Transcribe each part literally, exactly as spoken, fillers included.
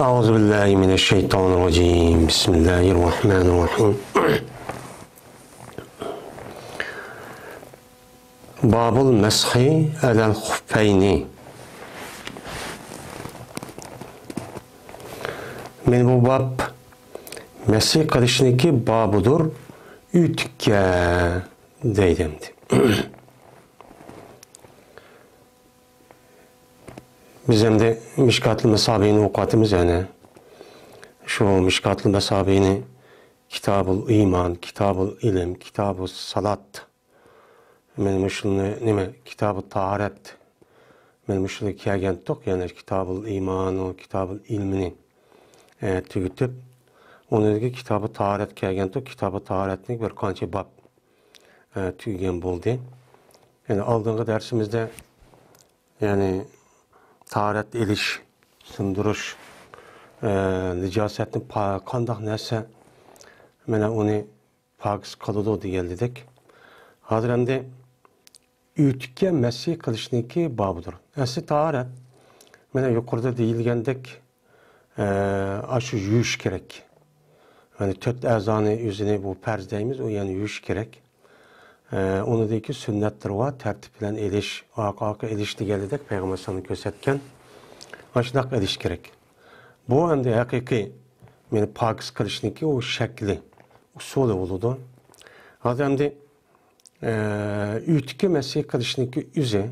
أعوذ بالله من الشيطان الرجيم. بسم الله الرحمن الرحيم. باب المسح على الخفين. مانا بۇ باب مەسىھ قىلىشنىڭكى بابىدۇر، ئۆتۈككە دەيدۇ ئەمدى. بىز ئەمدى مىشكاتۇل مەسابىھنى ئوقۇۋاتىمىز يەنە. شۇ مىشكاتۇل مەسابىھنى كىتابۇل ئىمان، كىتابۇل ئىلىم، كىتابۇس سالات. مانا مۇشۇنى نېمە، كىتابۇت تاھارەت. مانا مۇشۇنى كەلگەنتۇق، يەنى كىتابۇل ئىمان، كىتابۇل ئىلمىنى، ئە، تۈگىتىپ، ئۇنىڭدىكى كىتابۇت تاھارەت كەلگەنتۇق، كىتابۇت تاھارەتنى بىر قانچە باب، ئە، تۈگىگەن بولدى. يەنى ئالدىنقى دەرسىمىزدە، يەنى تاھارەت ئېلىش، سۇندۇرۇش، ئە، نىجاسەتنى پا-، قانداق نەرسە، مانا ئۇنى پاكىز قىلىدۇ دېگەنلىدەك. ھازىر ئەمدى ئۆتۈككە مەسىھ قىلىشنىڭكى بابىدۇر. ئەسلى تاھارەت، مانا يۇقىرىدا دېيىلگەندەك، ئە، ئاشۇ يۇيۇش كېرەك. يەنى تۆت ئەزانى ئۆزىنى بۇ پەرز دەيمىز، ئۇ يەنى يۇيۇش كېرەك. ئە، ئۇنىڭدىكى سۈننەتلىرى بار، تەرتىپ بىلەن ئېلىش، ئارقا-ئارقا ئېلىش دېگەنلىدەك پەيغەمبەر ساللاللاھۇ ئەلەيھى ۋەسەللەم كۆرسەتكەن. ئاشۇنداق ئېلىش كېرەك. بۇ ئەمدى ھەقىقىي، مانا پاكىز قىلىشنىڭكى ئۇ شەكلى، ئۇسۇلى بولىدۇ. ھازىر ئەمدى، ئە، ئۆتۈككە مەسىھ قىلىشنىڭكى ئۆزى،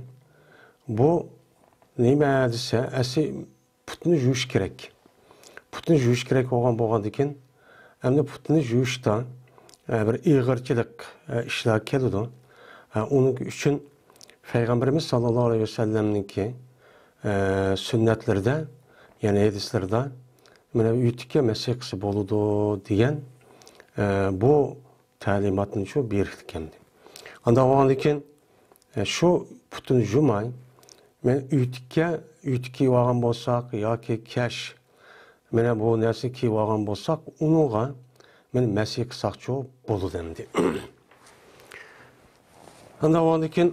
بۇ نېمە دېسە، ئەسلى پۇتنى يۇيۇش كېرەك. پۇتنى يۇيۇش كېرەك بولغان، بولغاندىكىن، ئەمدى پۇتنى يۇيۇشتا، ئە، بىر ئېغىرچىلىق، ئە، ئىشلار كېلىدۇ. ئە، ئۇنىڭ ئۈچۈن پەيغەمبىرىمىز ساللاللاھۇ ئەلەيھى ۋەسەللەمنىڭكى، ئە، سۈننەتلىرىدە، يەنى ھەدىسلىرىدە، مانا ئۆتۈككە مەسىھ قىلسا بولىدۇ دېگەن، ئە، بۇ تەلىماتنى شۇ بېرىپتىكەن. ئانداق بولغاندىكىن، ئە، شۇ پۇتىنى يۇماي، مەن ئۆتۈككە، ئۆتۈك كىيىۋالغان بولساق ياكى كەش، مانا بۇ نەرسىنى كىيىۋالغان بولساق، ئۇنىڭغا مانا مەسىھ قىلساقچۇ بولىدۇ ئەمدى. ئانداق بولغاندىكىن،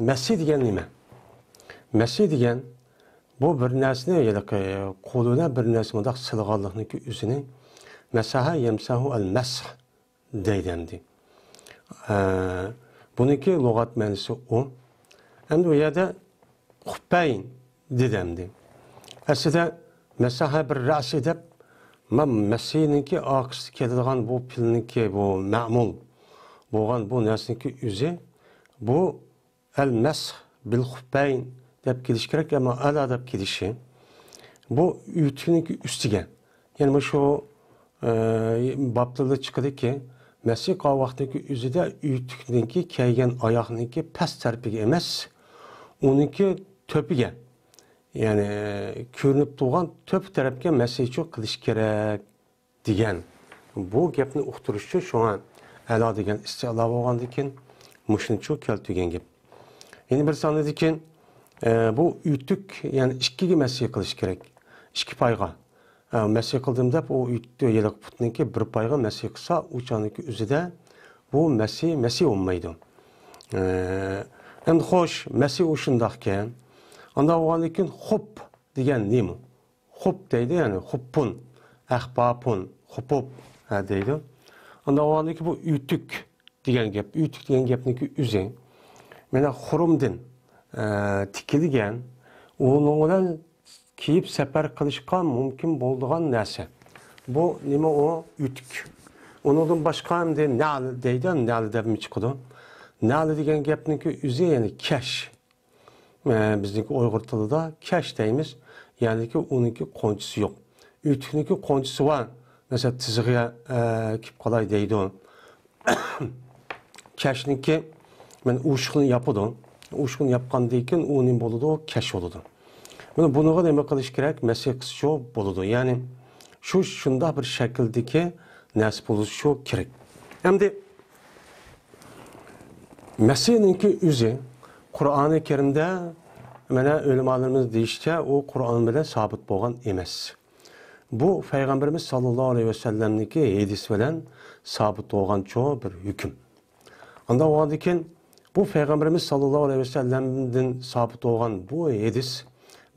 مەسىھ دېگەن نېمە؟ مەسىھ دېگەن، بۇ بىر نەرسىنى، ھېلىقى قولى بىلەن بىر نەرسە مۇنداق سىلىغانلىقنىڭكى ئۆزىنى، مەسەھە يەمسەھۇ ئەل مەسھ دەيدۇ ئەمدى. ئە، بۇنىڭكى لۇغەت مەنىسى ئۇ. ئەمدى بۇ يەردە خۇپپەين دېدى ئەمدى. ئەسلىدە مەسەھە بىر رەسى دەپ، ما-، مەسىھنىڭكى ئارقىسىدا كېلىدىغان بۇ پېئىلنىڭكى بۇ مەمۇل بولغان بۇ نەرسىنىڭكى ئۆزى، بۇ ئەل مەسھ بىل خۇپپەين دەپ كېلىشى كېرەك، ئەمما ئەلا دەپ كېلىشى. بۇ ئۆتۈكنىڭكى ئۈستىگە. يەنى مۇشۇ، ئە، بابتىلدا چىقىدۇكى، مەسىھ قىلغان ۋاقتىدىكى ئۆزىدە ئۆتۈكنىڭكى كىيگەن ئاياغنىڭكى پەس تەرىپىگە ئەمەس، ئۇنىڭكى تۆپىگە، يەنى كۆرۈنۈپ تۇرغان تۆپ تەرەپكە مەسىھچۇ قىلىش كېرەك دېگەن. بۇ گەپنى ئۇقتۇرۇش ئۈچۈن شۇڭا ئەلا دېگەن ئىستىئلا بولغاندىكىن، مۇشۇنچۇ كەلتۈرگەن گەپ. يەنە بىر سانىدىكىن، ئە، بۇ ئۆتۈك، يەنى ئىككىگە مەسىھ قىلىش كېرەك. ئىككى پايغا. ئە، مەسىھ قىلدىم دەپ، ئۇ ئۆتۈك ھېلىقى پۇتنىڭكى بىر پايغا مەسىھ قىلسا، ئۇ چاغنىڭكى ئۆزىدە بۇ مەسىھ، مەسىھ بولمايدۇ. ئە، ئەمدى خوش، مەسىھ ئۇ شۇنداقكەن. ئانداق بولغاندىكىن، خوپ دېگەن نېمە؟ خوپ دەيدۇ، يەنى خوپپۇن، ئەخپاپۇن، خوپوپ، ھە، دەيدۇ. ئانداق بولغاندىكىن بۇ ئۆتۈك دېگەن گەپ، ئۆتۈك دېگەن گەپنىڭكى ئۆزى. مانا خۇرۇمدىن، ئە، تىكىلگەن، ئۇنىڭ بىلەن كىيىپ سەپەر قىلىشقا مۇمكىن بولىدىغان نەرسە. بۇ نېمە ئۇ؟ ئۆتۈك. ئۇنىڭدىن باشقا ئەمدى نەل دەيدۇ، نەل دەپمۇ چىقىدۇ. نەل دېگەن گەپنىڭكى ئۆزى، يەنى كەش. ئە، بىزنىڭكى ئۇيغۇر تىلىدا كەش دەيمىز، يەنىكى ئۇنىڭكى قونچىسى يوق. ئۆتۈكنىڭكى قونچىسى بار، مەسىلەن، تىزىغا، ئە، كېلىپ قالاي دەيدۇ. كەشنىڭكى، مەن ئۇشۇقنى ياپىدۇ. ئۇشۇقنى ياپقاندىن كېيىن ئۇ نېمە بولىدۇ؟ كەش بولىدۇ. مانا بۇنىڭغا نېمە قىلىش كېرەك؟ مەسىھ قىلسىچۇ بولىدۇ. يەنى شۇ، شۇنداق بىر شەكىلدىكى نەرسە بولۇشىچۇ كېرەك. ئەمدى مەسىھنىڭكى ئۆزى قۇرئانى كەرىمدە، مانا، ئۆلىمالىرىمىز دېيىشىچە، ئۇ قۇرئان بىلەن سابىت بولغان ئەمەس. بۇ پەيغەمبىرىمىز ساللاللاھۇ ئەلەيھى ۋەسەللەمنىڭكى ھەدىسى بىلەن سابىت بولغانچۇ بىر ھۆكۈم. ئانداق بولغاندىكىن، بۇ پەيغەمبىرىمىز ساللاللاھۇ ئەلەيھى ۋەسەللەمدىن سابىت بولغان بۇ ھەدىس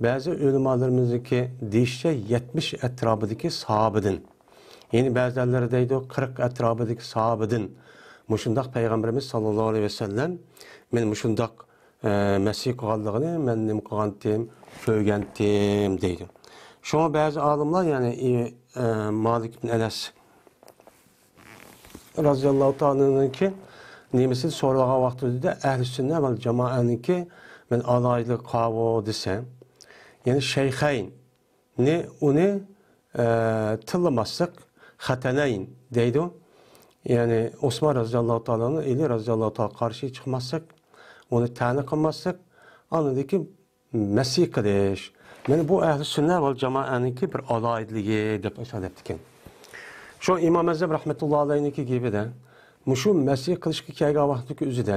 بەزى ئۆلىمالىرىمىزنىڭكى دېيىشىچە يەتمىش ئەتراپىدىكى ساھابىدىن، يەنى بەزىلەر دەيدۇ قىرىق ئەتراپىدىكى ساھابىدىن مۇشۇنداق پەيغەمبىرىمىز ساللاللاھۇ ئەلەيھى ۋەسەللەم مېنى مۇشۇنداق، ئە، مەسخ قىلغانلىقىنى مەن نېمە قىلغانتىم، كۆرگەنتىم دەيدۇ. شۇڭا بەزى ئالىملار، يەنى، ئى، ئە، مالىك ئىبن ئەنەس رازىياللاھۇ تائالانىڭكى نېمىسىنى سورىغان ۋاقتىدا، ئەھلى سۈننە ۋەل جامائەنىڭكى مەن ئالاھىدىلىكى قاۋۇ دېسە، يەنى شەيخەيننى ئۇنى، ئە، تىللىماسلىق، خەتەنەين دەيدۇ. يەنى ئوسمان رازىياللاھۇ تائالانىڭ ئېلى رازىياللاھۇ تائالا قارشى چىقماسلىق، ئۇنى تەنە قىلماسلىق، ئاندىن كېيىن مەسخ قىلىش. مانا بۇ ئەھلى سۈننە ۋەل جامائەنىڭكى بىر ئالاھىدىلىكى دەپ ئاشۇ دەپتىكەن. شۇ ئىمام ئەزەم رەھمەتۇللا ئەلەيھنىڭكى گېپىدە، مۇشۇ مەسخ قىلىشقا كەلگەن ۋاقىتتىكى ئۆزىدە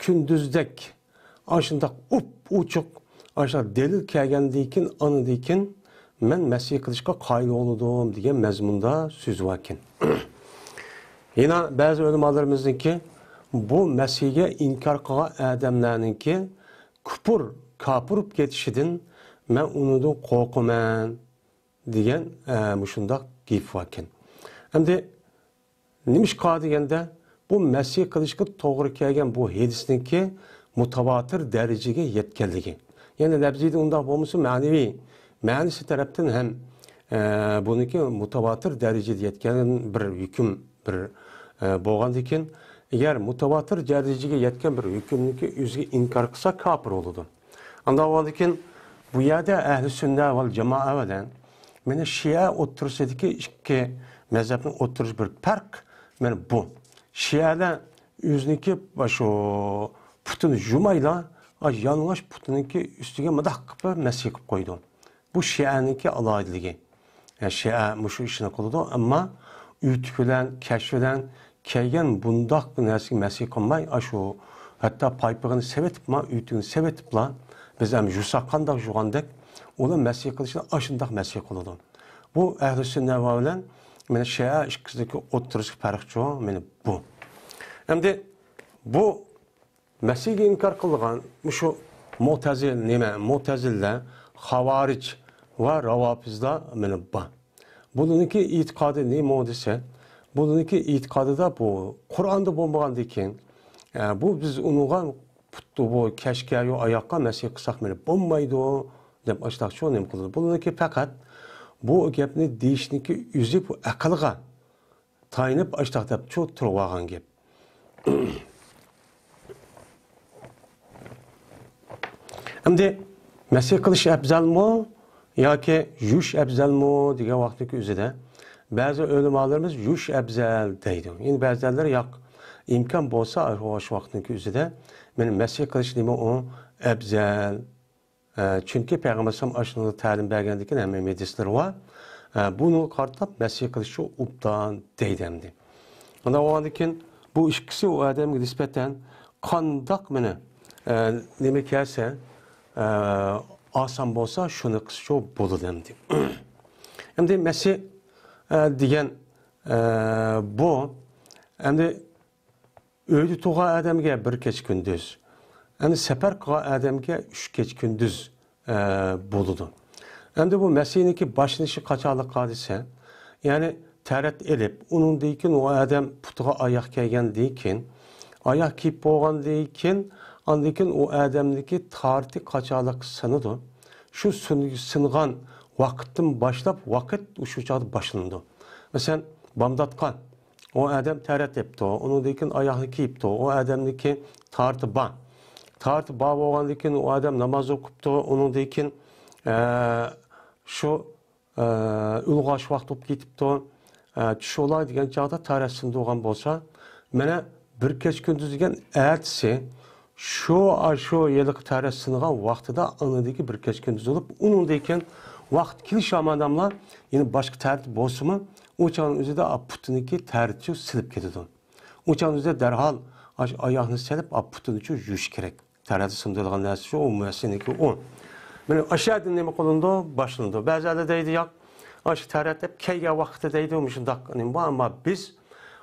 كۈندۈزدەك ئاشۇنداق ئوپئوچۇق، ئاشۇنداق دەلىل كەلگەندىن كېيىن، ئاندىن كېيىن مەن مەسخ قىلىشقا قايىل بولدۇم دېگەن مەزمۇندا سۆزى باركەن. يەنە بەزى ئۆلىمالىرىمىزنىڭكى بۇ مەسخكە ئىنكار قىلغان ئادەملەرنىڭكى كۇپۇر، كاپىر بولۇپ كېتىشىدىن مەن ئۇنىڭدىن قورقىمەن دېگەن، ئە، مۇشۇنداق گېپى باركەن. ئەمدى نېمىشقا دېگەندە، بۇ مەسخ قىلىشقا توغرا كەلگەن بۇ ھەدىسنىڭكى مۇتەۋاتىر دەرىجىگە يەتكەنلىكى. يەنى لەپزىدە ئۇنداق بولمىسا، مەنىۋى مەنىسى تەرەپتىن ھەم، ئە، بۇنىڭكى مۇتەۋاتىر دەرىجىگە يەتكەن بىر ھۆكۈم، بىر، ئە، بولغاندىكىن، ئەگەر مۇتەۋاتىر دەرىجىگە يەتكەن بىر ھۆكۈمنىڭكى ئۆزىگە ئىنكار قىلسا، كاپىر بولىدۇ. ئانداق بولغاندىكىن، بۇ يەردە ئەھلى سۈننە ۋەل جامائە بىلەن مانا شىئە ئوتتۇرىسىدىكى ئىككى مەزھەپنىڭ ئوتتۇرىسى بىر پەرق. مانا بۇ. شىئەلەر ئۆزىنىڭكى شۇ پۇتىنى يۇمايلا، ئا، يالىڭاچ پۇتىنىڭكى ئۈستىگە مۇنداق قىلىپ مەسخ قىلىپ قويىدۇ. بۇ شىئەنىڭكى ئالاھىدىلىكى. يا، شىئە مۇشۇ ئىشنى قىلىدۇ، ئەمما ئۆتۈك بىلەن، كەشف بىلەن كەلگەن بۇنداق بىر نەرسىگە مەسخ قىلماي، ئاشۇ ھەتتا پايپىقىنى سېۋىتىپما، ئۆتۈكىنى سېۋىتىپلا، بىز ھەم يۇساق قانداق يۇغاندەك، ئۇلار مەسخ قىلىشنى ئاشۇنداق مەسخ قىلىدۇ. بۇ ئەھلى سۈننە ۋە بىلەن مانا شىئە ئىككىسىدىكى ئوتتۇرىسىدىكى پەرقچۇ، مانا بۇ. ئەمدى بۇ مەسخكە ئىنكار قىلىدىغان مۇشۇ مۇتەزىل نېمە؟ مۇتەزىللە، خاۋارىج ۋە راۋاپىزلار مانا بار. بۇلارنىڭكى ئېتىقادى نېمە دېسە، بۇلارنىڭكى ئېتىقادىدا بۇ قۇرئاندا بولمىغاندىكىن، ئە، بۇ بىز ئۇنىڭغا پۇتتا بۇ كەشكە يو ئاياققا مەسخ قىلساق مانا بولمايدۇ دەپ ئاشتاق شۇ نېمە قىلىدۇ. بۇلارنىڭكى پەقەت بۇ گەپنى دېيىشنىڭكى ئۆزى بۇ ئەقىلگە تايىنىپ ئاشتاق دەپ شۇ تۇرۇۋالغان گەپ. ئەمدى مەسخ قىلىش ئەپزەلمۇ ياكى يۇيۇش ئەپزەلمۇ دېگەن ۋاقىتنىڭكى ئۆزىدە بەزى ئۆلىمالىرىمىز يۇيۇش ئەپزەل دەيدۇ. يەنە بەزىلەر ياق، ئىمكان بولسا شۇ ۋاقىتنىڭكى ئۆزىدە مانا مەسخ قىلىش نېمە ئۇ ئەپزەل. ئە، چۈنكى پەيغەمبەر ئەلەيھىسسالام ئاشۇنى تەلىم بەرگەندىكىن ھەممە ھەدىسلىرى بار. ئە، بۇنىڭغا قارىتىپ مەسخ قىلىش شۇ ئوبدان دەيدۇ ئەمدى. ئانداق بولغاندىكىن بۇ ئىككىسى ئۇ ئادەمگە نىسبەتەن قانداق مانا، ئە، نېمە كەلسە، ئە، ئاسان بولسا شۇنى قىلسا شۇ بولىدۇ ئەمدى. ئەمدى مەسخ، ئە، دېگەن، ئە، بۇ ئەمدى ئۆيدە تۇرغان ئادەمگە بىر كېچە كۈندۈز، ئەمدى سەپەر قىلغان ئادەمگە ئۈچ كېچە كۈندۈز، ئە، بولىدۇ. ئەمدى بۇ مەسخنىڭكى باشلىنىشى قاچانلىققا دېسە، يەنى تەرەت ئېلىپ، ئۇنىڭدىن كېيىن ئۇ ئادەم پۇتىغا ئاياق كىيگەندىن كېيىن، ئاياق كىيىپ بولغاندىن كېيىن، ئاندىن كېيىن ئۇ ئادەمنىڭكى تارىتى قاچانلىققا سىنىدۇ. شۇ سۇن-، سىنغان ۋاقىتتىن باشلاپ ۋاقىت شۇ چاغدا باشلىنىدۇ. مەسىلەن، بامداتقا ئۇ ئادەم تەرەت ئېپتۇ، ئۇنىڭدىن كېيىن ئاياغنى كىيىپتۇ، ئۇ ئادەمنىڭكى تارىتى بار. تارىتى بار بولغاندىن كېيىن ئۇ ئادەم ناماز ئوقۇپتۇ، ئۇنىڭدىن كېيىن، ئە، شۇ، ئە، ئۇلغاش ۋاقتى بولۇپ كېتىپتۇ، ئە، چۈش بولاي دېگەن چاغدا تارەت سىنىدىغان بولسا، مانا بىر كېچە كۈندۈز دېگەن ئەتىسى شۇ، ئاشۇ ھېلىقى تارەت سىنغان ۋاقتىدا ئاندىكى بىر كېچە كۈندۈز بولۇپ، ئۇنىڭدىن كېيىن ۋاقىت كېلىش ھامانەملا يەنە باشقا تەرىتى بولسىمۇ، ئۇ چاغنىڭ ئۆزىدە پۇتىنىڭكى تەرىتى سىلىپ كېتىدۇ. ئۇ چاغنىڭ ئۆزىدە دەرھال ئاشۇ ئاياغنى سېلىپ، پۇتىنى يۇيۇش كېرەك. تەرەتتە سۇندۇرىدىغان نەرسە شۇ، ئۇ مەسىلىنىڭكى ئۇ. مانا ئاشۇ يەردىن نېمە قىلىنىدۇ؟ باشلىنىدۇ. بەزىلەر دەيدۇ، ياق، ئاشۇ تەرەت ئېلىپ كەلگەن ۋاقتىدا دەيدۇ، مۇشۇنداق نېمە بار، ئەمما بىز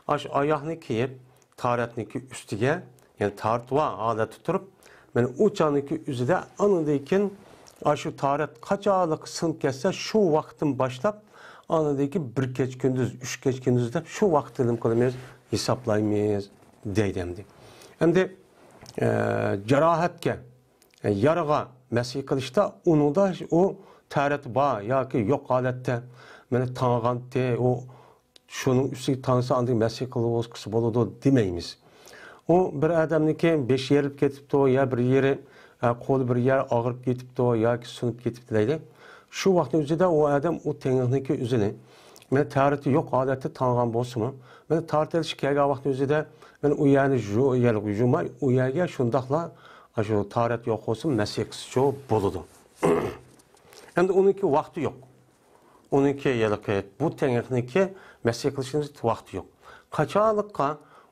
ئاشۇ ئاياغنى كىيىپ، تارەتنىڭكى ئۈستىگە، يەنى تارىتى بار ھالەتتە تۇرۇپ، مانا ئۇ چاغنىڭكى ئۆزىدە ئاندىن كېيىن ئاشۇ تارەت قاچانلىق سىنىپ كەتسە، شۇ ۋاقىتتىن باشلاپ، ئاندىن كېيىن بىر كەچ كۈندۈز، ئۈچ كەچ كۈندۈز دەپ، شۇ ۋاقىتتا نېمە قىلىمىز؟ ھېسابلايمىز، دەيدۇ ئەمدى. ئەمدى، ئە، جاراھەتكە، ئە، يارىغا مەسخ قىلىشتا ئۇنىڭدا ئۇ تارەت بار ياكى يوق ھالەتتە، مانا تاڭغانتى، ئۇ شۇنىڭ ئۈستىگە تاڭسا، ئاندىن مەسخ قىلغۇزسا بولىدۇ دېمەيمىز. ئۇ بىر ئادەمنىڭكى بېشى يېرىلىپ كېتىپتۇ، يا بىر يېرى، ئە، قولى بىر يەر ئاغرىپ كېتىپتۇ ياكى سۇنۇپ كېتىپتۇ دەيلى. شۇ ۋاقىتنىڭ ئۆزىدە ئۇ ئادەم ئۇ تېڭىقنىڭكى ئۆزىنى، مانا تارىتى يوق ھالەتتە تاڭغان بولسىمۇ، مانا تارىتىلىشكە كەلگەن ۋاقىتنىڭ ئۆزىدە، مانا ئۇ يەرنى يۇ-، يەرلىك يۇماي، ئۇ يەرگە شۇنداقلا، ئاشۇ تارەت يوق بولسىمۇ، مەسخ قىلسىچۇ بولىدۇ. ئەمدى ئۇنىڭكى ۋاقتى يوق. ئۇنىڭكى ھېلىقى بۇ تېڭىقنىڭكى مەسخ قىلىشنىڭ ۋاقتى يوق. قاچانلىققا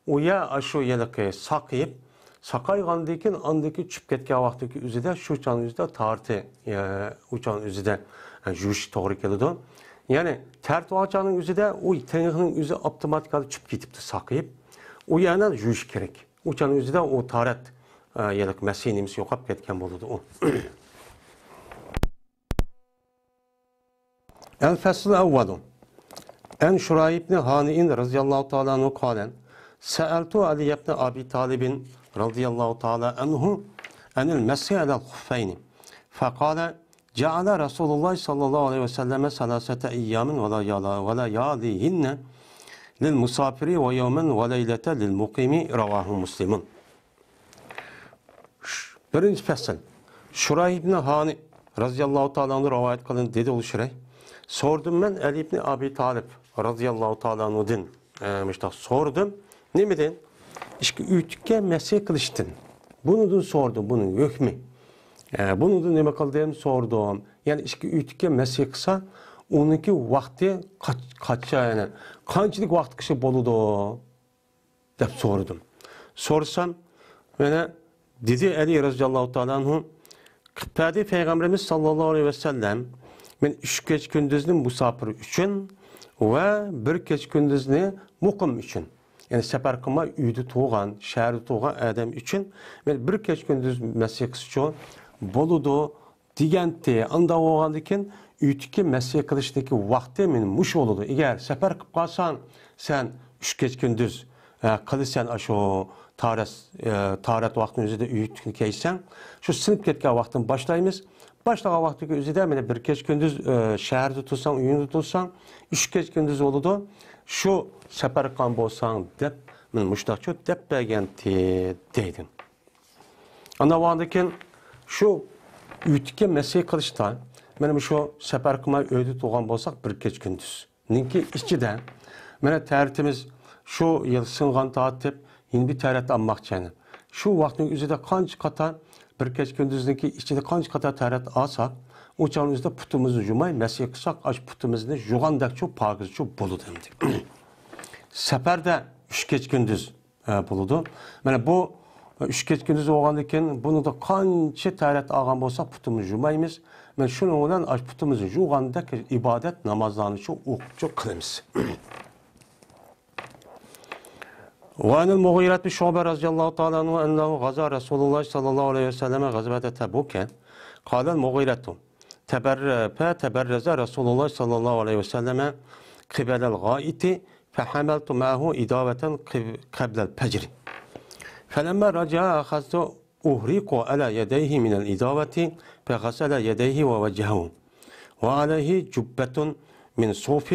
ئۇ يەر ئاشۇ ھېلىقى ساقىيىپ، ساقايغاندىن كېيىن، ئاندىن كېيىن چۈشۈپ كەتكەن ۋاقتىدىكى ئۆزىدە، شۇ چاغنىڭ ئۆزىدە تارىتى، ئە، ئۇ چاغنىڭ ئۆزىدە، ئە، يۇيۇش توغرا كېلىدۇ. يەنى تارىتىۋالغان چاغنىڭ ئۆزىدە ئۇ تېڭىقنىڭ ئۆزى ئاپتوماتىكالىق چۈشۈپ كېتىپتۇ، ساقىيىپ. ئۇ يەرنى يۇيۇش كېرەك. ئۇ چاغنىڭ ئۆزىدە ئۇ تارەت، ئە، ھېلىقى مەسخ نېمىسى يوقاپ كەتكەن بولىدۇ ئۇ. الفصل الأول. عن شريح بن هانئ رضي الله تعالى عنه قال: سألت علي بن أبي طالب رضي الله تعالى عنه عن المسح على الخفين، فقال: جعل رسول الله صلى الله عليه وسلم ثلاثة أيام وليال-، ولياليهن للمسافر ويوما وليلة للمقيم. رواه مسلم. بىرىنچى پەسىل. شۇرايھ ئىبنى ھانى رازىياللاھۇ تائالا ئەنھۇ رىۋايەت قىلىندى، دېدى ئۇ شۇرايھ. سورىدىم مەن ئەلى ئىبنى ئابى تالىپ رازىياللاھۇ تائالا ئەنھۇدىن، ئە، مۇشۇنداق سورىدىم. نېمىدىن؟ ئىككى ئۆتۈككە مەسخ قىلىشتىن. بۇنىڭدىن سورىدىم، بۇنىڭ ھۆكمى. ئە، بۇنىڭدىن نېمە قىلدىم؟ سورىدىم. يەنى ئىككى ئۆتۈككە مەسخ قىلسا، ئۇنىڭكى ۋاقتى قاچ-، قاچا، يەنى قانچىلىك ۋاقىت قىلسا بولىدۇ؟ دەپ سورىدىم. سورىسام، مانا دېدى ئەلى رازىياللاھۇ تائالا ئەنھۇ، قىلىپ بەردى پەيغەمبىرىمىز ساللاللاھۇ ئەلەيھى ۋەسەللەم، مانا ئۈچ كەچ كۈندۈزنى مۇساپىر ئۈچۈن ۋە بىر كەچ كۈندۈزنى مۇقىم ئۈچۈن، يەنى سەپەر قىلماي ئۆيدە تۇرغان، شەھەردە تۇرغان ئادەم ئۈچۈن، مانا بىر كەچ كۈندۈز مەسخ قىلسىچۇ بولىدۇ، دېگەنتى. ئانداق بولغاندىكىن، ئۆتۈككە مەسخ قىلىشتىكى ۋاقتى مانا مۇشۇ بولىدۇ. ئەگەر سەپەر قىلىپ قالساڭ، سەن ئۈچ كەچ كۈندۈز، ئە، قىلىسەن ئاشۇ تارەس-، ئە، تارەت ۋاقتىنىڭ ئۆزىدە ئۆتۈكنى كىيسەڭ، شۇ سىنىپ كەتكەن ۋاقتىدىن باشلايمىز. باشلىغان ۋاقتىدىكى ئۆزىدە مانا بىر كەچ كۈندۈز، ئە، شەھەردە تۇرساڭ، ئۆيۈڭدە تۇرساڭ، ئۈچ كەچ كۈندۈز بولىدۇ. شۇ سەپەر قىلغان بولساڭ دەپ، مانا مۇشۇنداقچۇ دەپ بەرگەنتى دەيدۇ. ئاندىن كېيىن شۇ ئۆتۈككە مەسخ قىلىشتا، مانا مۇشۇ سەپەر قىلماي ئۆيدە تۇرغان بولساق، بىر كەچ كۈندۈزنىڭكى ئىچىدە، مانا تارىتىمىز شۇ يىل سىنغان تارتىپ، يەنە بىر تارەت ئالماقچى يەنە. شۇ ۋاقىتنىڭ ئۆزىدە قانچە قاتار، بىر كەچ كۈندۈزنىڭكى ئىچىدە قانچە قاتار تارەت ئالساق، ئۇ چاغنىڭ ئۆزىدە پۇتىمىزنى يۇماي مەسخ قىلساق، ئاشۇ پۇتىمىزنى يۇغاندەكچۇ، پاكىزچۇ بولىدۇ ئەمدى. سەپەردە ئۈچ كەچ كۈندۈز ئە، بولىدۇ. مانا بۇ ئۈچ كەچ كۈندۈز بولغاندىن كېيىن، بۇنىڭدا قانچە تارەت ئالغان بولساق، پۇتىمىزنى يۇمايمىز. مانا شۇنىڭ بىلەن ئاشۇ پۇتىمىزنى يۇغاندەك ئىبادەت نامازلارنى شۇ ئوقۇپچۇ قىلىمىز. وعن المغيرة بن شعبة رضي الله تعالى عنه أنه غزا رسول الله صلى الله عليه وسلم غزوة تبوك. قال المغيرة: تبر-، فتبرز رسول الله صلى الله عليه وسلم قبل الغائط فحملت معه إداوة قب-، قبل الفجر. فلما رجع أخذت أهريق على يديه من الإداوة فغسل يديه ووجهه، وعليه جبة من صوف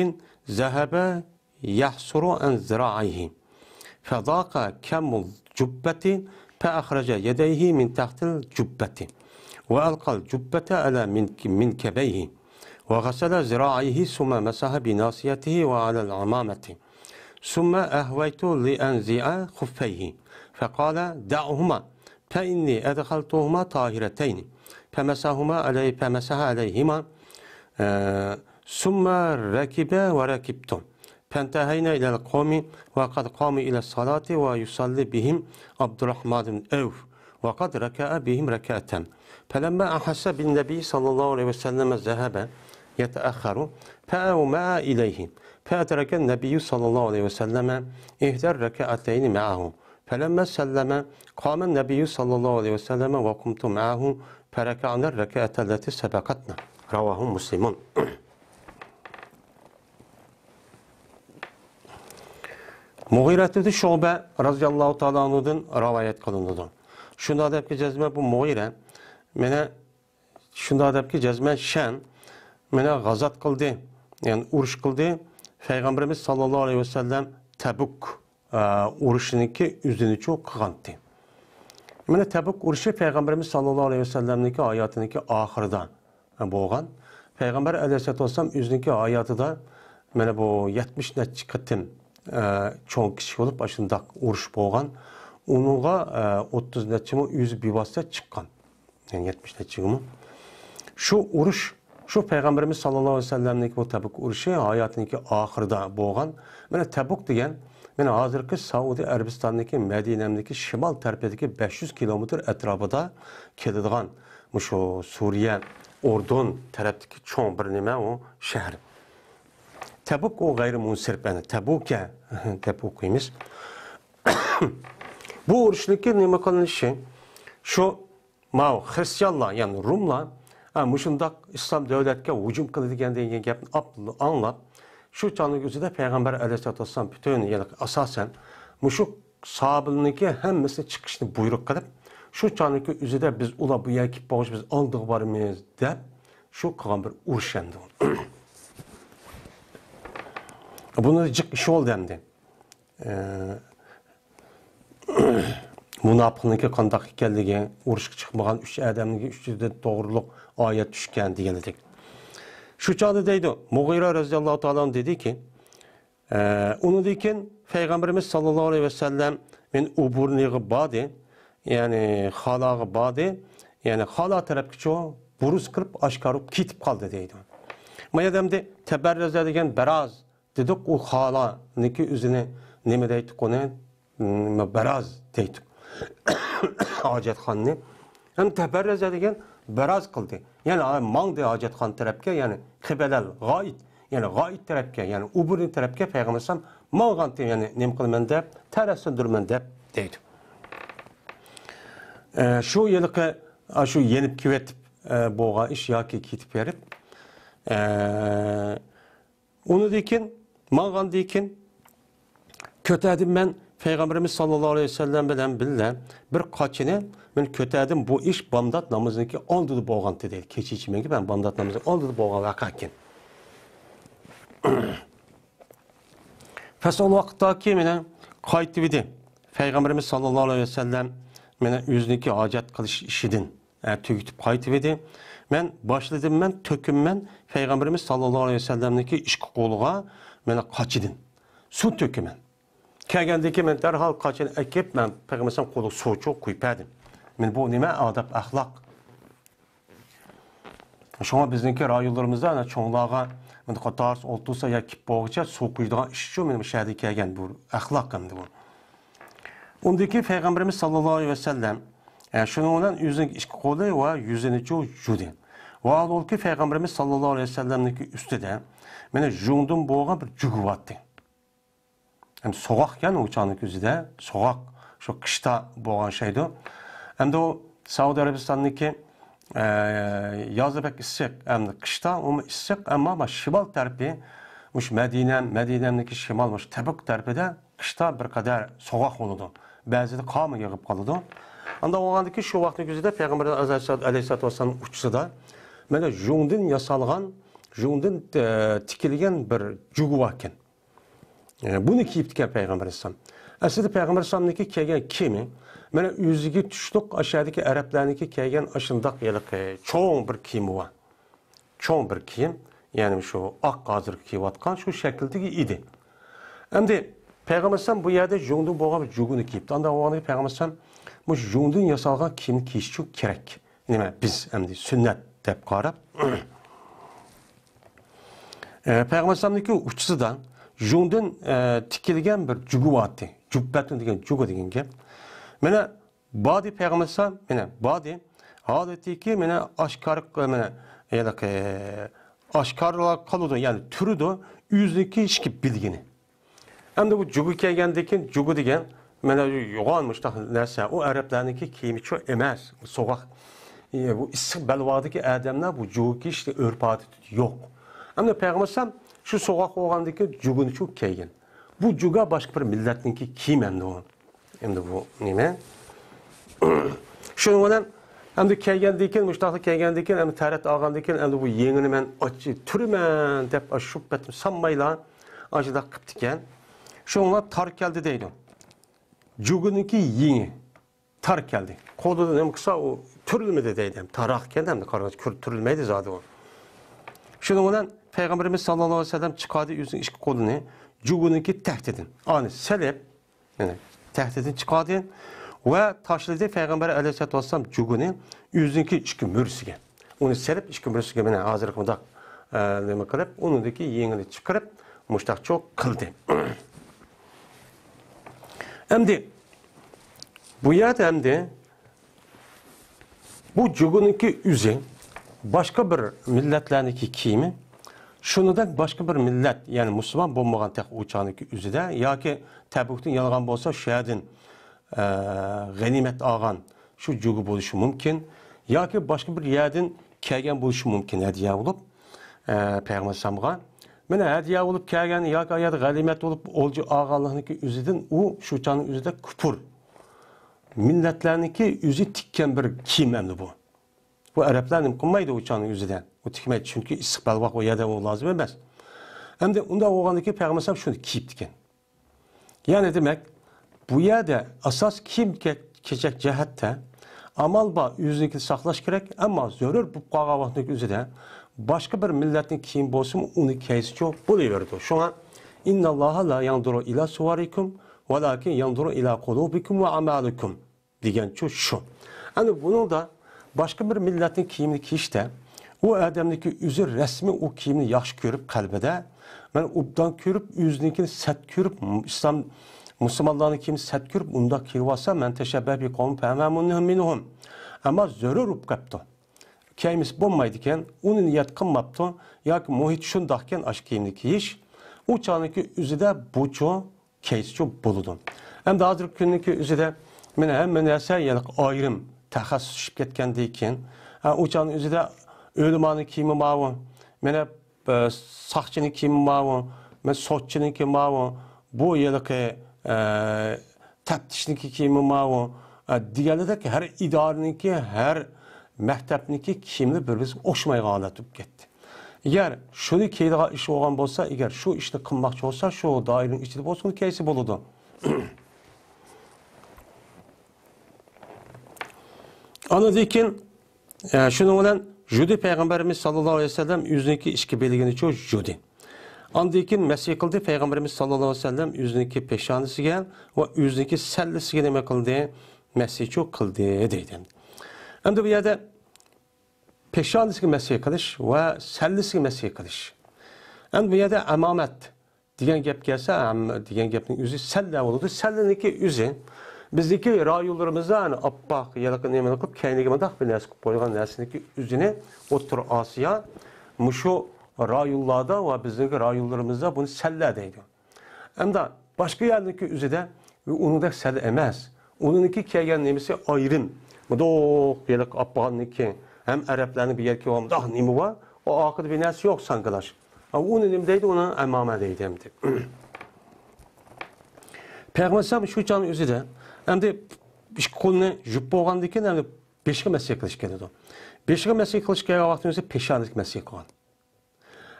ذهب يحصر عن ذراعيه، فضاق كم الجبة فأخرج يديه من تحت الجبة، وألقى الجبة على منك-، منكبيه، وغسل ذراعيه ثم مسح بناصيته وعلى العمامة، ثم أهويت لأنزع خفيه، فقال: دعهما، فإني أدخلتهما طاهرتين. فمسحهما عليه، فمسح عليهما، آه، ثم ركب وركبت. فانتهينا إلى القوم وقد قاموا إلى الصلاة ويصلي بهم عبد الرحمن بن عوف وقد ركع بهم ركعة. فلما أحس بالنبي صلى الله عليه وسلم ذهب يتأخر فأومأ إليه فأدرك النبي صلى الله عليه وسلم إحدى الركعتين معه. فلما سلم قام النبي صلى الله عليه وسلم وقمت معه فركعنا الركعة التي سبقتنا. رواه مسلم. مۇغىرەتۇ شۇبە رەزىياللاھۇ تائالا ئەنھۇدىن رىۋايەت قىلىنىدۇ. شۇنداق دەپكى جەزمەن بۇ مۇغىرە، مانا شۇنداق دەپكى جەزمەن شەن، مانا غازات قىلدى، يەنى ئۇرۇش قىلدى. پەيغەمبىرىمىز ساللاللاھۇ ئەلەيھى ۋەسەللەم تەبۇك، ئە، ئۇرۇشىنىڭكى ئۆزىنىچۇ قىلغانتى. مانا تەبۇك ئۇرۇشى پەيغەمبىرىمىز ساللاللاھۇ ئەلەيھى ۋەسەللەمنىڭكى ھاياتىنىڭكى ئاخىرىدا بولغان. پەيغەمبەر ئەلەيھىسسالاتۇ ۋەسسالام ئۆزىنىڭكى ھاياتىدا مانا بۇ يەتمىش نەچچە قېتىم، ئە، چوڭ كىچىك بولۇپ، ئاشۇنداق ئۇرۇش بولغان. ئۇنىڭغا، ئە، ئوتتۇز نەچچىمۇ ئۆزى بىۋاسىتە چىققان. يەنى يەتمىش نەچچىگىمۇ. شۇ ئۇرۇش، شۇ پەيغەمبىرىمىز ساللاللاھۇ ئەلەيھى ۋەسەللەمنىڭكى بۇ تەبۇك ئۇرۇشى ھاياتىنىڭكى ئاخىرىدا بولغان. مانا تەبۇك دېگەن، مانا ھازىرقى سەئۇدى ئەرەبىستاننىڭكى مەدىنەنىڭكى شىمال تەرىپىدىكى بەش يۈز كىلومېتىر ئەتراپىدا كېلىدىغان، مۇشۇ سۈرىيە، ئۇردۇن تەرەپتىكى چوڭ بىر نېمە ئۇ شەھەر. تەبۇك ئۇ غەيرىي مۇنسەرىپ، يەنى تەبۇكە دەپ ئوقۇيمىز. بۇ ئۇرۇشنىڭكى نېمە قىلىنىشى؟ شۇ ماۋۇ خرىستىيانلار، يەنى روملار، ھە، مۇشۇنداق ئىسلام دۆلەتكە ھۇجۇم قىلىدىكەن دېگەن گەپنى ئاپ-، ئاڭلاپ، شۇ چاغنىڭ ئۆزىدە پەيغەمبەر ئەلەيھىسسالاتۇ ۋەسسالام پۈتۈن، يەنى ئاساسەن مۇشۇ ساھابىلىرىنىڭكى ھەممىسىنى چىقىشنى بۇيرۇق قىلىپ، شۇ چاغنىڭكى ئۆزىدە بىز ئۇلار بۇ يەرگە كېلىپ بولغۇچە بىز ئالدىغا بارىمىز دەپ، شۇ قىلغان بىر ئۇرۇش ئەمدى. بۇنى جىق ئىش بولدى ئەمدى. ئە، مۇناپىقنىڭكى قانداق ئىكەنلىكى، ئۇرۇشقا چىقمىغان ئۈچ ئادەمنىڭكى ئۈچىدە توغرۇلۇق ئايەت چۈشكەن دېگەنىدەك. شۇ چاغدا دەيدۇ، مۇغىرە رەزىياللاھۇ تائالا ئەنھۇ دېدىكى، ئە، ئۇنىڭدىن كېيىن پەيغەمبىرىمىز ساللاللاھۇ ئەلەيھى ۋەسەللەم مەن ئۇبۇرنىغا باردى، يەنى خالاغا باردى، يەنى خالا تەرەپكىچۇ بۇرۇز قىلىپ ئاشكارا كېتىپ قالدى دەيدۇ. ما يەردە ئەمدى تەبەررەزە دېگەن بىراز دېدۇق، ئۇ خالانىكى ئۆزىنى نېمە دەيتتۇق ئۇنى؟ م، بىراز دەيتتۇق. ھاجەتخانىنى. ھەم تەبەررەزە دېگەن بىراز قىلدى. يەنى، ئا، ماڭدى ھاجەتخانا تەرەپكە، يەنى قىبەلەل غائىت، يەنى غائىت تەرەپكە، يەنى ئۇبۇرنى تەرەپكە پەيغەمبەر ئەلەيھىسسالام ماڭغانتى، يەنى نېمە قىلىمەن دەپ، تەرەت سۇندۇرىمەن دەپ دەيدۇ. ئە، شۇ ھېلىقى، ئا، شۇ يېنىپ كېۋېتىپ، ئە، بولغان ئىش ياكى كېتىپ بېرىپ، ئە، ئۇنىڭدىن كېيىن، ماڭغاندىن كېيىن، كۆتەردىم مەن پەيغەمبىرىمىز ساللاللاھۇ ئەلەيھى ۋەسەللەم بىلەن بىللە بىر قاچىنى مەن كۆتەردىم، بۇ ئىش بامدات نامىزىنىڭكى ئالدىدا بولغانتى دەيدۇ. كېچە ئىچىمەنكى مەن بامدات نامىزى ئالدىدا بولغان ۋەقە ئىكەن. پەس ئۇ ۋاقىتتاكى مېنى قايتىۋىدى. پەيغەمبىرىمىز ساللاللاھۇ ئەلەيھى ۋەسەللەم مېنى ئۆزىنىڭكى ھاجەت قىلىش ئىشىدىن ئە، تۈگىتىپ قايتىۋىدى. مەن باشلىدىم، مەن تۆكۈممەن پەيغەمبىرىمىز ساللاللاھۇ ئەلەيھى ۋەسەللەمنىڭكى ئىككى قولىغا مانا قاچىدىن سۇ تۆكىمەن. كەلگەندىن كېيىن مەن دەرھال قاچىنى ئەكىپ، مەن پەيغەمبەر قولىغا سۇچۇ قۇيۇپ بەردىم. مانا بۇ نېمە ئادەپ، ئەخلاق. شۇڭا بىزنىڭكى رايونلىرىمىزدا ئەنە چوڭلارغا مانا قاتارسى ئولتۇرسا يا كېپىپ بولغۇچە سۇ قۇيىدىغان ئىشچۇ مانا بۇ شەھەردىن كەلگەن بۇ ئەخلاق ئەمدى بۇ. ئۇندىكى پەيغەمبىرىمىز ساللاللاھۇ ئەلەيھى ۋەسەللەم، ئە، شۇنىڭ بىلەن ئۆزىنىڭ ئىككى قولى ۋە يۈزىنى چۇ يۇدى. ۋە ھالبۇكى پەيغەمبىرىمىز ساللاللاھۇ ئەلەيھى ۋەسەللەمنىڭكى ئۈستىدە مانا ژۇڭدىن بولغان بىر جۈگۈ بارتى. ئەمدى سوغۇقكەن ئۇ چاغنىڭ ئۆزىدە، سوغۇق، شۇ قىشتا بولغان شەيدۇ. ئەمدى ئۇ سەئۇدى ئەرەبىستاننىڭكى، ئە، يازى بەك ئىسسىق، ئەمدى قىشتا ئۇمۇ ئىسسىق، ئەمما ما شىمال تەرىپى، مۇشۇ مەدىنە، مەدىنەنىڭكى شىمال، مۇشۇ تەبۇك تەرىپىدە قىشتا بىر قەدەر سوغۇق بولىدۇ. بەزىدە قارمۇ يېغىپ قالىدۇ. ئانداق بولغاندىكىن شۇ ۋاقىتنىڭ ئۆزىدە پەيغەمبەر ئەلەيھىسسالاتۇ ۋەسسالامنىڭ ئۇچىسىدا مانا ژۇڭدىن ياسالغان، ژۇڭدىن، ئە، تىكىلگەن بىر جۇگۇ باركەن. ئە، بۇنى كىيىپتىكەن پەيغەمبەر ئەلەيھىسسالام. ئەسلىدە پەيغەمبەر ئەلەيھىسسالامنىڭكى كىيگەن كىيىمى مانا ئۆزىگە تۇشلۇق ئاشۇ يەردىكى ئەرەبلەرنىڭكى كىيگەن ئاشۇنداق ھېلىقى چوڭ بىر كىيىمى بار. چوڭ بىر كىيىم، يەنى شۇ ئاق ھازىرقى كىيىۋاتقان شۇ شەكىلدىكى ئىدى. ئەمدى پەيغەمبەر ئەلەيھىسسالام بۇ يەردە ژۇڭدىن بولغان بىر جۇگۇنى كىيىپتۇ. ئانداق بولغاندىكىن پەيغەمبەر ئەلەيھىسسالام مۇشۇ ژۇڭدىن ياسالغان كىيىمنى كىيىشى كېرەك. نېمە، بىز ئەمدى سۈننەت دەپ قاراپ. ئە، پەيغەمبەر ئەلەيھىسسالامنىڭكى ئۇچىسىدا ژۇڭدىن، ئە، تىكىلگەن بىر جۇگۇ بارتى. جۇببەتۇن دېگەن جۇگۇ دېگەن گەپ. مانا باردى پەيغەمبەر ئەلەيھىسسالام، مانا باردى. ھالىتىكى مانا ئاشكارا، مانا ھېلىقى ئاشكارىلاپ قالىدۇ، يەنى تۇرىدۇ، ئۆزىنىڭكى ئىچكى بىلگىنى. ئەمدى بۇ جۇگۇ كىيگەندىن كېيىن، جۇگۇ دېگەن مانا يوغان مۇشۇنداق نەرسە، ئۇ ئەرەبلەرنىڭكى كىيىمىچۇ ئەمەس، سوغۇق. ئى، بۇ ئىسسىق بەلباغدىكى ئادەملەر بۇ جۇگا كىيىشتە ئۆرپ-ئادىتى يوق. ئەمدى پەيغەمبەر ئەلەيھىسسالام شۇ سوغۇق بولغاندىن كېيىن جۇگىنى چۇ كىيگەن. بۇ جۇگا باشقا بىر مىللەتنىڭكى كىيىم ئەمدى ئۇ. ئەمدى بۇ نېمە؟ شۇنىڭ بىلەن ئەمدى كىيگەندىن كېيىن، مۇشۇنداقلا كىيگەندىن كېيىن، ئەمدى تەرەت ئالغاندىن كېيىن، ئەمدى بۇ يېڭىنى مەن ئاچ-، تۈرىمەن دەپ، ئاشۇ شۇ پېتىم سانمايلا ئاشۇنداق قىپتىكەن. شۇڭا تار كەلدى دەيدۇ. جۇگىنىڭكى يېڭى تار كەلدى. قولىدا نېمە قىلسا، ئۇ تۈرۈلمىدى دەيدۇ. تاراق ئىكەن، ئەمدى قارىغاچ كۆر-، تۈرۈلمەيدۇ زادى ئۇ. شۇنىڭ بىلەن پەيغەمبىرىمىز ساللاللاھۇ ئەلەيھى ۋەسەللەم چىقاردى ئۆزىنىڭ ئىككى قولىنى جۇگىنىڭكى تەختىدىن. ئانى سېلىپ، يەنى تەختىدىن چىقاردى ۋە تاشلىدى پەيغەمبەر ئەلەيھىسسالاتۇ ۋەسسالام جۇگىنى ئۆزىنىڭكى ئىككى مۈرىسىگە. ئۇنى سېلىپ ئىككى مۈرىسىگە مانا ھازىرقى مۇنداق، ئە، نېمە قىلىپ، ئۇنىڭدىكى يېڭىنى چىقىرىپ، مۇشتاقچۇ قىلدى. ئەمدى بۇ يەردە ئەمدى بۇ جۇگىنىڭكى ئۆزى باشقا بىر مىللەتلەرنىڭكى كىيىمى، شۇنىڭدەك باشقا بىر مىللەت، يەنى مۇسۇلمان بولمىغان تېخى ئۇ چاغنىڭكى ئۆزىدە ياكى تەبۈكتىن يالغان بولسا، شۇ يەردىن، ئە، غەنىيمەت ئالغان شۇ جۇگا بولۇشى مۇمكىن. ياكى باشقا بىر يەردىن كەلگەن بولۇشى مۇمكىن ھەدىيە بولۇپ، ئە، پەيغەمبەر ئەلەيھىسسالامغا. مانا ھەدىيە بولۇپ كەلگەن ياكى ئۇ يەردە غەنىيمەت بولۇپ ئولجا ئالغانلىقنىڭكى ئۆزىدىن ئۇ شۇ چاغنىڭ ئۆزىدە كۇپۇر مىللەتلەرنىڭكى ئۆزى تىككەن بىر كىيىم ئەمدى بۇ. بۇ ئەرەبلەر نېمە قىلمايدۇ ئۇ چاغنىڭ ئۆزىدە. ئۇ تىكمەيدۇ، چۈنكى ئىسسىق بەلباغ ئۇ يەردە ئۇ لازىم ئەمەس. ئەمدى ئۇنداق بولغاندىكىن پەيغەمبەر ئەلەيھىسسالام شۇنى كىيىپتىكەن. يەنى دېمەك، بۇ يەردە ئاساس كىيىم كە-، كېچەك جەھەتتە ئامال بار، ئۆزىنىڭكىنى ساقلاش كېرەك، ئەمما زۆرۈر بولۇپ قالغان ۋاقىتنىڭ ئۆزىدە باشقا بىر مىللەتنىڭ كىيىمى بولسىمۇ، ئۇنى كىيسىچۇ بولۇۋېرىدۇ. شۇڭا، «ئىنناللاھا لا يەنزۇرۇ ئىلا سۇۋەرىكۇم، ۋەلاكىن يەنزۇرۇ ئىلا قۇلۇبىكۇم ۋە ئەمالىكۇم» دېگەنچۇ شۇ. ئەنە بۇنىڭدا باشقا بىر مىللەتنىڭ كىيىمىنى كىيىشتە، ئۇ ئادەمنىڭكى ئۆزى رەسمىي ئۇ كىيىمنى ياخشى كۆرۈپ قەلبىدە، مەن ئوبدان كۆرۈپ، ئۆزىنىڭكىنى سەت كۆرۈپ، ئىسلام، مۇسۇلمانلارنىڭ كىيىمىنى سەت كۆرۈپ، ئۇنداق كىيىۋالسا، «مەن تەشەببەھە بىقەۋمىن فەھۇۋە مىنھۇم» مىنھۇم. ئەمما زۆرۈر بولۇپ قاپتۇ. كىيمىسى بولمايدىكەن، ئۇنى نىيەت قىلماپتۇ، ياكى مۇھىت شۇنداقكەن ئاشۇ كىيىمنى كىيىش. ئۇ چاغنىڭكى ئۆزىدە بۇچۇ كەيسىچۇ بولىدۇ. ئەمدى ھازىرقى كۈننىڭكى ئۆزىدە مانا ھەممە نەرسە يەنە ئايرىم تەخەسسۇسلىشىپ كەتكەندىن كېيىن، ھە، ئۇ چاغنىڭ ئۆزىدە ئۆلىمانىڭ كىيىمى ماۋۇ، مانا، ئە، ساقچىنىڭ كىيىمى ماۋۇ، مانا سوتچىنىڭكى ماۋۇ، بۇ ھېلىقى، ئە، تەپتىشنىڭكى كىيىمى ماۋۇ، ئە، دېگەنلىكتەك ھەر ئىدارىنىڭكى، ھەر مەكتەپنىڭكى كىيىملىرى بىر-بىرىگە ئوخشىمايدىغان ھالەت بولۇپ كەتتى. ئەگەر شۇنى كىيىدىغان ئىش بولغان بولسا، ئەگەر شۇ ئىشنى قىلماقچى بولسا، شۇ دائىرىنىڭ ئىچىدە بولسا، ئۇنى كىيسە بولىدۇ. ئاندىن كېيىن، ئە، شۇنىڭ بىلەن يۇدى پەيغەمبىرىمىز ساللاللاھۇ ئەلەيھى ۋەسەللەم ئۆزىنىڭكى ئىككى بىلىكىنىچۇ يۇدى. ئاندىن كېيىن مەسىھ قىلدى پەيغەمبىرىمىز ساللاللاھۇ ئەلەيھى ۋەسەللەم ئۆزىنىڭكى پېشانىسىگە ۋە ئۆزىنىڭكى سەللىسىگە نېمە قىلدى؟ مەسىھچۇ قىلدى دەيدۇ. ئەمدى بۇ يەردە پېشانىسىگە مەسىھ قىلىش ۋە سەللىسىگە مەسىھ قىلىش. ئەمدى بۇ يەردە ئەمامەت دېگەن گەپ كەلسە، ئەم-، دېگەن گەپنىڭ ئۆزى سەللە بولىدۇ. سەللىنىڭكى ئۆزى بىزنىڭكى رايونلىرىمىزدا، ئەنە، ئاپئاق، ھېلىقى نېمىنى قىلىپ، كەينىگە مۇنداق بىر نەرسە قىلىپ قويغان نەرسىنىڭكى ئۆزىنى ئوتتۇرا ئاسىيا، مۇشۇ رايونلاردا ۋە بىزنىڭكى رايونلىرىمىزدا بۇنى سەللە دەيدۇ. ئەمدى باشقا يەرنىڭكى ئۆزىدە ئۇنىڭدەك سەل ئەمەس. ئۇنىڭكى كىيگەن نېمىسى ئايرىم. مۇنداق ھېلىقى ئافغاننىڭكى ھەم ئەرەبلەرنىڭ بىر يەرگە كىيگەن مۇنداق نېمە بار؟ ئۇ ئارقىدا بىر نەرسە يوق، ساڭگىلاش. ئۇنى نېمە دەيدۇ؟ ئۇنى ئەمامە دەيدۇ ئەمدى. پەيغەمبەر ئەلەيھىسسالام شۇ چاغنىڭ ئۆزىدە ئەمدى ئىككى قولىنى يۇيۇپ بولغاندىن كېيىن ئەمدى بېشىغا مەسىھ قىلىش كېلىدۇ. بېشىغا مەسىھ قىلىش كەلگەن ۋاقتىنىڭ ئۆزىدە پېشانىسىگە مەسىھ قىلغان.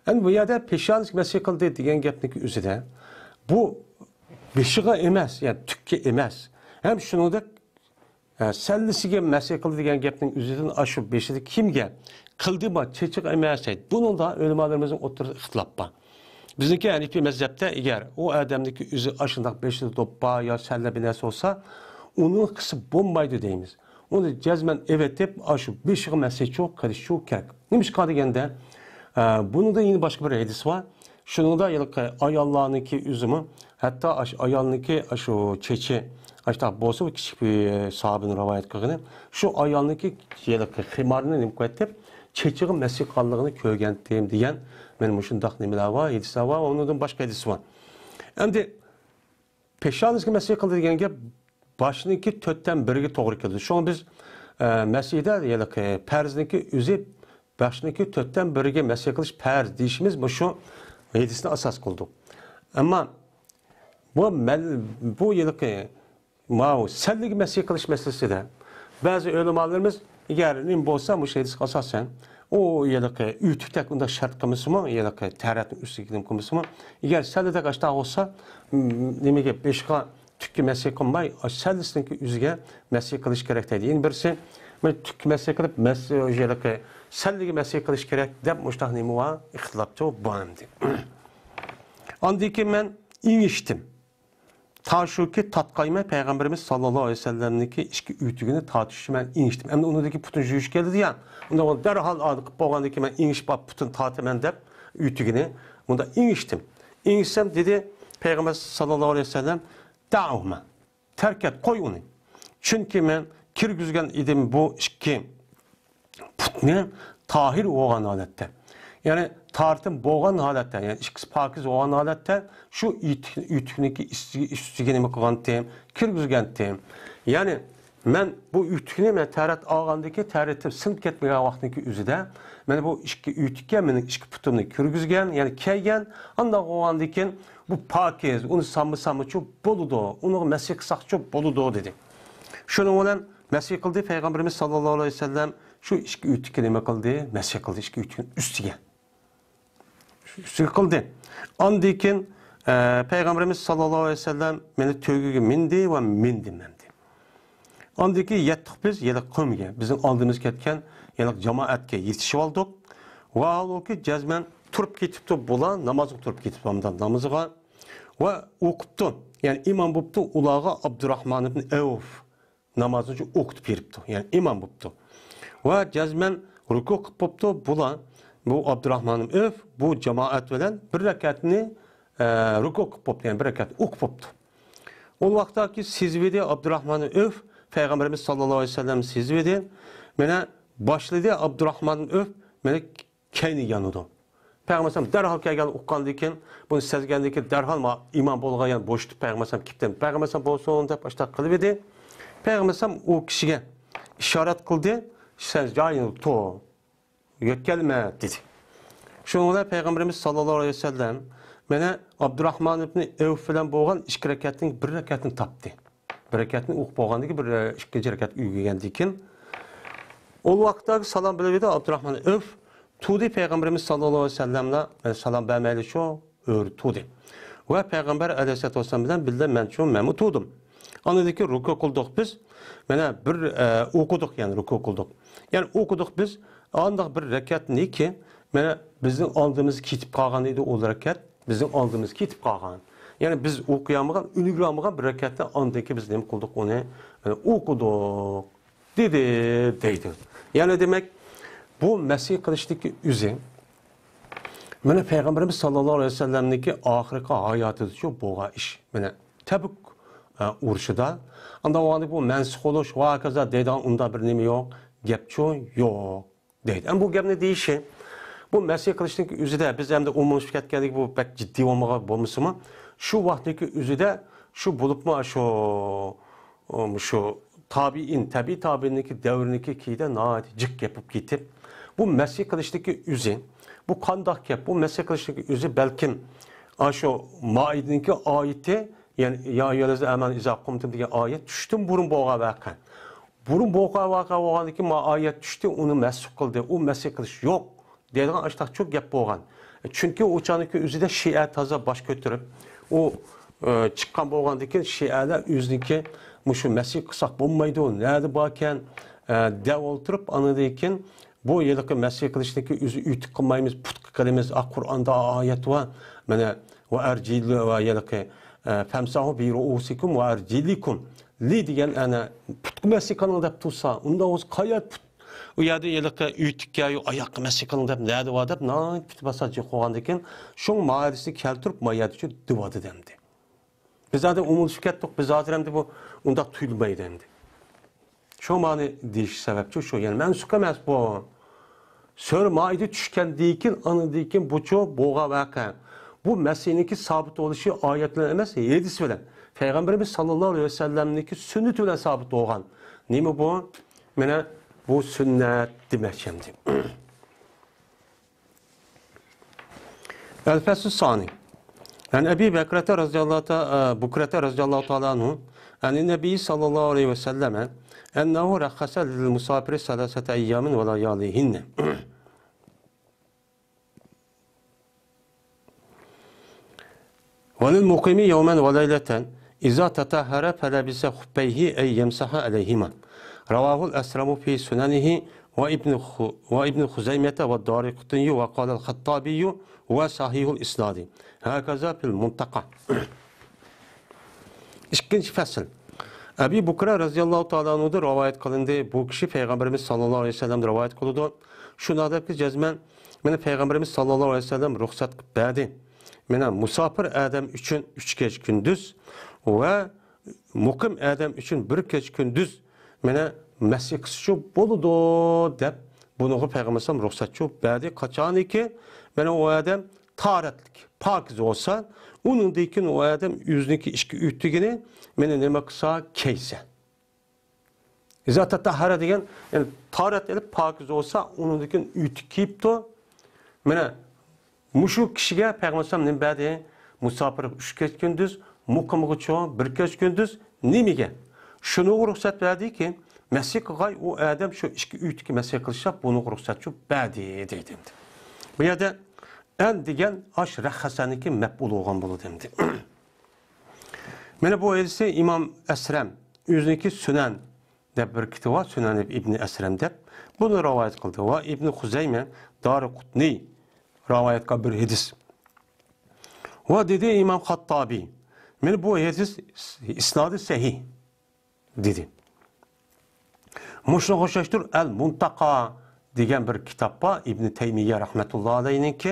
ئەمدى بۇ يەردە پېشانىسىگە مەسىھ قىلدى دېگەن گەپنىڭكى ئۆزىدە، بۇ بېشىغا ئەمەس، يەنى تۈككە ئەمەس. ھەم شۇنىڭدەك، ئە، سەللىسىگە مەسىھ قىلدى دېگەن گەپنىڭ ئۆزىدىن ئاشۇ بېشىدا كىمگە قىلدىمۇ، چېچىغا ئەمەس دەيدۇ. بۇنىڭدا ئۆلىمالىرىمىزنىڭ ئوتتۇرىسىدا ئىختىلاپ بار. بىزنىڭكى ھەنىپىي مەزھەپتە ئەگەر ئۇ ئادەمنىڭكى ئۆزى ئاشۇنداق بېشىدا دوپپا يا سەللە بىر نەرسە بولسا، ئۇنى قىلسا بولمايدۇ دەيمىز. ئۇنى جەزمەن ئەۋېتىپ، ئاشۇ بېشىغا مەسىھچۇ قىلىشچۇ كېرەك. نېمىشقا دېگەندە، ئە، بۇنىڭدا يەنە باشقا بىر ھەدىس بار. شۇنىڭدا ھېلىقى ئاياللارنىڭكى ئۆزىمۇ، ھەتتا ئاش-، ئايالنىڭكى ئاشۇ چېچى، ئاشۇنداق بولسا، بۇ كىچىك بىر ساھابىنىڭ رىۋايەت قىلغىنى، شۇ ئايالنىڭكى ھېلىقى خىمارىنى نېمە قىلىۋېتىپ، چېچىغا مەسىھ قىلغانلىقىنى كۆرگەنتىم دېگەن، مانا مۇشۇنداق نېمىلەر بار، ھەدىسلەر بار، ئۇنىڭدىن باشقا ھەدىس بار. ئەمدى پېشانىسىگە مەسىھ قىلدى دېگەن گەپ باشنىڭكى تۆتتىن بىرىگە توغرا كېلىدۇ. شۇڭا بىز، ئە، مەسىدە ھېلىقى پەرزنىڭكى ئۆزى بەشنىڭكى تۆتتىن بىرىگە مەسىي قىلىش پەرز دېيىشىمىز مۇشۇ ھەدىسنى ئاساس قىلدۇق. ئەمما بۇ مەل-، بۇ ھېلىقى ماۋۇ سەللىگە مەسىي قىلىش مەسىلىسىدە بەزى ئۆلىمالىرىمىز ئەگەر نېمە بولسا، مۇشۇ ھەدىسكە ئاساسەن، ئۇ ھېلىقى ئۆتۈكتەك ئۇنداق شەرت قىلمىسىمۇ، ھېلىقى تەرەتنىڭ ئۈستىگە نېمە قىلمىسىمۇ، ئەگەر سەللىدەك ئاشتاق بولسا، م-، نېمىگە، بېشىغا تۈككە مەسىي قىلماي، سەللىسىنىڭكى ئۆزىگە مەسىي قىلىش كېرەك دەيدۇ. يەنە بىرسى، مەن تۈككە مەسىي قىلىپ، مەس-، ھېلىقى سەللىگە مەسىي قىلىش كېرەك دەپ مۇشۇنداق نېمە بار، ئىختىلاپچۇ بار ئەمدى. ئاندىن كېيىن مەن ئېڭىشتىم. تا شۇكى تارتقايمەن، پەيغەمبىرىمىز ساللاللاھۇ ئەلەيھى ۋەسەللەمنىڭكى ئىككى ئۆتۈكىنى تارتىشنى مەن ئېڭىشتىم. ئەمدى ئۇنىڭدىكى پۇتىنى يۇيۇش كېلىدۇ يا. ئۇندا ئۇ دەرھال ئادىقىپ بولغاندىن كېيىن مەن ئېڭىشىپ ئاپ پۇتىنى تارتىمەن دەپ ئۆتۈكىنى مۇندا ئېڭىشتىم. ئېڭىشسەم دېدى پەيغەمبەر ساللاللاھۇ ئەلەيھى ۋەسەللەم، دەئۇھۇما. تەرك ئەت، قوي ئۇنى. چۈنكى مەن كىرگۈزگەن ئىدىم بۇ ئىككى پۇتنى تاھىر بولغان ھالەتتە. يەنى تارتىن بولغان ھالەتتە، يەنى ئىككىسى پاكىز بولغان ھالەتتە شۇ ئېتىك-، ئۆتۈكنىڭكى ئۈستىگە، ئۈستىگە نېمە قىلغانتىم؟ كىرگۈزگەنتىم. يەنى مەن بۇ ئۆتۈكنى مەن تەرەت ئالغاندىن كېيىن، تەرىتىم سىنىپ كەتمىگەن ۋاقىتنىڭكى ئۆزىدە، مانا بۇ ئىككى ئۆتۈككە مېنىڭ ئىككى پۇتۇمنى كىرگۈزگەن، يەنى كەيگەن. ئانداق بولغاندىن كېيىن بۇ پاكىز، ئۇنى سانمىسامچۇ بولىدۇ، ئۇنىڭغا مەسىي قىلساقچۇ بولىدۇ، دېدى. شۇنىڭ بىلەن مەسىي قىلدى پەيغەمبىرىمىز ساللاللاھۇ ئەلەيھى ۋەسەللەم، شۇ ئىككى ئۆتۈككە نېمە قىلدى؟ مەسىي قىلدى ئىككى ئۆتۈكنىڭ ئۈستىگە. ئۈستىگە قىلدى. ئاندىن كېيىن، ئە، پەيغەمبىرىمىز ساللاللاھۇ ئەلەيھى ۋەسەللەم مېنى تۆگىگە مىندى ۋە مىندىم ئەمدى. ئاندىن كېيىن يەتتۇق بىز ھېلىقى قەۋمگە. بىزنىڭ ئالدىمىزغا كەتكەن ھېلىقى جامائەتكە يېتىشىۋالدۇق. ۋاھالبۇكى، جەزمەن تۇرۇپ كېتىپتۇ بۇلار، نامازغا تۇرۇپ كېتىپتۇ، ھەمدە نامىزىغا. ۋە ئوقۇپتۇ، يەنى ئىمام بوپتۇ ئۇلارغا ئابدۇراھمان ئىبن ئەۋف نامازىنى ئوقۇتۇپ بېرىپتۇ، يەنى ئىمام بوپتۇ. ۋە جەزمەن رۇكۇ قىلىپ بوپتۇ بۇلار، بۇ ئابدۇراھمان ئىبن ئەۋف بۇ جامائەت بىلەن بىر رەكەتنى، ئە، رۇكۇ قىلىپ بوپتۇ، يەنى بىر رەكەت ئوقۇپ بوپتۇ. ئۇ ۋاقىتتاكى سېزىۋىدى ئابدۇراھمان ئىبن ئەۋف، پەيغەمبىرىمىز ساللاللاھۇ ئەلەيھى ۋەسەللەم سېزىۋىدى، مانا باشلىدى ئابدۇراھمان ئىبن ئەۋف، مانا كەينى يانىدۇ. پەيغەمبەر ئەلەيھىسسالام دەرھال كەلگەننى ئۇققاندىن كېيىن، بۇنى سەزگەندىن كېيىن دەرھال ما-، ئىمام بولغان يەرنى بوشىتىپ پەيغەمبەر ئەلەيھىسسالام كېپتىن. پەيغەمبەر ئەلەيھىسسالام بولسۇن دەپ ئاشتاق قىلىۋىدى. پەيغەمبەر ئەلەيھىسسالام ئۇ كىشىگە ئىشارەت قىلدى، سەن جايىڭدا تۇر، يۆتكەلمە دېدى. شۇنىڭ بىلەن پەيغەمبىرىمىز ساللاللاھۇ ئەلەيھى ۋەسەللەم مانا ئابدۇراھمان ئىبنى ئەۋف بىلەن بولغان ئىككى رەكەتنىڭ بىر رەكەتنى تاپتى. بىر رەكەتنى ئوقۇپ بولغاندىن كېيىن، بىر، ئىككىنچى رەكەت ئۆگەنگەندىن كېيىن، ئۇ ۋاقىتتا سالام بېرىۋىدى ئابدۇراھمان ئەۋف. تۇردى پەيغەمبىرىمىز ساللاللاھۇ ئەلەيھى ۋەسەللەملا، مەن سالام بەرمەيلى شۇ ئۆرە تۇردى. ۋە پەيغەمبەر ئەلەيھىسسالاتۇ ۋەسسالام بىلەن بىللە مەن شۇ مەنمۇ تۇردۇم. ئاندىن كېيىن رۇكۇ قىلدۇق بىز. مانا بىر، ئە، ئوقۇدۇق، يەنى رۇكۇ قىلدۇق. يەنى ئوقۇدۇق بىز. ئانداق بىر رەكەتنىكى، مانا بىزنىڭ ئالدىمىزغا كېتىپ قالغان ئىدى ئۇ رەكەت. بىزنىڭ ئالدىمىزغا كېتىپ قالغان. يەنى بىز ئوقۇيالمىغان، ئۈلگۈرەلمىغان بىر رەكەتنى ئاندىن كېيىن بىز نېمە قىلدۇق ئۇنى؟ مانا ئوقۇدۇق. دېدى، دەيدۇ. يەنى دېمەك، بۇ مەسىي قىلىشتىكى ئۆزى، مانا پەيغەمبىرىمىز ساللاللاھۇ ئەلەيھى ۋەسەللەمنىڭكى ئاخىرقى ھاياتىدىچۇ بولغان ئىش. مانا تەبۈك، ئە، ئۇرۇشىدا. ئاندا بولغاندىكىن بۇ مەنسۇخ بولۇش ۋە ھاكازا دەيدىغان ئۇنداق بىر نېمە يوق، گەپچۇ يوق. دەيدۇ. ئەمما بۇ گەپنى دېيىشى، بۇ مەسىي قىلىشنىڭكى ئۆزىدە، بىز ئەمدى ئومۇملىشىپ كەتكەندىكىن بۇ بەك جىددىي بولمىغان بولمىسىمۇ، شۇ ۋاقىتنىڭكى ئۆزىدە شۇ بولۇپمۇ شۇ، شۇ تابىئىن، تەبىئىي تابىئىننىڭكى دەۋرىنىڭكى كېيىدە ناھايىتى جىق گەپ بولۇپ كېتىپ، بۇ مەسىي قىلىشنىڭكى ئۆزى، بۇ قانداق گەپ؟ بۇ مەسىي قىلىشنىڭكى ئۆزى بەلكىم ئاشۇ مائىدىنىڭكى ئايىتى، يەنى يا ئەييۇھەللەزىنە ئامەنۇ ئىزا قۇمتۇم دېگەن ئايەت چۈشتىن بۇرۇن بولغان ۋەقە. بۇرۇن بولغان ۋەقە بولغاندىن كېيىن، ما ئايەت چۈشتى، ئۇنى مەنسۇخ قىلدى، ئۇ مەسىي قىلىش يوق دەيدىغان ئاشۇنداق چوڭ گەپ بولغان. چۈنكى ئۇ چاغنىڭكى ئۆزىدە شىئە تازا باش كۆتۈرۈپ، ئۇ، ئە، چىققان بولغاندىن كېيىن شىئەلەر ئۆزىنىڭكى مۇشۇ مەسىي قىلساق بولمايدۇ، نەدە باركەن، ئە، دەپ ئولتۇرۇپ، ئاندىن كېيىن بۇ ھېلىقى مەسىي قىلىشنىڭكى ئۆزى ئۆتۈك قىلمايمىز، پۇتقا قىلىمىز، ئا، قۇرئاندا ئايەت بار، مانا، ۋە ئەرجىلۇ ۋە ھېلىقى، ئە، فەمسەھۇ بىرۇئۇسىكۇم ۋە ئەرجۇلىكۇم. لى دېگەن ئەنە پۇتقا مەسىي قىلىڭ دەپ تۇرسا، ئۇنداق بولسا قايا پۇت، ئۇ يەردە ھېلىقى ئۆتۈككە يا ئاياققا مەسىي قىلىڭ دەپ نەدە بار دەپ ناھايىتى پۇتى باسا جىق قويغاندىكىن، شۇڭ مائىدىسىنى كەلتۈرۈپ ما يەردىچۇ دېۋادى دەمدى. بىز ھازىر ئومۇملىشىپ كەتتۇق، بىز ھازىر ئەمدى بۇ ئۇنداق تۇيۇلمايدۇ ئەمدى. شۇ مانا دېيىش سەۋەبچۇ شۇ، يەنى مەنسۇخ ئەمەس بۇ. سۈرە مائىدە چۈشكەندىن كېيىن، ئاندىن كېيىن بۇچۇ بولغان ۋەقە. بۇ مەسىھنىڭكى سابىت بولۇشى ئايەت بىلەن ئەمەس، ھەدىس بىلەن. پەيغەمبىرىمىز ساللاللاھۇ ئەلەيھى ۋەسەللەمنىڭكى سۈننىتى بىلەن سابىت بولغان. نېمە بۇ؟ مانا بۇ سۈننەت دېمەكچى ئەمدى. الفصل الثاني. عن أبي بكرة رضي الله تع-، بكرة رضي الله تعالى عنه عن النبي صلى الله عليه وسلم أنه رخص للمسافر ثلاثة أيام ولياليهن. وللمقيم يوما وليلة إذا تطهر فلبس خفيه أي يمسح عليهما. رواه الأثرم في سننه وابن خ-، وابن خزيمة والدارقطني وقال الخطابي هو صحيح الإسناد. هكذا في المنتقى. ئىككىنچى پەسىل. ئەبى بۇكرە رەزىياللاھۇ تائالا ئەنھۇدىن رىۋايەت قىلىندى. بۇ كىشى پەيغەمبىرىمىز ساللاللاھۇ ئەلەيھى ۋەسەللەمدىن رىۋايەت قىلىدۇ. شۇنداق دەپتۇ، جەزمەن مانا پەيغەمبىرىمىز ساللاللاھۇ ئەلەيھى ۋەسەللەم رۇخسەت قىلىپ بەردى. مانا مۇساپىر ئادەم ئۈچۈن ئۈچ كەچ كۈندۈز ۋە مۇقىم ئادەم ئۈچۈن بىر كەچ كۈندۈز مانا مەسى قىلسىچۇ بولىدۇ دەپ، بۇنىڭغا پەيغەمبەر ئەلەيھىسسالام رۇخسەتچۇ بەردى. قاچانكى مانا ئۇ ئادەم تاھارەتلىك، پاكىز بولسا، ئۇنىڭدىن كېيىن ئۇ ئادەم ئۆزىنىڭكى ئىچكى ئۆتۈكىنى مانا نېمە قىلسا، كىيسە. ئىزا تەتەھھەرە دېگەن، يەنى تاھارەت ئېلىپ پاكىز بولسا، ئۇنىڭدىن كېيىن ئۆتۈك كىيىپتۇ. مانا مۇشۇ كىشىگە پەيغەمبەر ئەلەيھىسسالام نېمە بەردى؟ مۇساپىرغا ئۈچ كەچ كۈندۈز، مۇقىمغىچۇ بىر كەچ كۈندۈز نېمىگە؟ شۇنىڭغا رۇخسەت بەردىكى، مەسى قىلغاي ئۇ ئادەم شۇ ئىچكى ئۆتۈكى مەسى قىلىشلاپ بۇنىڭغا رۇخسەتچۇ بەردى دەيدۇ ئەمدى. بۇ يەردە ئەن دېگەن ئاش رەخەسەنىكى مەپئۇل بولغان بولىدۇ ئەمدى. مانا بۇ ھەدىسنى ئىمام ئەسرەم ئۆزىنىڭكى سۈنەن دەپ بىر كىتابى بار، سۈنەن ئىبنى ئەسرەم دەپ، بۇنى رىۋايەت قىلدى. ۋە ئىبنى خۇزەيمە، دارىقۇتنى رىۋايەت قىلغان بىر ھەدىس. ۋە دېدى ئىمام خاتتابى، مانا بۇ ھەدىس ئىسنادى سەھىھ دېدى. مۇشۇنىڭغا ئوخشاشتۇر ئەل مۇنتاقا دېگەن بىر كىتاب بار، ئىبنى تەيمىيە رەھمەتۇللا ئەلەيھنىڭكى.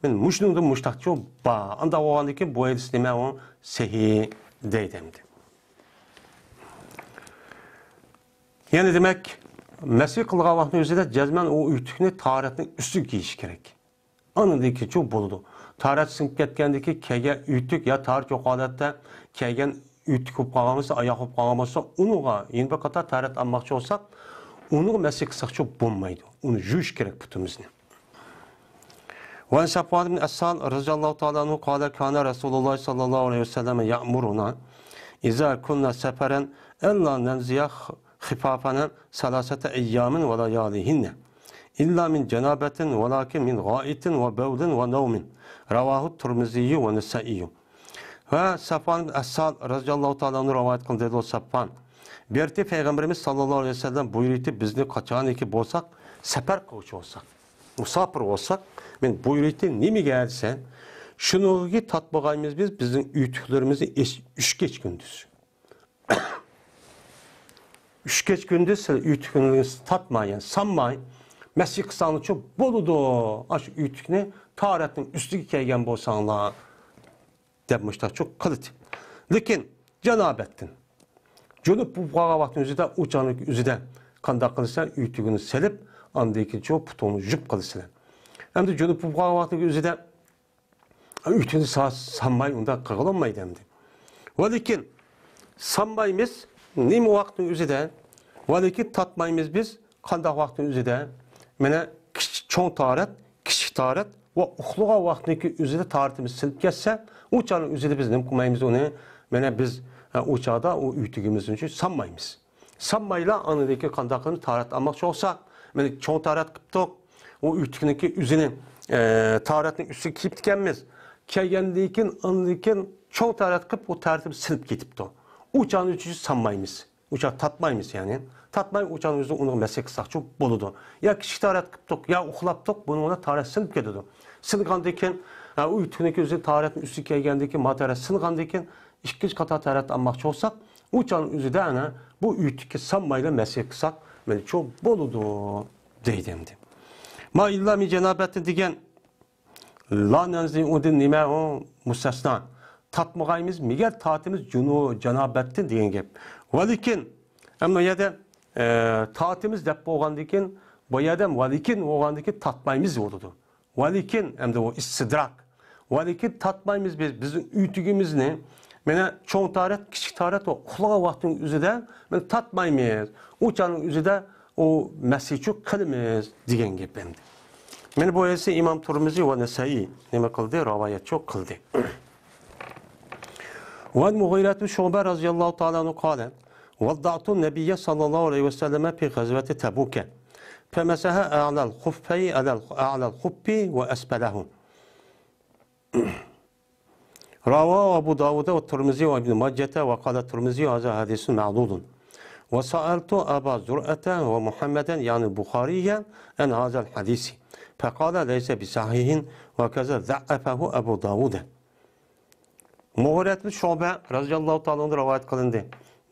مانا مۇشۇنىڭدا مۇشتاقچۇ بار. ئانداق بولغاندىن كېيىن بۇ ھەدىس نېمە ئۇ؟ سەھىھ دەيدۇ ئەمدى. يەنى دېمەك، مەسى قىلغان ۋاقتىنىڭ ئۆزىدە جەزمەن ئۇ ئۆتۈكنى تاھارەتنىڭ ئۈستىگە كىيىش كېرەك. ئاندىن كېيىنچۇ بولىدۇ. تاھارەت سىڭىپ كەتكەندىن كېيىن كىيگەن ئۆتۈك يا تاھارەت يوق ھالەتتە كىيگەن ئۆتۈك بولۇپ قالغان بولسا، ئاياغ بولۇپ قالغان بولسا، ئۇنىڭغا يەنە بىر قاتار تاھارەت ئالماقچى بولساق، ئۇنىڭغا مەسى قىلساقچۇ بولمايدۇ. ئۇنى يۇيۇش كېرەك پۇتىمىزنى. وعن صفوان بن أسال رضي الله تعالى عنه قال كان رسول الله صلى الله عليه وسلم يأمرنا إذا كنا سفرا ألا ننزع خفافنا ثلاثة أيام ولياليهن إلا من جنابة ولكن من غائط وبول ونوم. رواه الترمذي والنسائي. ۋە سەفۋان ئەسسال رەزىياللاھۇ تائالا ئەنھۇ رىۋايەت قىلدى، دېدى سەفۋان. بىر پەيغەمبىرىمىز ساللاللاھۇ ئەلەيھى ۋەسەللەم بۇيرۇيتتى، بىزنى قاچانكى بولساق، سەپەر قىلغۇچى بولساق، مۇساپىر بولساق، مەن بۇيرۇيتتى، نېمىگە دېسە، شۇنىڭغا تارتمىغايمىز بىز، بىزنىڭ ئۆتۈكلىرىمىزنى ئۈچ كەچ كۈندۈز. ئۈچ كەچ كۈندۈز سىلەر ئۆتۈكىڭلارنى تارتماي، يەنى سانماي، مەسى قىلساڭلارچۇ بولىدۇ. ئاشۇ ئۆتۈكنى تاھارەتنىڭ ئۈستىگە كىيگەن بولساڭلار، دەپ مۇشتاقچۇ قىلدى. لېكىن جانابەتتىن، جۇنۇپ بولۇپ قالغان ۋاقىتنىڭ ئۆزىدە، ئۇ چاغنىڭ ئۆزىدە قانداق قىلىسەن؟ ئۆتۈكىنى سېلىپ، ئاندىن كېيىنچۇ پۇتۇڭنى يۇيۇپ قىلىسىلەر. ئەمدى جۇنۇپ بولۇپ قالغان ۋاقىتنىڭ ئۆزىدە ئۆتۈكنى سا-، سانماي ئۇنداق قىلغىلىمايدۇ ئەمدى. ۋە لېكىن سانمايمىز نېمە ۋاقىتنىڭ ئۆزىدە، ۋە لېكىن تارتمايمىز بىز قانداق ۋاقىتنىڭ ئۆزىدە. مانا كىچىك، چوڭ تاھارەت، كىچىك تاھارەت ۋە ئۇخلىغان ۋاقىتنىڭكى ئۆزىدە تاھارىتىمىز سىنىپ كەتسە، ئۇ چاغنىڭ ئۆزىدە بىز نېمە قىلمايمىز ئۇنى؟ مانا بىز، ئە، ئۇ چاغدا ئۇ ئۆتۈكىمىزنى سانمايمىز. سانمايلا ئاندىن كېيىن قانداق قىلىمىز؟ تاھارەت ئالماقچى بولساق، مانا چوڭ تاھارەت قىپتۇق، ئۇ ئۆتۈكنىڭكى ئۆزىنى، ئە، تاھارەتنىڭ ئۈستىگە كىيىپتىكەنمىز. كىيگەندىن كېيىن، ئاندىن كېيىن چوڭ تاھارەت قىلىپ، ئۇ تاھارىتىمىز سىنىپ كېتىپتۇ. ئۇ چاغنى ئۈچۈن سانمايمىز. ئۇ چاغ تاتمايمىز، يەنى. تاتماي ئۇ چاغنىڭ ئۆزىدە ئۇنىڭغا مەسە قىلساقچۇ بولىدۇ. يا كىچىك تاھارەت قىپتۇق، يا ئۇخلاپتۇق، بۇنىڭ بىلەن تاھارەت سىنىپ كېتىدۇ. سىنغاندىن كېيىن، ئە، ئۇ ئۆتۈكنىڭكى ئۆزى تاھارەتنىڭ ئۈستىگە كىيگەندىن كېيىن، ما تاھارەت سىنغاندىن كېيىن، ئىككىنچى قاتار تاھارەت ئالماقچى بولساق، ئۇ چاغنىڭ ئۆزىدە ئەنە بۇ ئۆتۈككە سانمايلا مەسە قىلساق، مەنچۇ بولىدۇ، دەيدۇ ئەمدى. ما ئىللا مىن جانابەتتىن دېگەن لا نەنزىئۇدىن نېمە ئۇ؟ مۇستەسنا. تاتمىغايمىز، مەگەر تاتىمىز جۇنۇ-، جانابەتتىن دېگەن گەپ. ۋە لېكىن، ئەمما يەردە، ئە، تاتىمىز دەپ بولغاندىن كېيىن، بۇ يەردە ۋە لېكىن بولغاندىن كېيىن تاتمايمىز بولىدۇ. ۋە لېكىن، ئەمدى ئۇ ئىستىدراك. ۋە لېكىن تاتمايمىز بىز، بىزنىڭ ئۆتۈكىمىزنى، مانا چوڭ تاھارەت، كىچىك تاھارەت ۋە ئۇخلىغان ۋاقتىنىڭ ئۆزىدە، مانا تاتمايمىز. ئۇ چاغنىڭ ئۆزىدە ئۇ مەسىھچۇ قىلىمىز دېگەن گەپ ئەمدى. مانا بۇ ھەدىسنى ئىمام تۇرمىزى ۋە نەسەئىي نېمە قىلدى؟ راۋايەتچۇ قىلدى. وعن مغيرة بن شعبة رضي الله تعالى عنه قال: وضعت النبي صلى الله عليه وسلم في غزوة تبوك، فمسح أعلى الخف على ال-، أعلى الخف وأسفله. رواه أبو داود والترمذي وابن ماجة، وقال الترمذي: هذا حديث معلول. وسألت أبا زرعة ومحمدا، يعني البخاري، عن هذا الحديث، فقال: ليس بصحيح، وكذا ضعفه أبو داود. مۇغىرەت بىن شۇبە رەزىياللاھۇ تائالا ئەنھۇ رىۋايەت قىلىندى.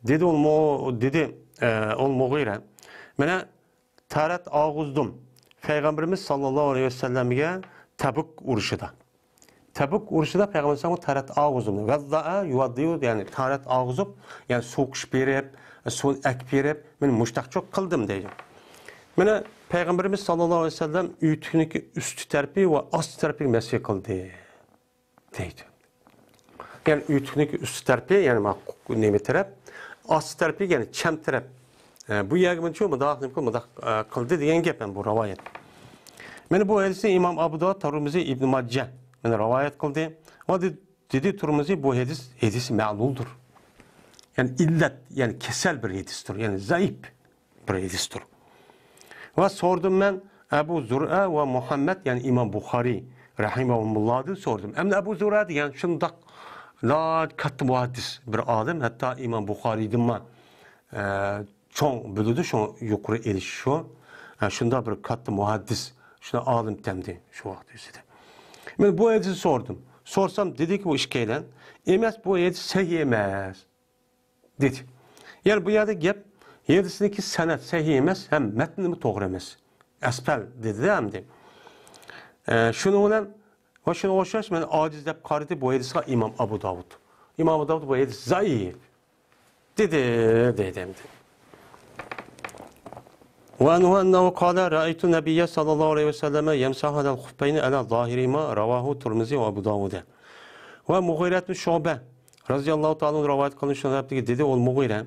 دېدى ئۇ مۇ-، دېدى، ئە، ئۇ مۇغىرە، مانا تەرەت ئالغۇزدۇم پەيغەمبىرىمىز ساللاللاھۇ ئەلەيھى ۋەسەللەمگە تەبۇك ئۇرۇشىدا. تەبۇك ئۇرۇشىدا پەيغەمبىرىمىز تەرەت ئالغۇزدۇم. ۋەززەئە يۇۋەززىئۇ، يەنى تەرەت ئالغۇزۇپ، يەنى سۇ قۇشۇپ بېرىپ، سۇنى ئەكىپ بېرىپ، مانا مۇشتاقچۇ قىلدىم دەيدۇ. مانا پەيغەمبىرىمىز ساللاللاھۇ ئەلەيھى ۋەسەللەم ئۆتۈكنىڭكى ئۈستى تەرىپى ۋە ئاستى تەرىپىگە مەسىھ قىلدى. دەيدۇ. يەنى ئۆتۈكنىڭكى ئۈستى تەرىپى، يەنى ما-، نېمە تەرەپ، ئاستى تەرىپى، يەنى چەم تەرەپ. ئە، بۇ يەرگە مۇنچە مۇنداق، مۇنداق، ئە، قىلدى دېگەن گەپ، يەنى بۇ رىۋايەت. مانا بۇ ھەدىسنى ئىمام ئابۇ داۋۇد، تۇرمۇزى، ئىبنى ماجە مانا رىۋايەت قىلدى. ۋە دې-، دېدى تۇرمۇزى، بۇ ھەدىس، ھەدىسى مەلۇلدۇر. يەنى ئىللەت، يەنى كېسەل بىر ھەدىستۇر، يەنى زەئىپ بىر ھەدىستۇر. ۋە سورىدىم مەن ئەبۇ زۇرئە ۋە مۇھەممەد، يەنى ئىمام بۇخارىي رەھىمەھۇمۇللاھدىن سورىدىم. ئەمدى ئەبۇ زۇرئە دېگەن شۇنداق ناھايىتى كاتتا مۇھەددىس بىر ئالىم، ھەتتا ئىمام بۇخارىيدىنمۇ، ئە، چوڭ بىلىدۇ، شۇڭا يۇقىرى ئېلىش شۇ. ئە، شۇنداق بىر كاتتا مۇھەددىس، شۇنداق ئالىم تەمدى شۇ ۋاقىت ئۆزىدە. مەن بۇ ھەدىسنى سورىدىم. سورىسام دېدىكى، بۇ ئىككىيلەن، ئەمەس، بۇ ھەدىس سەھىھ ئەمەس دېدى. يەنى بۇ يەردە گەپ ھەدىسنىڭكى سەنەد سەھىھ ئەمەس ھەم مەتنىمۇ توغرا ئەمەس. ئەسپەل دېدى-دە ئەمدى. ئە، شۇنىڭ بىلەن ۋە شۇنىڭغا ئوخشاش مەن ئاجىز دەپ قارىدى بۇ ھەدىسقا ئىمام ئابۇ داۋۇد. ئىمام ئابۇ داۋۇد بۇ ھەدىس زەئىپ دېدى، دېدى ئەمدى. وعنه أنه قال: رأيت النبي صلى الله عليه وسلم يمسح على الخفين على ظاهرهما، رواه الترمذي وأبو داود. ۋە مۇغىرەت بىن شۇبە رەزىياللاھۇ تائالا ئەنھۇ رىۋايەت قىلىنىشى دېدى، ئۇ مۇغىرە،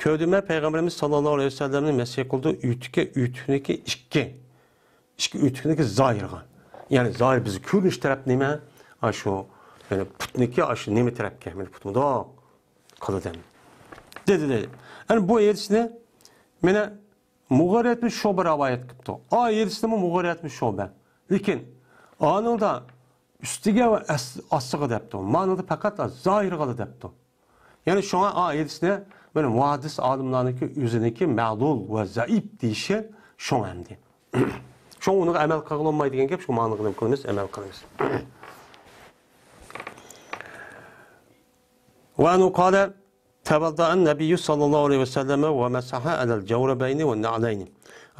كۆردۈم مەن پەيغەمبىرىمىز ساللاللاھۇ ئەلەيھى ۋەسەللەمنى مەسىھ قىلدى، ئۆتۈكى، ئۆتۈكنىكى ئىككى، ئىككى ئۆتۈكنىكى زاھىرغا. يەنى زاھىر بىز كۆرۈنۈش تەرەپ نېمە؟ ئاشۇ، يەنى پۇتنىكى ئاشۇ نېمە تەرەپكە؟ مانا پۇت مۇنداق قىلىدۇ. دېدى، دېدى. ئەنە بۇ ھەدىسنى مانا مۇغىرەت بىن شۇبە رىۋايەت قىپتۇ. ئا ھەدىسنىمۇ مۇغىرەت بىن شۇبە. لېكىن ئانىڭدا ئۈستىگە ۋە ئەس-، ئاستىغا دەپتۇ. مانىدا پەقەت زاھىرغىلا دەپتۇ. يەنى شۇڭا ئا ھەدىسنى مانا مۇھەددىس ئالىملارنىڭكى ئۆزىنىڭكى مەلۇل ۋە زەئىپ دېيىشى شۇڭا ئەمدى. شۇڭا ئۇنىڭغا ئەمەل قىلغىلى بولمايدىغان گەپ، شۇ مانىغا نېمە قىلىمىز؟ ئەمەل قىلىمىز. وعنه قال: توضأ النبي صلى الله عليه وسلم ومسح على الجوربين والنعلين.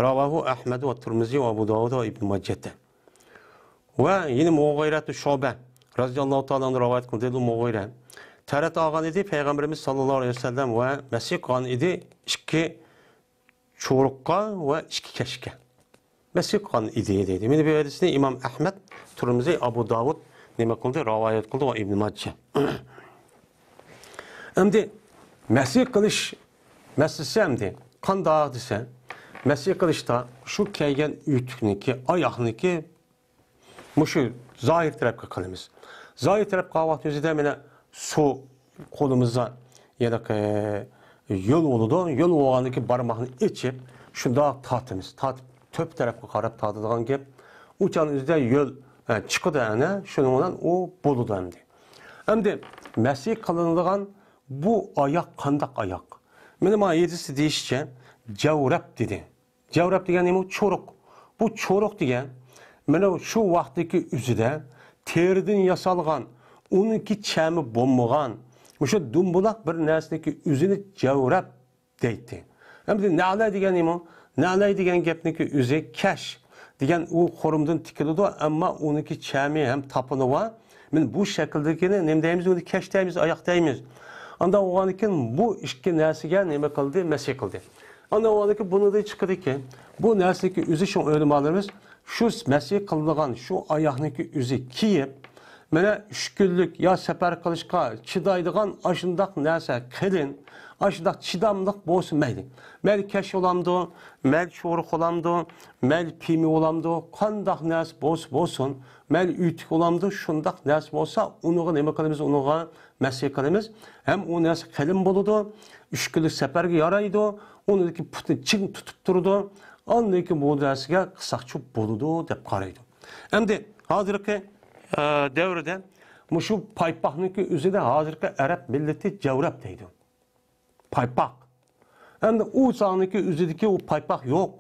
رواه أحمد والترمذي وأبو داود وابن ماجة. ۋە يەنە مۇغىرەتۇ شۇبە رەزىياللاھۇ تائالا ئەنھۇ رىۋايەت قىلدى، مۇغىرە تەرەت ئالغان ئىدى پەيغەمبىرىمىز ساللاللاھۇ ئەلەيھى ۋەسەللەم ۋە مەسىھ قىلغان ئىدى ئىككى چورۇققا ۋە ئىككى كەشكە. مەسىھ قىلغان ئىدى دەيدۇ. مانا بۇ ھەدىسنى ئىمام ئەھمەد، تۇرمۇزى، ئابۇ داۋۇد نېمە قىلدى؟ رىۋايەت قىلدى ۋە ئىبن ماجە. ئەمدى مەسىھ قىلىش مەسىلىسى ئەمدى قانداق دېسە، مەسىھ قىلىشتا شۇ كىيگەن ئۆتۈكنىكى، ئاياغنىكى مۇشۇ زاھىر تەرەپكە قىلىمىز. زاھىر تەرەپ قىلغان ۋاقىت ئۆزىدە مانا سۇ قولىمىزدا يەنە، ئە، يۆل بولىدۇ. يۆل بولغاندىكى بارماقنى ئېچىپ، شۇنداق تارتىمىز. تارتىپ، تۆپ تەرەپكە قاراپ تارتىدىغان گەپ. ئۇ چاغنىڭ ئۆزىدە يۆل، ئە، چىقىدۇ ئەنە، شۇنىڭ بىلەن ئۇ بولىدۇ ئەمدى. ئەمدى مەسىھ قىلىنىدىغان بۇ ئاياق قانداق ئاياق؟ مانا ما ھەدىستە دېيىشىچە، جەۋرەپ دېدى. جەۋرەپ دېگەن نېمە؟ چورۇق. بۇ چورۇق دېگەن، مانا شۇ ۋاقىتتىكى ئۆزىدە تېرىدىن ياسالغان، ئۇنىڭكى چەمى بولمىغان، مۇشۇ دۇمبىلاق بىر نەرسىنىڭكى ئۆزىنى جەۋرەپ دەيتتى. ئەمدى نەلەي دېگەن نېمە؟ نەلەي دېگەن گەپنىڭكى ئۆزى كەش دېگەن ئۇ خۇرۇمدىن تىكىلىدۇ، ئەمما ئۇنىڭكى چەمى ھەم تاپىنى بار. مانا بۇ شەكىلدىكىنى نېمە دەيمىز؟ ئۇنى كەش دەيمىز، ئاياق دەيمىز. ئانداق بولغاندىكىن بۇ ئىككى نەرسىگە نېمە قىلدى؟ مەسىھ قىلدى. ئانداق بولغاندىكىن بۇنىڭدىن چىقىدىكى، بۇ نەرسىنىڭكى ئۆزى شۇ ئۆلىمالىرىمىز شۇ مەسىھ قىلىدىغان شۇ ئاياقنىڭكى ئۆزى كىيىپ، مانا ئۈچ كۈنلۈك يا سەپەر قىلىشقا چىدايدىغان ئاشۇنداق نەرسە، قېلىن، ئاشۇنداق چىداملىق بولسا مەيلى. مەيلى كەش بولامدۇ، مەيلى چورۇق بولامدۇ، مەيلى پىيمە بولامدۇ، قانداق نەرسە بولسا بولسۇن، مەيلى ئۆتۈك بولامدۇ، شۇنداق نەرسە بولسا، ئۇنىڭغا نېمە قىلىمىز؟ ئۇنىڭغا مەسخ قىلىمىز. ھەم ئۇ نەرسە قېلىن بولىدۇ، ئۈچ كۈنلۈك سەپەرگە يارايدۇ، ئۇنىڭدىكى پۇتىنى چىڭ تۇتۇپ تۇرىدۇ، ئاندىن كېيىن بۇ نەرسىگە قىلساقچۇ بولىدۇ دەپ قارايدۇ. ئەمدى ھازىرقى، ئە، دەۋردە مۇشۇ پايپاقنىڭكى ئۆزىدە ھازىرقى ئەرەب مىللىتى جەۋرەپ دەيدۇ. پايپاق. ئەمدى ئۇ چاغنىڭكى ئۆزىدىكى ئۇ پايپاق يوق.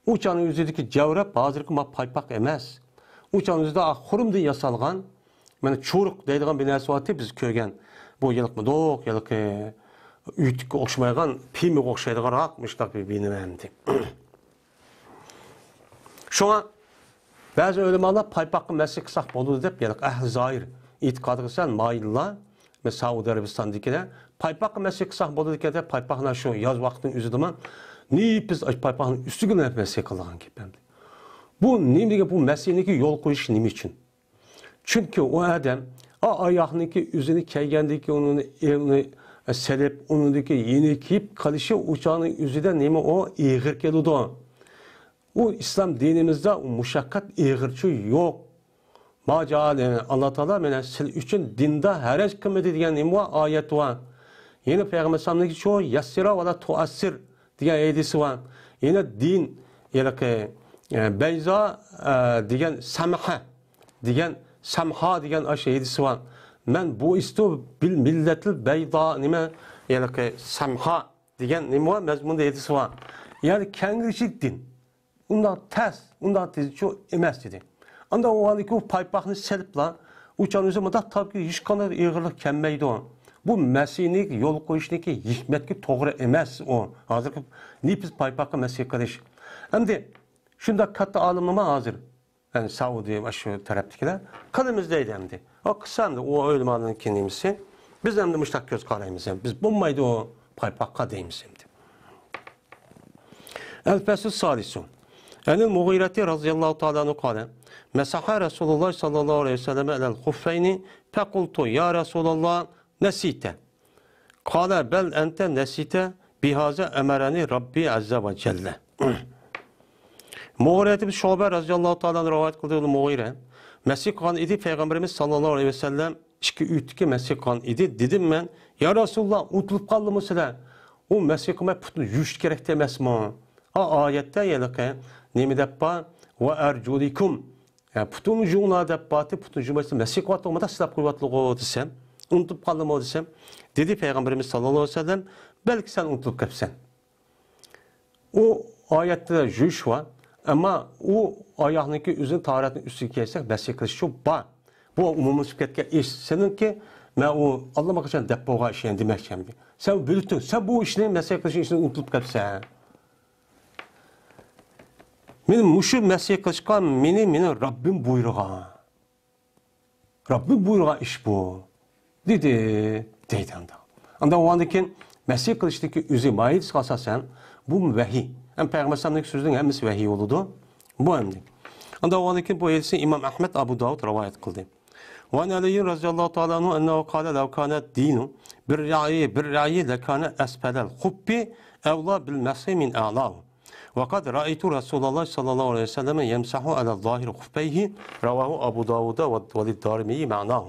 ئۇ چاغنىڭ ئۆزىدىكى جەۋرەپ ھازىرقى ما پايپاق ئەمەس. ئۇ چاغنىڭ ئۆزىدە خۇرۇمدىن ياسالغان، مانا چورۇق دەيدىغان بىر نەرسە بارتى، بىز كۆرگەن. بۇ يىلقمىدۇق، ھېلىقى ئۆتۈككە ئوخشىمايدىغان، پىيمىگە ئوخشايدىغانراق مۇشۇنداق بىر، بىر نېمە ئەمدى. شۇڭا بەزى ئۆلىمالار پايپاققا مەسخ قىلساق بولىدۇ دەپ، يەنى ئەھلى زاھىر ئېتىقادىغا سەل مايىللار، مەسىلەن، سەئۇدى ئەرەبىستاندىكىلەر پايپاققا مەسخ قىلساق بولىدىكەن دەپ، پايپاقنى شۇ ياز ۋاقتىنىڭ ئۆزىدىمۇ نېپىز پايپاقنىڭ ئۈستىگە مەسخ قىلىدىغان گەپ ئەمدى. بۇ نېمە دېگەن، بۇ مەسخنىڭكى يول قويۇش نېمە ئۈچۈن؟ چۈنكى ئۇ ئادەم ئا ئاياقنىڭكى ئۆزىنى كىيگەندىكى ئۇنى، ئۇنى سېلىپ، ئۇنىڭدىكى يېنى كىيىپ قېلىشى ئۇ چاغنىڭ ئۆزىدە نېمە ئۇ ئېغىر كېلىدۇ. ئۇ ئىسلام دىنىمىزدا ئۇ مۇشەققەت ئېغىرچۇ يوق. ما جاء، ئاللا تائالا مانا سىلەر ئۈچۈن دىندا ھەرەج قىلمىدى دېگەن نېمە بار؟ ئايەت بار. يەنە پەيغەمبەر ئەلەيھىسسالامنىڭكى شۇ يەسسىرا ۋە لا تۇئەسسىر دېگەن ھەدىسى بار. يەنە دىن، ھېلىقى، ئە، بەيزا، ئە، دېگەن سەمھە دېگەن، سەمھا دېگەن ئاشۇ ھەدىسى بار. مەن بۇئىستۇ بىل مىللەتىل بەيدا، نېمە، ھېلىقى سەمھا دېگەن نېمە بار؟ مەزمۇندا ھەدىسى بار. يەنى كەڭرىشىك دىن. ئۇنداق تەس، ئۇنداق تېزچۇ ئەمەس دېدى. ئاندا ئۇ ھالدىكى ئۇ پايپاقنى سېلىپلا، ئۇ چاغنىڭ ئۆزى مۇنداق تاپكى ھېچقانداق ئېغىرلىق كەلمەيدۇ. بۇ مەسخنى يول قويۇشنىڭكى ھېكمەتكە توغرا ئەمەس ئۇ. ھازىرقى نېپىز پايپاققا مەسخ قىلىش. ئەمدى شۇنداق كاتتا ئالىملىرىمۇ ھازىر، يەنى سەئۇدى ۋە شۇ تەرەپتىكىلەر قىلىمىز دەيدۇ ئەمدى. ئا، قىلسا ئەمدى ئۇ ئۆلىمالارنىڭكى نېمىسى. بىز ئەمدى مۇشۇنداق كۆز قارايمىز. بىز بولمايدۇ پايپاققا دەيمىز ئەمدى. الفصل السادس. عن المغيرة رضي الله تعالى عنه قال: مسح رسول الله صلى الله عليه وسلم على الخفين، فقلت: يا رسول الله، نسيت؟ قال: بل أنت نسيت، بهذا أمرني ربي عز وجل. مۇغىرەت ئىبن شۇبە رەزىياللاھۇ تائالا ئەنھۇ رىۋايەت قىلدى، ئۇ مۇغىرە مەسخ قىلغان ئىدى، پەيغەمبىرىمىز ساللاللاھۇ ئەلەيھى ۋەسەللەم ئىككى ئۆتۈككە مەسخ قىلغان ئىدى. دېدىم مەن: يا رەسۇلاللا، ئۇنتۇلۇپ قالدىمۇ سىلەر؟ ئۇ مەسخ قىلماي پۇتنى يۇيۇش كېرەك ئەمەسمۇ؟ ئا، ئايەتتە ھېلىقى نېمە دەپ بار؟ ۋە ئەرجۇلىكۇم. يا، پۇتۇڭنى يۇڭلار دەپ بارتى، پۇتنى يۇمايسىز، مەسخ قىلىۋاتىدىغۇ، مۇنداق سىلاپ قويۇۋاتىدىغۇ دېسەم، ئۇنتۇپ قالدىمۇ دېسەم، دېدى پەيغەمبىرىمىز ساللاللاھۇ ئەلەيھى ۋەسەللەم، بەلكى سەن ئۇنتۇلۇپ قېلىپسەن. ئۇ ئايەتتە يۇيۇش بار، ئەمما ئۇ ئاياقنىڭكى ئۆزىنى تاھارەتنىڭ ئۈستىگە كىيسەك، مەسخ قىلىشچۇ بار. بۇ ئومۇملىشىپ كەتكەن ئىش. سېنىڭكى، مەن ئۇ ئاللىماقاچان دەپ بولغان ئىش يەنە دېمەكچى ئەمدى. سەن بىلىپ تۇر، سەن بۇ ئىشنى، مەسخ قىلىش ئىشىنى ئۇنتۇلۇپ قېلىپسەن. مېنى مۇشۇ مەسخ قىلىشقا مېنى، مېنى رەببىم بۇيرۇغان. رەببىم بۇيرۇغان ئىش بۇ، دېدى، دەيدۇ ئاندا. ئاندا ئۇندىن كېيىن مەسخ قىلىشتىكى ئۆزى ماھىيىتىگە ئاساسەن، بۇ ۋەھىي. ھەم پەيغەمبەر ئەلەيھىسسالامنىڭ سۆزىنىڭ ھەممىسى ۋەھىي بولىدۇ. بۇ ئەمدى. ئاندا ئۇندىن كېيىن بۇ ھەدىسنى ئىمام ئەھمەد، ئەبۇ داۋۇد رىۋايەت قىلدى. وعن علي رضي الله تعالى عنه أنه قال: لو كان الدين بالرأي، بالرأي لكان أسفل الخف أولى بالمسح من أعلاه. وقد رأيت رسول الله صلى الله عليه وسلم يمسح على ظاهر خفيه. رواه أبو داود وللدارمي معناه.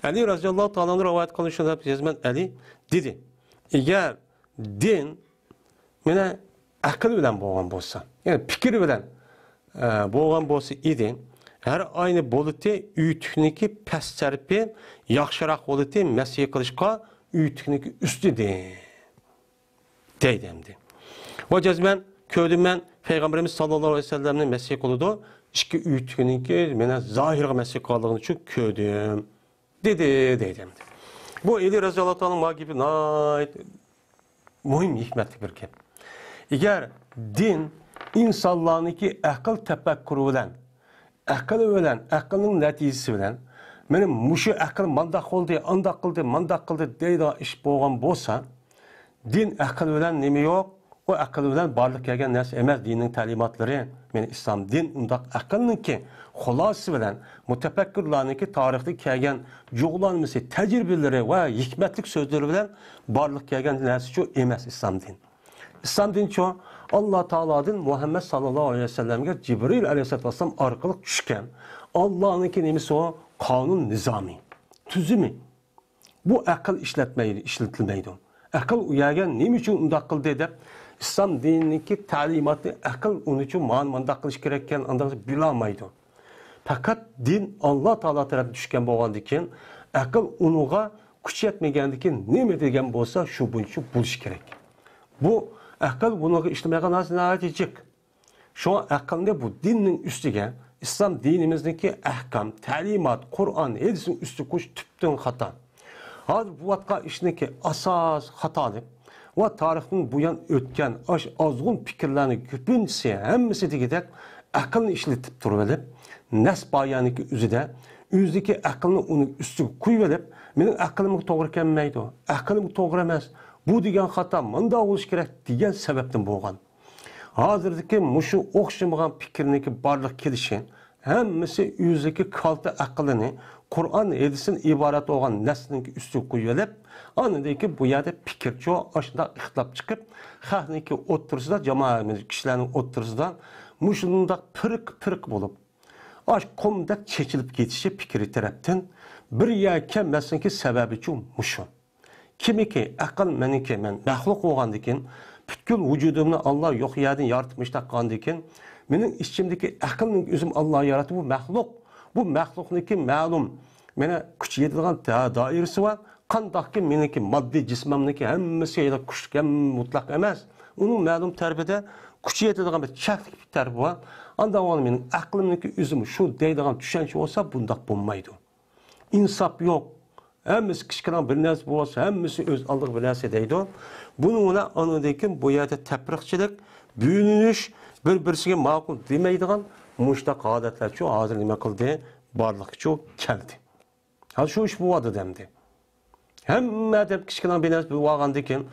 ئەلى رەزىياللاھۇ تائالا ئەنھۇ رىۋايەت قىلغان شۇنداق يازىمەن، ئەلى دېدى: ئەگەر دىن مانا ئەقىل بىلەن بولغان بولسا، يەنى پىكىر بىلەن، ئە، بولغان بولسا ئىدى، ھەر ئاينى بولىتى ئۆتۈكنىڭكى پەس تەرىپى ياخشىراق بولىتى مەسخ قىلىشقا ئۆتۈكنىڭكى ئۈستىدىن. دەيدۇ ئەمدى. ۋە جەزمەن كۆردۈم مەن، پەيغەمبىرىمىز ساللاللاھۇ ئەلەيھى ۋەسەللەمنى مەسخ قىلىدۇ، ئىككى ئۆتۈكىنىڭكى مانا زاھىرغا مەسخ قىلغانلىقىنى چۈ كۆردۈم، دېدى، دەيدۇ ئەمدى. بۇ ئەلى رەزىياللاھۇ تائالا مانا گېپى ناھايىتى مۇھىم، ھېكمەتلىك بىر گەپ. ئەگەر دىن ئىنسانلارنىڭكى ئەقىل تەپەككۇرى بىلەن، ئەقىل بىلەن، ئەقىلنىڭ نەتىجىسى بىلەن، مانا مۇشۇ ئەقىل مانداق قىلدى، ئانداق قىلدى، مانداق قىلدى دەيدىغان ئىش بولغان بولسا، دىن ئەقىل بىلەن نېمە يوق؟ ئۇ ئەقىل بىلەن بارلىققا كەلگەن نەرسە ئەمەس دىننىڭ تەلىماتلىرى. مېنىڭ ئىسلام دىن ئۇنداق ئەقىلنىڭكى خۇلاسىسى بىلەن، مۇتەپەككۇرلارنىڭكى تارىختىن كەلگەن جۇغلانمىسى، تەجرىبىلىرى ۋە ھېكمەتلىك سۆزلىرى بىلەن بارلىققا كەلگەن نەرسىچۇ ئەمەس ئىسلام دىن. ئىسلام دىنچۇ؟ ئاللا تائالادىن مۇھەممەد ساللاللاھۇ ئەلەيھى ۋەسەللەمگە جىبرىل ئەلەيھىسسالام ئارقىلىق چۈشكەن ئاللانىڭكى نېمىسى ئۇ؟ قانۇن نىزامى، تۈزۈمى. بۇ ئەقىل ئىشلەتمەيدۇ، ئىشلىتىلمەيدۇ. ئەقىل ئۇ يەرگە نېمە ئۈچۈن ئۇنداق قىلدى دەپ، ئىسلام دىنىنىڭكى تەلىماتىنى ئەقىل ئۇنىڭ ئۈچۈن مانا مانداق قىلىش كېرەككەن، ئانداق بىلالمايدۇ. پەقەت دىن ئاللا تائالا تەرەپتىن چۈشكەن بولغاندىكىن، ئەقىل ئۇنىڭغا كۈچ يەتمىگەندىكىن، نېمە دېگەن بولسا، شۇ بويىچە بولۇشى كېرەك. بۇ ئەقىل بۇنىڭغا ئىشلىمەيدىغان نەرسە ناھايىتى جىق. شۇڭا ئەقىلنى بۇ دىننىڭ ئۈستىگە، ئىسلام دىنىمىزنىڭكى ئەھكام، تەلىمات، قۇرئان، ھەدىسنىڭ ئۈستىگە قويۇش تۈپتىن خاتا. ھازىر بولۇۋاتقان ئىشنىڭكى ئاساس خاتالىق ۋە تارىختىن بۇيان ئۆتكەن ئاش ئازغۇن پىكىرلەرنىڭ كۆپىنچىسى، ھەممىسى دېگۈدەك ئەقىلنى ئىشلىتىپ تۇرۇۋېلىپ، نەس بايانىكى ئۆزىدە، ئۆزىدىكى ئەقىلنى ئۇنىڭ ئۈستىگە قويۇۋېلىپ، مېنىڭ ئەقلىمگە توغرا كەلمەيدۇ، ئەقلىم توغرا ئەمەس، بۇ دېگەن خاتا، مۇنداق بولۇشى كېرەك دېگەن سەۋەبتىن بولغان. ھازىردىكى مۇشۇ ئوخشىمىغان پىكىرنىڭكى بارلىققا كېلىشى، ھەممىسى ئۆزىدىكى كالتە ئەقلىنى قۇرئان، ھەدىستىن ئىبارەت بولغان نەرسىنىڭكى ئۈستىگە قويۇۋېلىپ، ئاندىن كېيىن بۇ يەردە پىكىرچۇ ئاشۇنداق ئىختىلاپ چىقىپ، خەقنىڭكى ئوتتۇرىسىدا، جامائەت كىشىلەرنىڭ ئوتتۇرىسىدا مۇشۇنداق پىرقە-پىرقە بولۇپ، ئاش قۇمدەك چېچىلىپ كېتىشى پىكرى تەرەپتىن بىر يەرگە كەلمەسلىكى سەۋەبىچۇ مۇشۇ. كىمكى ئەقىل مېنىڭكى، مەن مەخلۇق بولغاندىكىن، پۈتكۈل ۋۇجۇدۇمنى ئاللا يوق يەردىن يارىتىپ مۇشۇنداق قىلغاندىكىن، مېنىڭ ئىچىمدىكى ئەقىلنىڭ ئۆزىمۇ ئاللا ياراتتى، بۇ مەخلۇق. بۇ مەخلۇقنىڭكى مەلۇم، مانا، كۈچ يېتىدىغان دا-، دائىرىسى بار. قانداقكى مېنىڭكى ماددىي جىسمىمنىڭكى ھەممىسى كۈچلۈك ھەم مۇتلەق ئەمەس. ئۇنىڭ مەلۇم تەرىپىدە كۈچ يېتىدىغان بىر چەكلىك بىر تەرىپى بار. ئانداق بولغاندا مېنىڭ ئەقلىمنىڭكى ئۆزىمۇ شۇ دەيدىغان چۈشەنچە بولسا، بۇنداق بولمايدۇ. ئىنساپ يوق. ھەممىسى كىچىككىنە بىر نەرسە بولسا، ھەممىسى ئۆز ئالدىغا بىر نەرسە دەيدۇ. بۇنىڭ بىلەن ئاندىن كېيىن بۇ يەردە تەپرىقىچىلىك، بۆلۈنۈش، بىر-بىرسىگە ماقۇل دېمەيدىغان مۇشۇنداق ھالەتلەرچۇ ھازىر نېمە قىلدى؟ بارلىققىچۇ كەلدى. ھازىر شۇ ئىش بولۇۋاتىدۇ ئەمدى. ھەممە ئادەم كىچىككىنە بىر نەرسە بىلىۋالغاندىن كېيىن،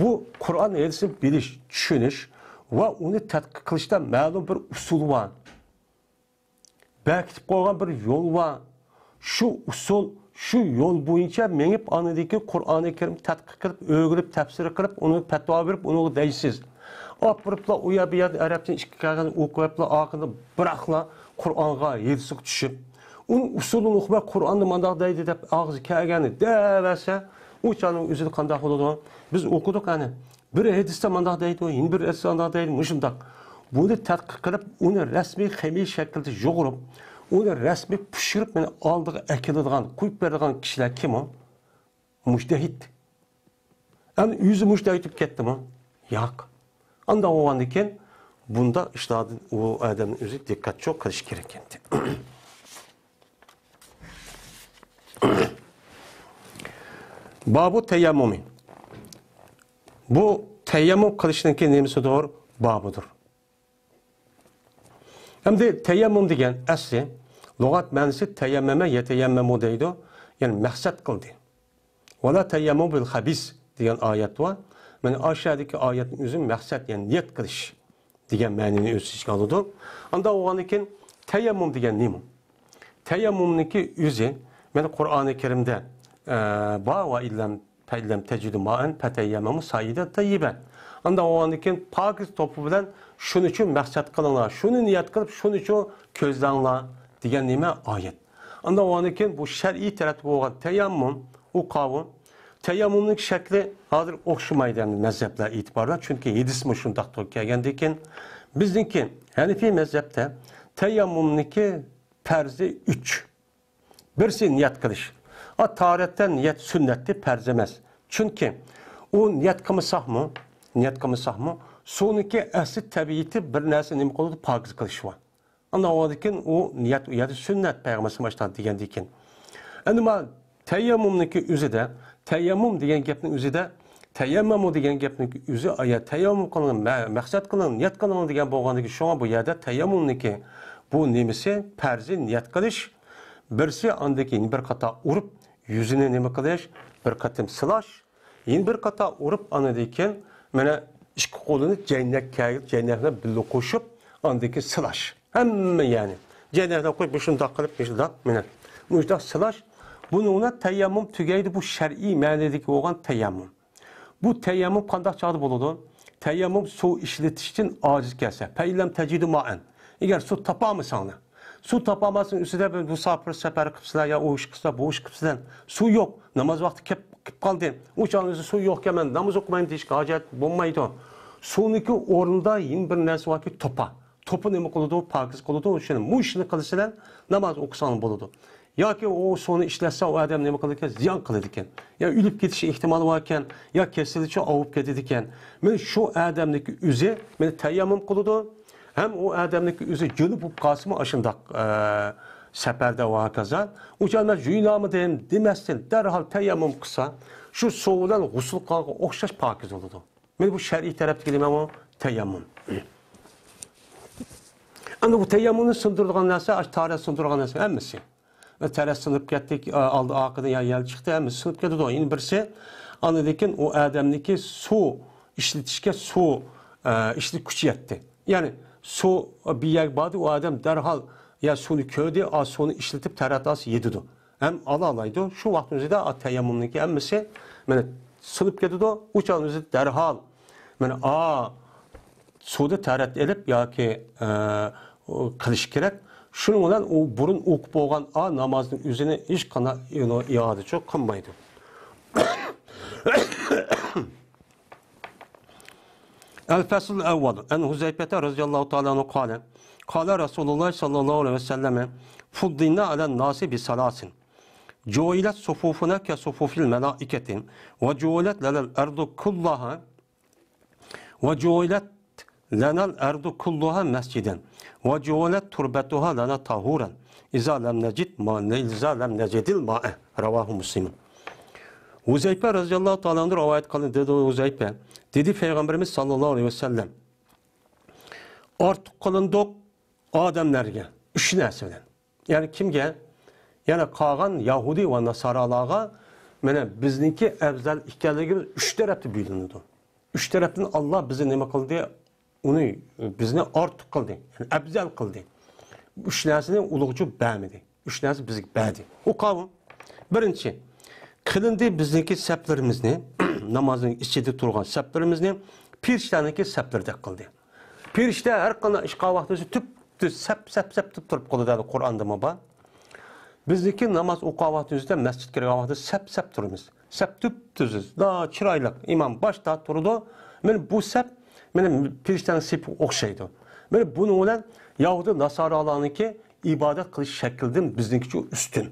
بۇ قۇرئان ھەدىسنى بىلىش، چۈشىنىش ۋە ئۇنى تەتقىق قىلىشتا مەلۇم بىر ئۇسۇل بار. بېكىتىپ قويغان بىر يول بار. شۇ ئۇسۇل، شۇ يول بويىچە مېڭىپ، ئاندىن كېيىن قۇرئانى كەرىم تەتقىق قىلىپ، ئۆگىنىپ، تەپسىر قىلىپ، ئۇنى پەتىۋا بېرىپ، ئۇنىڭغا دەيسىز. ئاپىرىپلا ئۇ يەر بۇ يەردىن ئەرەبچىنى ئىككى قەغەزنى ئوقۇۋېپلا، ئاخىرىدا بىراقلا قۇرئانغا، ھەدىسىگە چۈشۈپ، ئۇنىڭ ئۇسۇلىنى ئۇقماي، قۇرئاندا مانداق دەيدۇ دەپ ئاغزى كەلگەننى دەۋەرسە، ئۇ چاغنىڭ ئۆزىدە قانداق بولىدۇ؟ بىز ئوقۇدۇق ئەنە. بىر ھەدىستە مانداق دەيدۇ، يەنە بىر ھەدىستە مانداق دەيدۇ، مۇشۇنداق. بۇنى تەتقىق قىلىپ، ئۇنى رەسمىي خىمىيە شەكلىدە يۇغۇرۇپ، ئۇنى رەسمىي پىشۇرۇپ، مېنى ئالدىغا ئەكېلىدىغان، قويۇپ بېرىدىغان كىشىلەر كىم ئۇ؟ مۇجتەھىد. ئەمدى ئۆزى مۇجتەھىد بولۇپ كەتتىمۇ؟ ياق. ئانداق بولغاندىن كېيىن، بۇنداق ئىشلاردىن ئۇ ئادەمنىڭ ئۆزى دىققەت چوڭ قىلىشى كېرەك ئىكەن. بابۇ تەيەممۇمى. بۇ تەيەممۇم قىلىشنىڭكى نېمىسىدۇر؟ بابىدۇر. ئەمدى تەيەممۇم دېگەن ئەسلى لۇغەت مەنىسى تەيەممەمە يەتەيەممەمۇ دەيدۇ، يەنى مەقسەت قىلدى. ۋەلا تەيەممۇ بىل خەبىس دېگەن ئايەت بار. مانا ئاشۇ يەردىكى ئايەتنىڭ ئۆزى مەقسەت، يەنى نىيەت قىلىش دېگەن مەنىنى ئۆز ئىچىگە ئالىدۇ. ئانداق بولغاندىن كېيىن تەيەممۇم دېگەن نېمە؟ تەيەممۇمنىڭكى ئۆزى، مانا قۇرئانى كەرىمدە، ئە، بار، ۋە ئىللەم، فەئىللەم تەجىدۇ مائەن فەتەيەممەمۇ سائىدەن تەييىبەن. ئانداق بولغاندىن كېيىن پاكىز توپى بىلەن شۇنىچۇ مەقسەت قىلىڭلار، شۇنى نىيەت قىلىپ، شۇنىچۇ كۆزلەڭلار دېگەن نېمە؟ ئايەت. ئانداق بولغاندىن كېيىن بۇ شەرئىي تەرەپتە بولغان تەيەممۇم، ئۇ قاۋۇ، تەيەممۇمنىڭ شەكلى ھازىر ئوخشىمايدۇ ئەمدى مەزھەپلەر ئېتىبارى بىلەن، چۈنكى ھەدىسمۇ شۇنداق تۇرۇپ كەلگەندىن كېيىن، بىزنىڭكى ھەنىفىي مەزھەپتە تەيەممۇمنىڭكى پەرزى ئۈچ. بىرسى نىيەت قىلىش. ئا، تاھارەتتە نىيەت سۈننەتتى، پەرز ئەمەس. چۈنكى ئۇ نىيەت قىلمىساقمۇ، نىيەت قىلمىساقمۇ، سۇنىڭكى ئەسلى تەبىئىتى بىر نەرسە نېمە قىلىدۇ؟ پاكىز قىلىش بار. ئانداق بولغاندىكىن ئۇ نىيەت ئۇ يەردە سۈننەت، پەيغەمبەر ئەلەيھىسسالام ئاشۇنداق دېگەندىكىن. ئەمما تەيەممۇمنىڭكى ئۆزىدە، تەيەممۇم دېگەن گەپنىڭ ئۆزىدە، تەيەممەمۇ دېگەن گەپنىڭ ئۆزى، ئايا، تەيەممۇم قىلىڭ، مە-، مەقسەت قىلىڭ، نىيەت قىلىڭ دېگەن بولغاندىكىن، شۇڭا بۇ يەردە تەيەممۇمنىڭكى بۇ نېمىسى، پەرزى نىيەت قىلىش، بىرسى ئاندىن كېيىن بىر قاتار ئۇرۇپ، يۈزىنى نېمە قىلىش، بىر قېتىم سىلاش، يەنە بىر قاتار ئۇرۇپ، ئاندىن كېيىن مانا ئىككى قولىنى جەينەك كەگىپ، جەينەك بىلەن بىللە قوشۇپ، ئاندىن كېيىن سىلاش. ھەممە يەنى. جەينەكنى قويۇپ، مۇشۇنداق قىلىپ، مۇشۇنداق، مانا. مۇشۇنداق سىلاش. بۇنىڭ بىلەن تەيەممۇم تۈگەيدۇ، بۇ شەرئىي مەنىدىكى بولغان تەيەممۇم. بۇ تەيەممۇم قانداق چاغدا بولىدۇ؟ تەيەممۇم سۇ ئىشلىتىشتىن ئاجىز كەلسە، فەئىن لەم تەجىدۇ مائەن. ئەگەر سۇ تاپالمىساڭلار، سۇ تاپالماسىڭ، ئۈستىدە بىر مۇساپىر سەپەر قىپسىلەر يا ئۇ ئىش قىپسىلەر، بۇ ئىش قىپسىلەر، سۇ يوق، ناماز ۋاقتى كەپ، كېلىپ قالدى. ئۇ چاغدا ئۆزى سۇ يوقكەن، مەن ناماز ئوقۇمايمەن دېيىشكە ھاجەت بولمايدۇ. سۇنىڭكى ئورنىدا يەنە بىر نەرسە باركى، توپا. توپا نېمە قىلىدۇ؟ پاكىز قىلىدۇ. شۇنى، مۇشۇنى قىلىش بىلەن ناماز ئوقۇساڭ بولىدۇ. ياكى ئۇ سۇنى ئىشلەتسە، ئۇ ئادەم نېمە قىلىدىكەن؟ زىيان قىلىدىكەن. يا ئۆلۈپ كېتىش ئېھتىمالى باركەن، يا كېسىلىچۇ ئاۋۇپ كېتىدىكەن. مانا شۇ ئادەمنىڭكى ئۆزى مانا تەيەممۇم قىلىدۇ. ھەم ئۇ ئادەمنىڭكى ئۆزى جۈنۈپ بولۇپ قالسىمۇ، ئاشۇنداق، ئە، سەپەردە ۋە ھاكازا، ئۇ چاغدا مەن جۇيۇنالمىدىم دېمەستىن، دەرھال تەيەممۇم قىلسا، شۇ سۇ بىلەن غۇسۇل قىلغانغا ئوخشاش پاكىز بولىدۇ. مانا بۇ شەرئىي تەرەپتىكى نېمە ئۇ؟ تەيەممۇم. ئەمدى بۇ تەيەممۇمنى سۇندۇرىدىغان نەرسە، ئاشۇ تارەت سۇندۇرىدىغان نەرسە ھەممىسى. تەرەت سۇنۇپ كەتتى، ئالدى ئارقىدىن يا يەل چىقتى، ھەممىسى سۇنۇپ كېتىدۇ. يەنە بىرسى، ئاندىن كېيىن ئۇ ئادەمنىڭكى سۇ ئىشلىتىشكە سۇ، ئە، ئىشلىتىش كۈچى يەتتى. يەنى سۇ بىر يەرگە باردى، ئۇ ئادەم دەرھال يا سۇنى كۆردى، ئا، سۇنى ئىشلىتىپ تەرەت ئالسا يېتىدۇ. ھەم ئالالايدۇ. شۇ ۋاقىتنىڭ ئۆزىدە، ئا، تەيەممۇمنىڭكى ھەممىسى، مانا، سۇنۇپ كېتىدۇ. ئۇ چاغنىڭ ئۆزىدە دەرھال، مانا، ئا، سۇدا تەرەت ئېلىپ ياكى، ئە، قىلىش كېرەك. شۇنىڭ بىلەن ئۇ بۇرۇن ئوقۇپ بولغان، ئا، نامازنىڭ ئۆزىنى ھېچقانداق ئىئادىچۇ قىلمايدۇ. الفصل الأول. عن حذيفة رضي الله تعالى عنه قال، قال رسول الله صلى الله عليه وسلم، فضلنا على الناس بثلاث، جعلت صفوفنا كصفوف الملائكة، وجعلت لنا الأرض كلها، وجعلت لنا الأرض كلها مسجدا، وجعلت تربتها لنا طهورا، إذا لم نجد ما، إذا لم نجد الماء. رواه مسلم. ھۇزەيپە رەزىياللاھۇ تائالا ئەنھۇ رىۋايەت قىلدى، دېدى ھۇزەيپە. دېدى پەيغەمبىرىمىز ساللاللاھۇ ئەلەيھى ۋەسەللەم، ئارتۇق قىلىندۇق ئادەملەرگە ئۈچ نەرسە بىلەن. يەنى كىمگە؟ يەنى قالغان يەھۇدىي ۋە ناسارالارغا، مانا، بىزنىڭكى ئەۋزەل ئىكەنلىكىمىز ئۈچ تەرەپتە بىلىنىدۇ. ئۈچ تەرەپتىن ئاللا بىزنى نېمە قىلدى؟ ئۇنى، بىزنى ئارتۇق قىلدى، يەنى ئەۋزەل قىلدى. ئۈچ نەرسىنى ئۇلۇغچە بەرمىدى. ئۈچ نەرسە بىزگە بەردى. ئۇ قاۋۇ. بىرىنچى، قىلىندى بىزنىڭكى سەپلىرىمىزنى، نامازنىڭ ئىچىدە تۇرغان سەپلىرىمىزنى پىرىشتەنىڭكى سەپلىرىدەك قىلدى. پىرىشتە ھەر قانداق ئىش قىلغان ۋاقتىدا تۈپتۈز سەپ، سەپ، سەپ تۇرۇپ قالىدۇ، قۇرئاندىمۇ بار. بىزنىڭكى ناماز ئوقۇغان ۋاقتىمىزدا مەسچىتكە كىرگەن ۋاقتىدا سەپ، سەپ تۇرىمىز. سەپ تۈپتۈزىز، چىرايلىق، ئىمام باشتا تۇرىدۇ. مانا بۇ سەپ، مانا پىرىشتەنىڭ سېپىگە ئوخشايدۇ. مانا بۇنىڭ بىلەن يەھۇدىي ناسارالارنىڭكى ئىبادەت قىلىش شەكلىدىن بىزنىڭكىچە ئۈستۈن.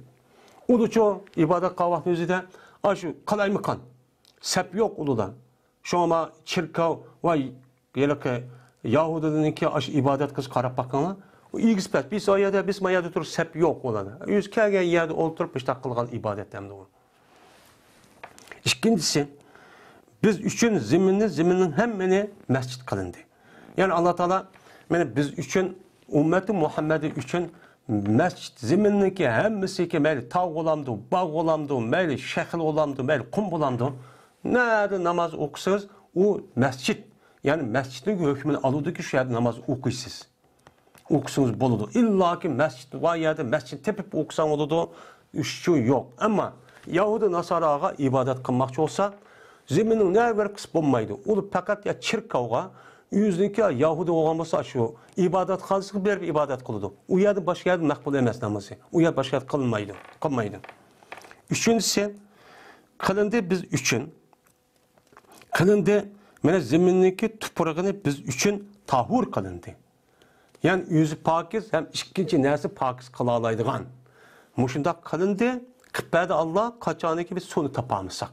ئۇلىچۇ ئىبادەت قىلغان ۋاقتىنىڭ ئۆزىدە، ئاشۇ قالايمىقان، سەپ يوق ئۇلىدا. شۇڭا ما چېركاۋ ۋە ھېلىقى يەھۇدىيلارنىڭكى ئاشۇ ئىبادەت قىلىشىغا قاراپ باققىنىڭلار، ئۇ ئېگىز پەس، بىز ئۇ يەردە، بىز ما يەردە تۇرۇپ سەپ يوق ئۇلاردا. ئۆزى كەلگەن يەردە ئولتۇرۇپ مۇشۇنداق قىلغان ئىبادەت ئەمدى ئۇ. ئىككىنچىسى، بىز ئۈچۈن زېمىننى، زېمىننىڭ ھەممىنى مەسچىت قىلىندى. يەنى ئاللا تائالا، مانا بىز ئۈچۈن، ئۈممەتى مۇھەممەدى ئۈچۈن مەسچىت زېمىننىڭكى ھەممىسىگە، مەيلى تاغ بولامدۇ، باغ بولامدۇ، مەيلى شەخلە بولامدۇ، مەيلى قۇم بولامدۇ، نەدە ناماز ئوقۇسىڭىز، ئۇ مەسچىت. يەنى مەسچىتنىڭ ھۆكمىنى ئالىدۇكى شۇ يەردە ناماز ئوقۇيسىز. ئوقۇسىڭىز بولىدۇ. ئىللاكى مەسچىت بار يەردە مەسچىت تېپىپ ئوقۇساڭ بولىدۇ. ئۈچ يوق. ئەمما يەھۇدىي ناسارىغا ئىبادەت قىلماقچى بولسا، زېمىننىڭ نەۋەر قىسىپ بولمايدۇ. ئۇ پەقەت يا چېركاۋغا، ئۆزىنىڭكى يەھۇدىي بولغان بولسا، شۇ ئىبادەتخانىسىغا بېرىپ ئىبادەت قىلىدۇ. ئۇ يەردە باشقا يەردە مەقبۇل ئەمەس نامىزى. ئۇ يەردە باشقا يەردە قىلمايدۇ. قىلمايدۇ. ئۈچىنچىسى، قىلىندى بىز ئۈچۈن. قىلىندى. مانا زېمىننىڭكى تۇپرىقىنى بىز ئۈچۈن تاھۇر قىلىندى. يەنى ئۆزى پاكىز ھەم ئىككىنچى نەرسە پاكىز قىلالايدىغان. مۇشۇنداق قىلىندى. قىلىپ بەردى ئاللا، قاچانكى بىز سۇنى تاپالمىساق.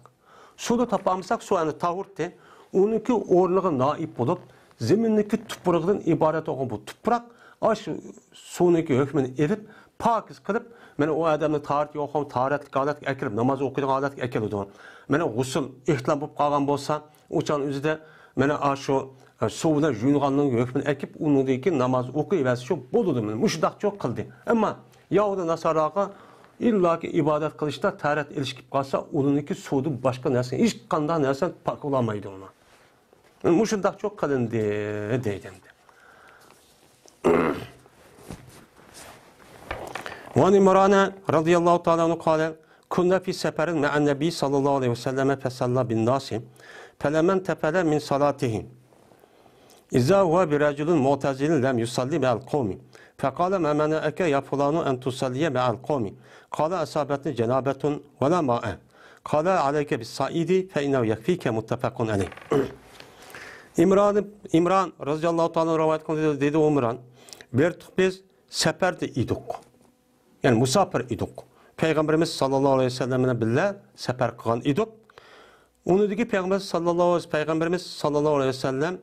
سۇنى تاپالمىساق، سۇ ئەنە تاھۇرتى. ئۇنىڭكى ئورنىغا نائىب بولۇپ، زېمىننىڭكى تۇپرىقىدىن ئىبارەت بولغان بۇ تۇپراق، ئاشۇ سۇنىڭكى ھۆكمىنى ئېلىپ، پاكىز قىلىپ، مانا ئۇ ئادەمنى تاھارەت يوقىغان، تاھارەتلىك ھالەتكە ئەكىرىپ، ناماز ئوقۇيدىغان ھالەتكە ئەكېلىدۇ. مانا غۇسۇل، ئېھتىلام بولۇپ قالغان بولسا، ئۇ چاغنىڭ ئۆزىدە مانا ئاشۇ، ئە، سۇ بىلەن يۇيۇنغاننىڭ ھۆكمىنى ئەكىپ، ئۇنىڭدىن كېيىن ناماز ئوقۇيۋەرسە شۇ بولىدۇ. مانا مۇشۇنداقچۇ قىلدى. ئەمما يەھۇدىي ناساراغا ئىللاكى ئىبادەت قىلىشتا تاھارەت ئېلىش كېلىپ قالسا، ئۇنىڭكى سۇدىن باشقا نەرسە، ھېچقانداق نەرسە پاكلىمايدۇ ئۇنى. مۇشۇنداقچۇ قىلىندى دەيدۇ ئەمدى. وعن عمران رضي الله تعالى عنه قال: كنا في سفر مع النبي صلى الله عليه وسلم فصلى بالناس، فلما انتفل من صلاته، إذا هو برجل معتزل لم يصل مع القوم، فقال: ما منعك يا فلان أن تصلي مع القوم؟ قال: أصابتني جنابة ولا ماء. قال: عليك بالصعيد فإنه يكفيك. متفق عليه. ئىمران، ئىمران رەزىياللاھۇ تائالا ئەنھۇ رىۋايەت قىلدى، دېدى ئىمران: بىر تۇق بىز سەپەردە ئىدۇق. يەنى مۇساپىر ئىدۇق. پەيغەمبىرىمىز ساللاللاھۇ ئەلەيھى ۋەسەللەم بىلەن بىللە سەپەر قىلغان ئىدۇق. ئۇنىڭدىكى پەيغەمبەر ساللاللاھۇ، پەيغەمبىرىمىز ساللاللاھۇ ئەلەيھى ۋەسەللەم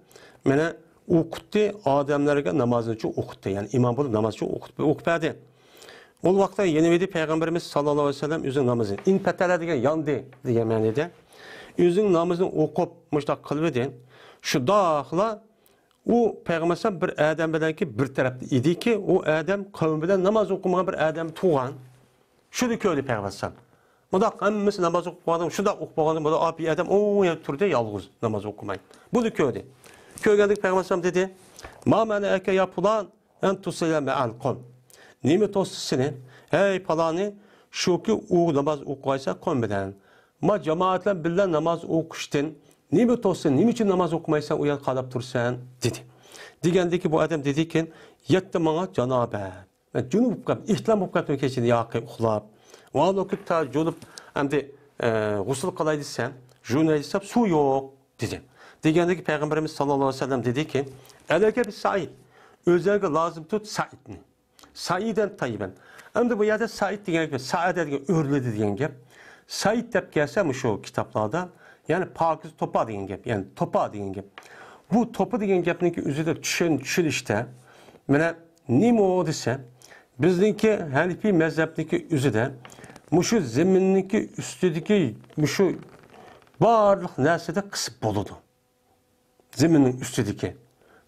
مانا ئوقۇتتى، ئادەملەرگە نامازنىچۇ ئوقۇتتى. يەنى ئىمام بولۇپ نامازچۇ ئوقۇتۇپ، ئوقۇپ بەردى. ئۇ ۋاقىتتا يېنىۋىدى پەيغەمبىرىمىز ساللاللاھۇ ئەلەيھى ۋەسەللەم ئۆزىنىڭ نامىزىنى. ئىنپەتەلە دېگەن ياندى دېگەن مەنىدە. ئۆزىنىڭ نامىزىنى ئوقۇپ مۇشۇنداق قىلىۋىدى. شۇنداقلا ئۇ پەيغەمبەر ئەلەيھىسسالام بىر ئادەم بىلەنكى بىر تەرەپتە ئىدىكى، ئۇ ئادەم قەۋمى بىلەن ناماز ئوقۇمىغان بىر ئادەم تۇغان. شۇنى كۆردى پەيغەمبەر ئەلەيھىسسالام. مۇنداق ھەممىسى ناماز ئوقۇپ بولغاندىن، شۇنداق ئوقۇپ بولغاندىن بۇ بىر ئادەم ئوڭ يەردە تۇردى، يالغۇز ناماز ئوقۇماي. بۇنى كۆردى. كۆرگەندىكى پەيغەمبەر ئەلەيھىسسالام دېدى: ما مەنەئەكە يا پۇلان ئەن تۇسەللىيە مەئەل قەۋم؟ نېمە توستى سېنى، ھەي پالانى، شۇكى ئۇ ناماز ئوقۇغايسەن قەۋم بىلەن؟ ما جامائەت بىلەن بىللە ناماز ئوقۇشتىن نېمە توستى، نېمە ئۈچۈن ناماز ئوقۇمايسەن، ئۇ يەردە قاراپ تۇرىسەن؟ دېدى. دېگەندىكى بۇ ئادەم دېدىكەن، يەتتى ماڭا جانابەت. مەن جۇنۇپ بولۇپ قاپتىمەن، ئېھتىلام بولۇپ قاپتىمەن كېچىدە ياقى ئۇخلاپ. ۋاقىت تا جۇنۇپ ئەمدى، ئە، غۇسۇل قىلاي دېسەم، جۇۋۇناي دېسەم، سۇ يوق، دېدى. دېگەندىكى پەيغەمبىرىمىز ساللاللاھۇ ئەلەيھى ۋەسەللەم دېدىكى، ئەلەيكە بىسسەئىد، ئۆزۈڭگە لازىم تۇت سەئىدنى. سەئىدەن تەييىبەن. ئەمدى بۇ يەردە سەئىد دېگەن گەپ، سەئەدە دېگەن ئۆرلىدى دېگەن گەپ. سەئىد دەپ كەلسە مۇشۇ كىتابلاردا، يەنى پاكىز توپا دېگەن گەپ، يەنى توپا دېگەن گەپ. بۇ توپا دېگەن گەپنىڭكى ئۆزىدە چۈشەن-، چۈشىنىشتە، مانا نېمە ئۇ دېسە، بىزنىڭكى ھەنىپىي مەزھەپنىڭكى ئۆزىدە مۇشۇ زېمىننىڭكى ئۈستىدىكى مۇشۇ بارلىق نەرسىدە قىسىپ بولىدۇ. زېمىننىڭ ئۈستىدىكى.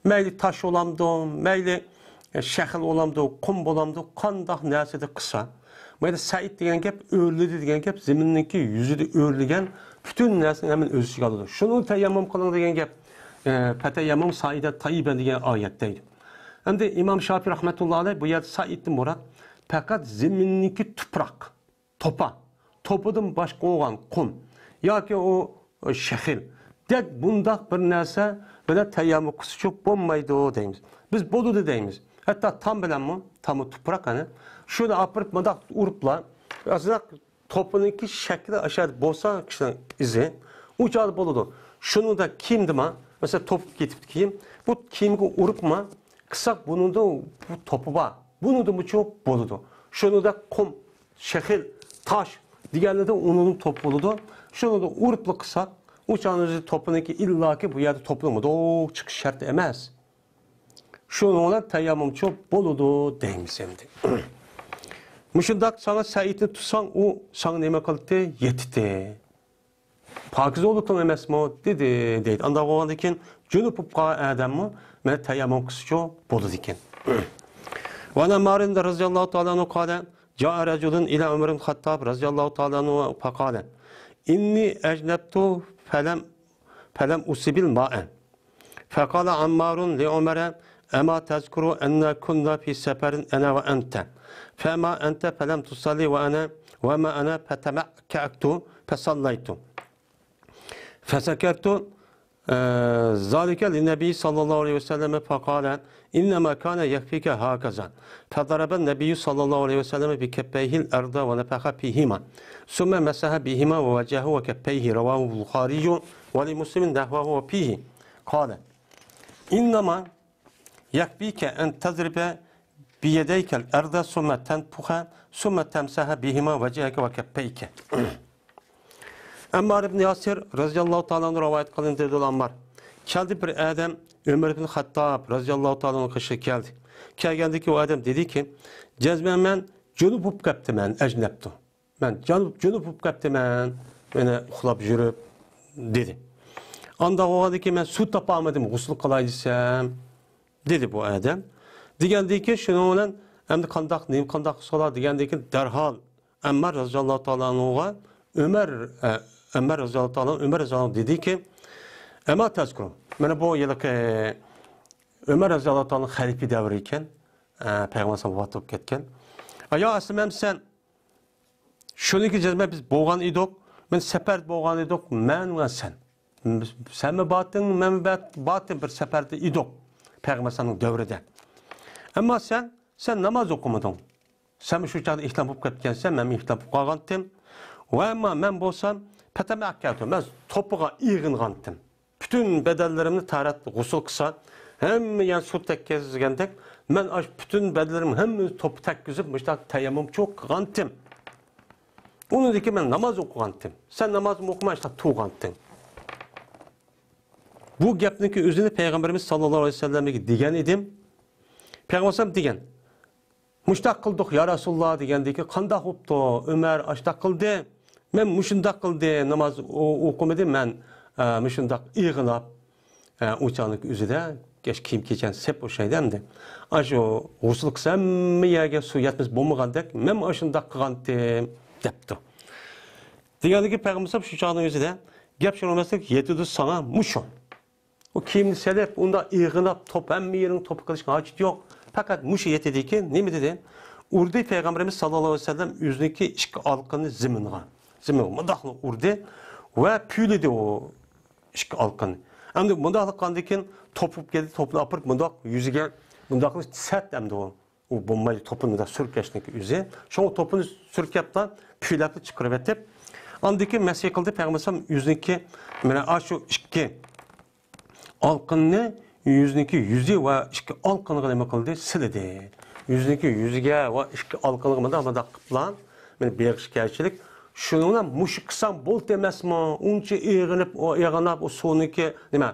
مەيلى تاش بولامدۇ، مەيلى، ئە، شەخىل بولامدۇ، قۇم بولامدۇ، قانداق نەرسىدە قىسا. مەيلى سەئىد دېگەن گەپ، ئۆرلىدى دېگەن گەپ، زېمىننىڭكى يۈزىدە ئۆرلىگەن پۈتۈن نەرسىنى ھەممىنى ئۆز ئىچىگە ئالىدۇ. شۇنى تەيەممۇم قىلىڭ دېگەن گەپ، ئە، پەتەيەممۇم سەئىدەن تەييىبەن دېگەن ئايەت دەيدۇ. ئەمدى ئىمام شافىئى رەھمەتۇللا ئەلەيھ بۇ يەردە سەئىدتىن مۇراد پەقەت زېمىننىڭكى تۇپراق. توپا. توپىدىن باشقا بولغان قۇم ياكى ئۇ، ئۇ شەخىل دەك بۇنداق بىر نەرسە بىلەن تەيەممۇم قىلسىچۇ بولمايدۇ دەيمىز. بىز بولىدۇ دەيمىز. ھەتتا تام بىلەنمۇ، تاممۇ تۇپراق ئەنە. شۇنى ئاپىرىپ مۇنداق ئۇرۇپلا، ئازراق توپىنىڭكى شەكلى ئاشۇ يەردە بولسا كىشىنىڭ ئىزى، ئۇ چاغدا بولىدۇ. شۇنىڭدا كىيىمدىما، مەسىلەن، توپۇپ كېتىپتۇ كىيىم، بۇ كىيىمگە ئۇرۇپما قىلساق بۇنىڭدا بۇ توپا بار. بۇنىڭدىمۇچۇ بولىدۇ. شۇنىڭدا قۇم، شەخىل، تاش دېگەنلەردە ئۇنىڭدىن توپ بولىدۇ. شۇنىڭدا ئۇرۇپلا قىلساق، ئۇ چاغنىڭ ئۆزى توپىنىڭكى ئىللاكى بۇ يەردە توپىنىڭ مۇنداق چىقىشى شەرت ئەمەس. شۇنىڭ بىلەن تەيەممۇمچۇ بولىدۇ دەيمىز ئەمدى. مۇشۇنداق ساڭا سەئىدنى تۇتساڭ، ئۇ ساڭا نېمە قىلدى؟ يېتىتتى. پاكىز بولدۇڭ ئەمەسمۇ؟ دېدى، دەيدۇ. ئانداق بولغاندىن كېيىن جۇنۇپ بولۇپ قالغان ئادەممۇ مانا تەيەممۇم قىلسىچۇ بولىدىكەن. وعن عمار رضي الله تعالى عنه قال: جاء رجل إلى عمر بن الخطاب رضي الله تعالى عنه فقال: إني أجنبت فلم، فلم أصب الماء. فقال عمار لعمر: أما تذكر أنا كنا في سفر أنا وأنت، فأما أنت فلم تصل وأنا، وأما أنا فتمعكعت فصليت. فذكرت، آه، ذلك للنبي صلى الله عليه وسلم فقال: إنما كان يكفيك هكذا. فضرب النبي صلى الله عليه وسلم بكفيه الأرض ونفخ فيهما، ثم مسح بهما وجهه وكفيه. رواه البخاري ولمسلم نحوه وفيه قال: إنما يكفيك أن تضرب بيديك الأرض ثم تنفخ ثم تمسح بهما وجهك وكفيك. ئەممار ئىبن ياسىر رەزىياللاھۇ تائالا ئەنھۇ رىۋايەت قىلىندى، دېدى ئەممار. كەلدى بىر ئادەم ئۆمەر ئىبن خەتتاب رەزىياللاھۇ تائالا ئەنھۇنىڭ قېشىغا كەلدى. كەلگەندىكى ئۇ ئادەم دېدىكى، جەزمەن مەن جۇنۇپ بولۇپ قاپتىمەن، ئەجنەبتۇ. مەن جۇنۇپ، جۇنۇپ بولۇپ قاپتىمەن، مانا ئۇخلاپ يۈرۈپ، دېدى. ئانداق بولغاندىكىن مەن سۇ تاپالمىدىم، غۇسۇل قىلاي دېسەم، دېدى بۇ ئادەم. دېگەندىكىن شۇنىڭ بىلەن ئەمدى قانداق، نېمە قانداق قىلسالا دېگەندىكىن دەرھال ئەممار رەزىياللاھۇ تائالا ئەنھۇغا ئۆمەر، ئە، ئەممار رەزىياللاھۇ تائالا ئەنھۇ، ئۆمەر رەزىياللاھۇ ئەنھۇ دېدىكى، ئەمما تەزكۇر، مانا بۇ ھېلىقى ئۆمەر رەزىياللاھۇ تائالا خەلىپە دەۋرى ئىكەن، ئە، پەيغەمبەر ئەلەيھىسسالام ۋاپات بولۇپ كەتكەن. ئە، يا ئەسلىمەم سەن، شۇنىڭكى جەزمەن بىز بولغان ئىدۇق، مەن سەپەردە بولغان ئىدۇق، مەن ۋە سەن. سەنمۇ بارتىڭ، مەنمۇ بار-، بارتىم، بىر سەپەردە ئىدۇق پەيغەمبەر ئەلەيھىسسالامنىڭ دەۋرىدە. ئەمما سەن، سەن ناماز ئوقۇمىدىڭ. سەن شۇ چاغدا ئېھتىلام بولۇپ كەتكەنسەن، مەنمۇ ئېھتىلام بولۇپ قالغانتىم. ۋە ئەمما مەن بولسام، پەتەمەئەككەلتۇ، مەن توپىغا ئېغىنغانتىم. پۈتۈن بەدەنلىرىمنى تارەت غۇسۇل قىلسا، ھەممە يەر سۇ تەگكۈزگەندەك، مەن ئاش پۈتۈن بەدەنلىرىمنى ھەممىسى توپا تەگكۈزۈپ، مۇشۇنداق تەيەممۇمچۇ قىلغانتىم. ئۇنىڭدىن كېيىن مەن ناماز ئوقۇغانتىم. سەن نامازمۇ ئوقۇماي، شۇنداق تۇرغانتىڭ. بۇ گەپنىڭكى ئۆزىنى پەيغەمبىرىمىز ساللاللاھۇ ئەلەيھى ۋەسەللەمگە دېگەن ئىدىم. پەيغەمبەر دېگەن، مۇشۇنداق قىلدۇق، يا رەسۇلاللا، دېگەندىكى، قانداق بوپتۇ؟ ئۆمەر ئاشۇنداق قىلدى، مەن مۇشۇنداق قىلدى، ناماز ئو-، ئوقۇمىدى، مەن، ئە، مۇشۇنداق ئېغىناپ، ئە، ئۇ چاغنىڭ ئۆزىدە، كەچ كىيىم كېچەن سەپ ئوخشايدۇ ئەمدى. ئاشۇ غۇسۇل قىلسا ھەممە يەرگە سۇ يەتمىسە بولمىغاندەك، مەن ئاشۇنداق قىلغانتىم، دەپتۇ. دېگەندىكى، پەيغەمبەر شۇ چاغنىڭ ئۆزىدە، گەپ شۇ ئەمەسلىك، يېتىدۇ ساڭا مۇشۇ. ئۇ كىيىمنى سېلىپ، ئۇنداق ئېغىناپ، توپ، ھەممە يېرىڭ توپا قىلىشقا ھاجىتى يوق. پەقەت مۇشۇ يېتىدىكى نېمە دېدى؟ ئۇردى پەيغەمبىرىمىز ساللاللاھۇ ئەلەيھى ۋەسەللەم ئۆزىنىڭكى ئىككى ئالىقىنى زېمىنغا. زېمىنغا مۇنداقلا ئۇردى ۋە پۈۋلىدى ئۇ ئىككى ئالىقىنى. ئەمدى مۇنداقلا قىلغاندىن كېيىن توپ بولۇپ كەلدى، توپنى ئاپىرىپ مۇنداق يۈزىگە مۇنداقلا سەت ئەمدى ئۇ. ئۇ بولمايدۇ، توپىنى مۇنداق سۈركەشنىڭكى ئۆزى. شۇڭا توپىنى سۈركەپلا، پۈۋلەپلا چىقىرىۋېتىپ، ئاندىن كېيىن مەسىھ قىلدى پەيغەمبەر ئەلەيھىسسالام يۈزىنىڭكى، مانا، ئاشۇ ئىككى ئالىقىنى يۈزىنىڭكى يۈزى ۋە ئىككى ئالىقىنىغا نېمە قىلدى؟ سىلىدى. يۈزىنىڭكى يۈزىگە ۋە ئىككى ئالىقىنىغا مۇنداق، مۇنداق قىلىپلا، مانا، بېغىشكەنچىلىك. شۇنىڭ بىلەن مۇشۇ قىلساڭ بولدى ئەمەسمۇ؟ ئۇنچە ئېغىنىپ، ئۇ ئېغىناپ، ئۇ سۇنىڭكى، نېمە،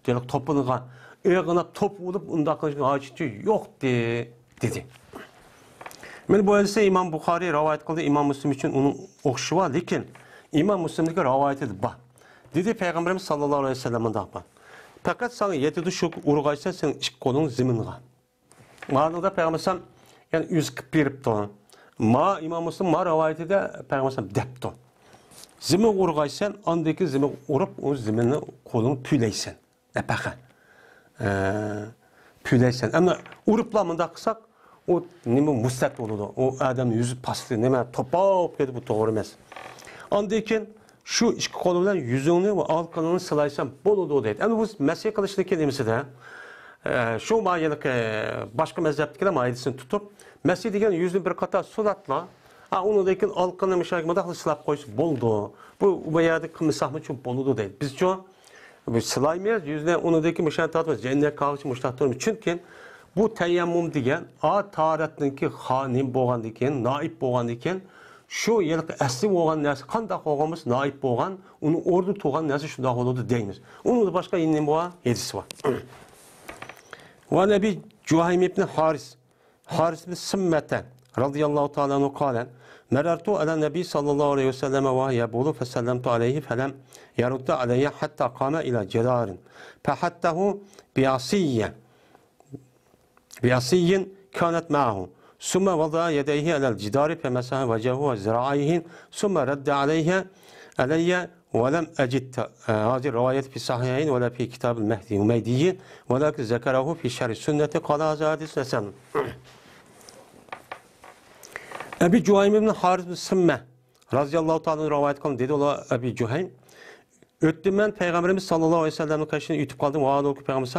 توپىنىغا ئېغىناپ، توپ بولۇپ، ئۇنداق قىلىشنىڭ ھاجىتى يوقتى، دېدى. مانا بۇ ھەدىسنى ئىمام بۇخارىي رىۋايەت قىلدى، ئىمام مۇسلىم ئۈچۈن ئۇنىڭ ئوخشىشى بار، لېكىن ئىمام مۇسلىمنىڭكى رىۋايىتىدە بار. دېدى پەيغەمبىرىمىز ساللاللاھۇ ئەلەيھى ۋەسەللەم مۇنداق بار. پەقەت ساڭا يېتىدۇ شۇ ئۇرغايسەن سېنىڭ ئىككى قولۇڭ زېمىنغا. مانىدا پەيغەمبەر ئەلەيھىسسالام يەنە ئۆزى قىلىپ بېرىپتۇ. ما ئىمام مۇسلىم ما رىۋايىتىدە پەيغەمبەر ئەلەيھىسسالام دەپتۇ. زېمىنغا ئۇرغايسەن، ئاندىن كېيىن زېمىنغا ئۇرۇپ، ئۇ زېمىننى قولۇڭ پۈۋلەيسەن. نەپەخە. ئە، پۈۋلەيسەن. ئەمما ئۇرۇپلا مۇنداق قىلساق، ئۇ نېمە مۇسەت بولىدۇ. ئۇ ئادەمنىڭ يۈزى پاستى، نېمە، توپا بولۇپ كېتىدۇ، بۇ توغرا ئەمەس. ئاندىن كېيىن شۇ ئىككى قول بىلەن يۈزۈڭنى ۋە ئالىقىنىڭنى سىلايسەن بولىدۇ دەيدۇ. ئەمدى بۇ مەسىھ قىلىشنىڭكى نېمىسىدە، ئە، شۇ ما ھېلىقى باشقا مەزھەپتىكىلەر ما ھەدىسنى تۇتۇپ، مەسىھ دېگەن يۈزىنى بىر قاتار سۇلاتلا، ئا، ئۇنىڭدىن كېيىن ئالىقىنى مۇشۇ مۇنداقلا سىلاپ قويسا بولىدۇ. بۇ، بۇ يەردە قىلمىساقمۇ چوڭ بولىدۇ دەيدۇ. بىزچۇ؟ بىز سىلايمىز يۈزنى، ئۇنىڭدىن كېيىن مۇشۇنى تارتىمىز، جەننەت كاغىچى مۇشۇنداق تۇرىمىز. چۈنكى بۇ تەيەممۇم دېگەن، ئا، تاھارەتنىڭكى خانىم بولغاندىن كېيىن، نائىب بولغاندىن كېيىن، شۇ ھېلىقى ئەسلى بولغان نەرسە قانداق بولغان بولسا، نائىب بولغان، ئۇنىڭ ئورنىدا تۇرغان نەرسە شۇنداق بولىدۇ دەيمىز. ئۇنىڭدا باشقا يەنە نېمە بار؟ ھەدىس بار. ۋە ئەبى جۇھەيم ئىبن ھارىس، ھارىس ئىبن سىممەتە رەزىياللاھۇ تائالا ئەنھۇ قالە، مەرەرتۇ ئەلە نەبى سەللەللاھۇ ئەلەيھى ۋەسەللەم ۋە ھۇۋە يەبۇلۇ فەسەللەمتۇ ئەلەيھى فەلەم يەرۇددە ئەلەييە ھەتتا قامە ئىلە جىدارىن فەھەتتەھۇ بىئەسىييە، بىئەسىيين كانەت مەئەھۇ. ثم وضع يديه على الجدار فمسح وجهه وذراعيه ثم رد عليه، علي ولم أجد هذه الرواية في الصحيحين ولا في كتاب المهدي، حميدي، ولكن ذكره في شرح السنة قال هذا حديث حسن. ئەبى جۇھەيم ئىبن ھارىس ئىبن سىممە رەزىياللاھۇ تائالا ئەنھۇ رىۋايەت قىلغان دېدى ئۇلار ئەبى جۇھەيم. ئۆتتۈم مەن پەيغەمبىرىمىز سەللەللاھۇ ئەلەيھى ۋەسەللەمنىڭ قېشىدىن ئۆتۈپ قالدىم. ۋاھالەنكى پەيغەمبىرىمىز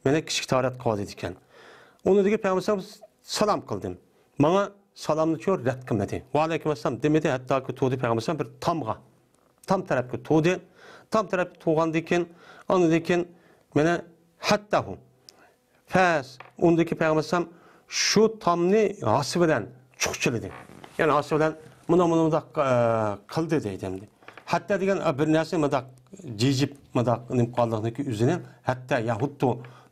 مېنى كىچىك تاھارەت قىلىۋالدى دېگەن. ئۇنىڭدىن كېيىن پەيغەمبىرىمىز سالام قىلدىم. ماڭا سالامنىچۇ رەت قىلمىدى. ۋەئەلەيكۇم ئەسسالام دېمىدى، ھەتتاكى تۇردى پەيغەمبىرىمىز بىر تامغا. تام تەرەپكە تۇردى. تام تەرەپكە تۇرغاندىن كېيىن، ئاندىن كېيىن مانا ھەتتەھۇ. پەس، ئۇندىكى پەيغەمبەر ئەلەيھىسسالام شۇ تامنى ھاسا بىلەن چۇخچىلىدى. يەنى ھاسا بىلەن مۇنداق، مۇنداق، مۇنداق، ئە، قىلدى دەيدۇ ئەمدى. ھەتتا دېگەن، ئە، بىر نەرسىنى مۇنداق جىجىپ، مۇنداق نېمە قىلغانلىقنىڭكى ئۆزىنى ھەتتا يەھۇتتۇ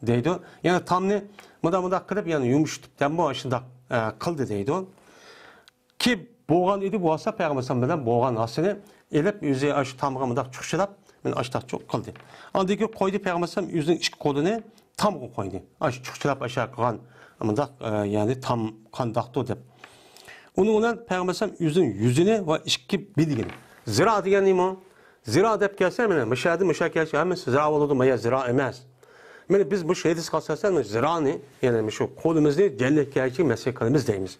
دەيدۇ. يەنى تامنى مۇنداق، مۇنداق قىلىپ، يەنى يۇمشىتىپ دەممۇ شۇنداق، ئە، قىلدى دەيدۇ. كى بولغان ئىدى، بولسا پەيغەمبەر ئەلەيھىسسالام بىلەن بولغان ھاسىنى ئېلىپ، ئۆزى ئاشۇ تامغا مۇنداق چۇخچىلاپ، مانا ئاشۇنداق چۇ-، قىلدى. ئاندىن كېيىن قويدى، پەيغەمبەر ئەلەيھىسسالام ئۆزىنىڭ ئىككى قولىنى تامغا قويدى. ئاشۇ چۇخچىلاپ ئاشۇ قىلغان مۇنداق، ئە، يەنى تام قانداقتۇ دەپ. ئۇنىڭ بىلەن پەيغەمبەر ئەلەيھىسسالام ئۆزىنىڭ يۈزىنى ۋە ئىككى بىلىگىنى. زىرا دېگەن نېمە؟ زىرا دەپ كەلسە، مانا مۇشۇ يەردىن مۇشۇ يەرگە كەلسە، ھەممىسى زىرا بولىدۇ، ما يەر زىرا ئەمەس. مانا بىز مۇشۇ ھەدىسكە ئاساسەن، مانا زىرانى، يەنى مۇشۇ قولىمىزنى جەننەتكە كەلگۈچە مەسح قىلىمىز دەيمىز.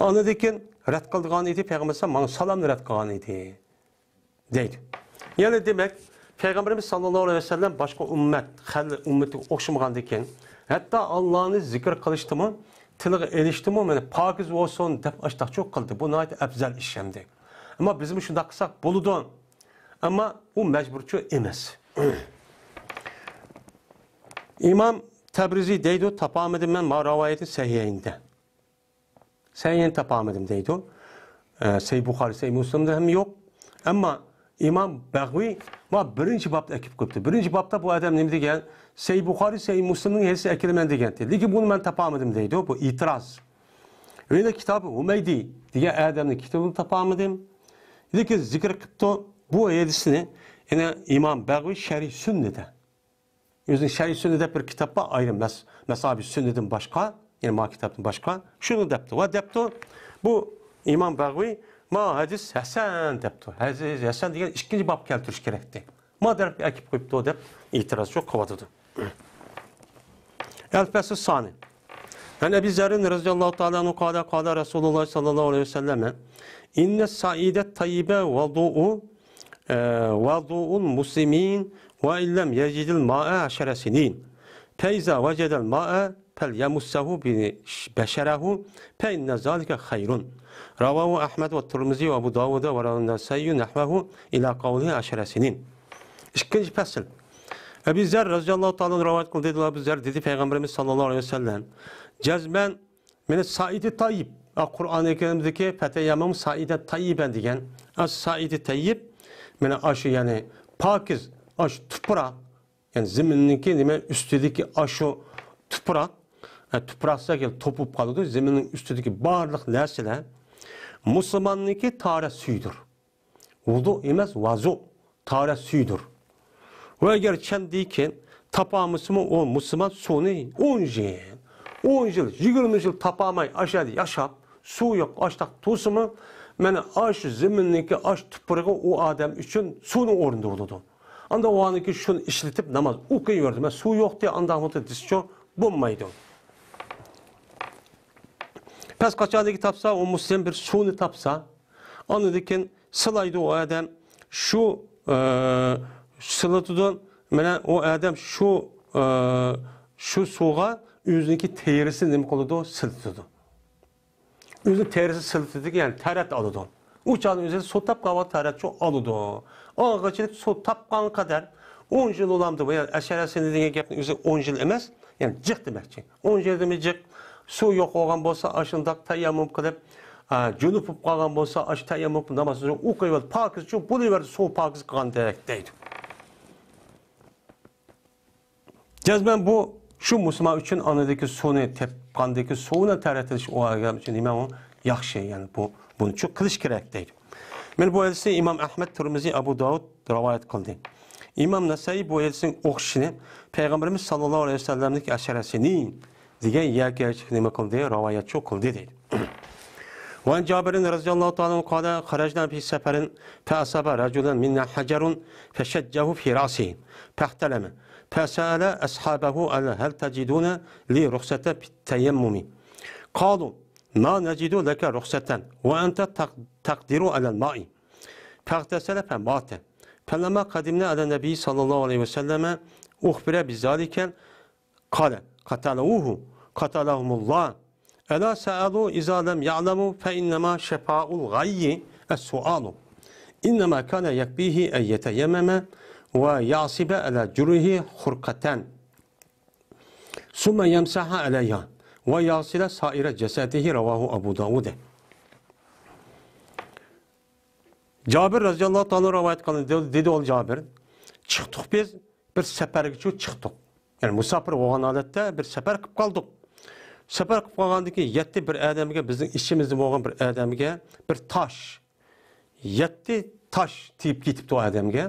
ئاندىن كېيىن رەت قىلىدىغان ئىدى، پەيغەمبەر ئەلەيھىسسالام ماڭا سالامنى رەت قىلغان ئىدى. دەيدۇ. يەنى دېمەك، پەيغەمبىرىمىز ساللاللاھۇ ئەلەيھى ۋەسەللەم باشقا ئۈممەت، خەلق ئۈممىتىگە ئوخشىمىغاندىكىن، ھەتتا ئاللانى زىكىر قىلىشتىمۇ، تىلغا ئېلىشتىمۇ، مانا، پاكىز بولسۇن دەپ ئاشتاقچۇ قىلدى. بۇ ناھايىتى ئەپزەل ئىش ئەمدى. ئەمما بىزمۇ شۇنداق قىلساق بولىدۇ. ئەمما ئۇ مەجبۇرچۇ ئەمەس. ئىمام تەبرىزى دەيدۇ، تاپالمىدىم مەن ما رىۋايەتنى سەھىھەيندە. سەھىھەينى تاپالمىدىم دەيدۇ. ئە، سەھىھ بۇخارى، سەھىھ مۇسلىمدا ھەم يوق. ئەمما ئىمام بەغۋى ما بىرىنچى بابتا ئەكىپ قويۇپتۇ. بىرىنچى بابتا بۇ ئادەم نېمە دېگەن؟ سەھىھ بۇخارى، سەھىھ مۇسلىمنىڭ ھەدىسى ئەكېلىمەن دېگەنتى. لېكىن بۇنى مەن تاپالمىدىم دەيدۇ. بۇ ئېتىراز. ۋە كىتاب ھۇمەيدى دېگەن ئادەمنىڭ كىتابىنى تاپالمىدىم. لېكىن زىكىر قىپتۇ. بۇ ھەدىسنى يەنە ئىمام بەغۋى شەرھى سۈننىدە. ئۆزىنىڭ شەرھى سۈننە دەپ بىر كىتاب بار، ئايرىم مەس-، مەسابىھ سۈننىدىن باشقا، يەنى ما كىتابتىن باشقا. شۇنى دەپتۇ. ۋە دەپتۇ، بۇ ئىمام بەغۋى ما ھەدىس ھەسەن دەپتۇ. ھەدىس ھەسەن دېگەن ئىككىنچى باب كەلتۈرۈش كېرەكتى. ما دەرەپ ئەكىپ قويۇپتۇ دەپ ئېتىراز شۇ قىلىۋاتىدۇ. الفصل الثاني. عن أبي ذر رضي الله تعالى عنه قال، قال رسول الله صلى الله عليه وسلم: إن الصعيد الطيب وضوء، آه، وضوء المسلمين وإن لم يجد الماء عشر سنين، فإذا وجد الماء فليمسه بش-، بشرته فإن ذلك خير. رواه أحمد والترمذي وأبو داود والنسائي نحوه إلى قوله عشر سنين. ئىككىنچى پەسىل. ئەبۇ زەر رەزىيەللاھۇ تائالا ئەنھۇ رىۋايەت قىلدى، دېدى، ئەبۇ زەر دېدى، پەيغەمبىرىمىز ساللاللاھۇ ئەلەيھى ۋەسەللەم، جەزمەن مېنى سائىدى تايىب، ئە، قۇرئانى كەرىمدىكى فەتەيەممەمۇ سائىدەن تايىبەن دېگەن. ئە، سائىدى تايىب، مانا ئاشۇ، يەنى پاكىز، ئاشۇ تۇپراق، يەنى زېمىننىڭكى نېمە ئۈستىدىكى ئاشۇ تۇپراق، ئە، تۇپراق دېسەك توپۇپ قالىدۇ، زېمىننىڭ ئۈستىدىكى بارلىق نەرسىلەر مۇسۇلماننىڭكى تاھارەت سۈيىدۇر. ۋۇدۇ ئەمەس، ۋازۇ، تاھارەت سۈيىدۇر. ۋە ئەگەر چەندىكىن تاپالمىسىمۇ ئۇ مۇسۇلمان سۇنى ئون يىل، ئون يىل، يىگىرمە يىل تاپالماي ئاشۇ يەردە ياشاپ، سۇ يوق، ئاشتاق تۇرسىمۇ، مانا ئاشۇ زېمىننىڭكى ئاشۇ تۇپرىقى ئۇ ئادەم ئۈچۈن سۇنىڭ ئورنىدا بولىدۇ. ئاندا ئۇ ئانىكى شۇنى ئىشلىتىپ ناماز ئوقۇيۋەردى، مەن سۇ يوق دە، ئانداق بولدى دېسىچۇ بولمايدۇ. پەس قاچانكى تاپسا، ئۇ مۇسلىم بىر سۇنى تاپسا، ئاندىن كېيىن سىلايدۇ ئۇ ئادەم شۇ، ئە، سىلىتىدۇ. مانا ئۇ ئادەم شۇ، ئە، شۇ سۇغا ئۆزىنىڭكى تېرىسىنى نېمە قىلىدۇ؟ سىلىتىدۇ. ئۆزى تېرىسى سىلىتىدىكى، يەنى تەرەت ئالىدۇ. ئۇ چاغدا ئۆزى سۇ تاپقان ۋاقىت تەرەتچۇ ئالىدۇ. ئالغىچىلىك سۇ تاپقان قەدەر ئون يىل بولامدۇ؟ يەنى ئەشەرە سىنى دېگەن گەپنىڭ ئۆزى ئون يىل ئەمەس، يەنى جىق دېمەكچى. ئون يىل دېمەي جىق. سۇ يوق بولغان بولسا، ئاشۇنداق تەيەممۇم قىلىپ، ئا، جۇنۇپ بولۇپ قالغان بولسا، ئاشۇ تەيەممۇم قىلىپ نامازنى ئوقۇيۋېرىپ، پاكىزچۇ بولۇۋەردى، سۇ پاكىز قىلغاندەك دەيدۇ. جەزمەن بۇ شۇ مۇسۇلمان ئۈچۈن ئانىدىكى سۇنى تېپقاندىكى سۇنى تەرەت ئېلىش ئۇ ئادەم ئۈچۈن نېمە ئۇ ياخشى، يەنى بۇ، بۇنىچۇ قىلىش كېرەك دەيدۇ. مانا بۇ ھەدىسنى ئىمام ئەھمەد، تۇرمۇزى، ئەبۇ داۋۇد رىۋايەت قىلدى. ئىمام نەسائىي بۇ ھەدىسنىڭ ئوخشىشىنى پەيغەمبىرىمىز ساللاللاھۇ ئەلەيھى ۋەسەللەمنىڭ ئەشەرە سىنى دېگەن يەرگە نېمە قىلدى؟ رىۋايەتچۇ قىلدى دەيدۇ. وعن جابر رضي الله تعالى عنه قال: خرجنا في سفر فأصاب رجلا منا حجر فشجه في رأسه فاحتلم فسأل أصحابه: هل تجدون لي رخصة في التيمم؟ قالوا: ما نجد لك رخصة وأنت تق-، تقدر على الماء. فاغتسل فمات. فلما قدمنا على النبي صلى الله عليه وسلم أخبر بذلك قال: قتلوه قتلهم الله. ألا سألوا إذا لم يعلموا فإنما شفاء الغي السؤال. إنما كان يكفيه أن يتيمم ويعصب على جرحه خرقة ثم يمسح عليها ويغسل سائر جسده. رواه أبو داود. جابر رضي الله تعالى عنه رىۋايەت قىلدى، دېدى ئۇ جابىر، چىقتۇق بىز، بىر سەپەرگىچۇ چىقتۇق. يەنى مۇساپىر بولغان ھالەتتە بىر سەپەر قىلىپ قالدۇق. سەپەر قىلىپ قالغاندىن كېيىن يەتتە بىر ئادەمگە، بىزنىڭ ئىچىمىزدە بولغان بىر ئادەمگە بىر تاش، يەتتە تاش تېگىپ كېتىپتۇ ئۇ ئادەمگە.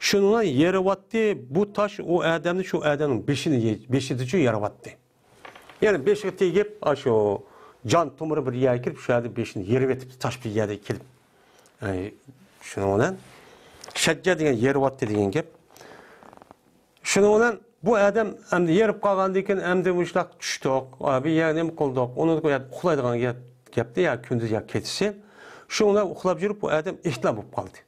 شۇنىڭغا يېرىۋاتتى، بۇ تاش ئۇ ئادەمنى، شۇ ئادەمنىڭ بېشىنى، بېشىدىچۇ يېرىۋاتتى. يەنى بېشىغا تېگىپ، ئاشۇ جان تومۇرى بىر يەرگە كىرىپ، شۇ يەردە بېشىنى يېرىۋېتىپتۇ، تاش بىر يەردە كېلىپ. ئەي، شۇنىڭ بىلەن شەججە دېگەن يېرىۋاتتى دېگەن گەپ. شۇنىڭ بىلەن بۇ ئادەم ئەمدى يېرىپ قالغاندىن كېيىن ئەمدى مۇشۇنداق چۈشتۇق، بىر يەر نېمە قىلدۇق، ئۇنى يەردە ئۇخلايدىغان گەپ-، گەپتە يا كۈندۈز يا كېچىسى. شۇنىڭ بىلەن ئۇخلاپ يۈرۈپ بۇ ئادەم ئېھتىلام بولۇپ قالدى.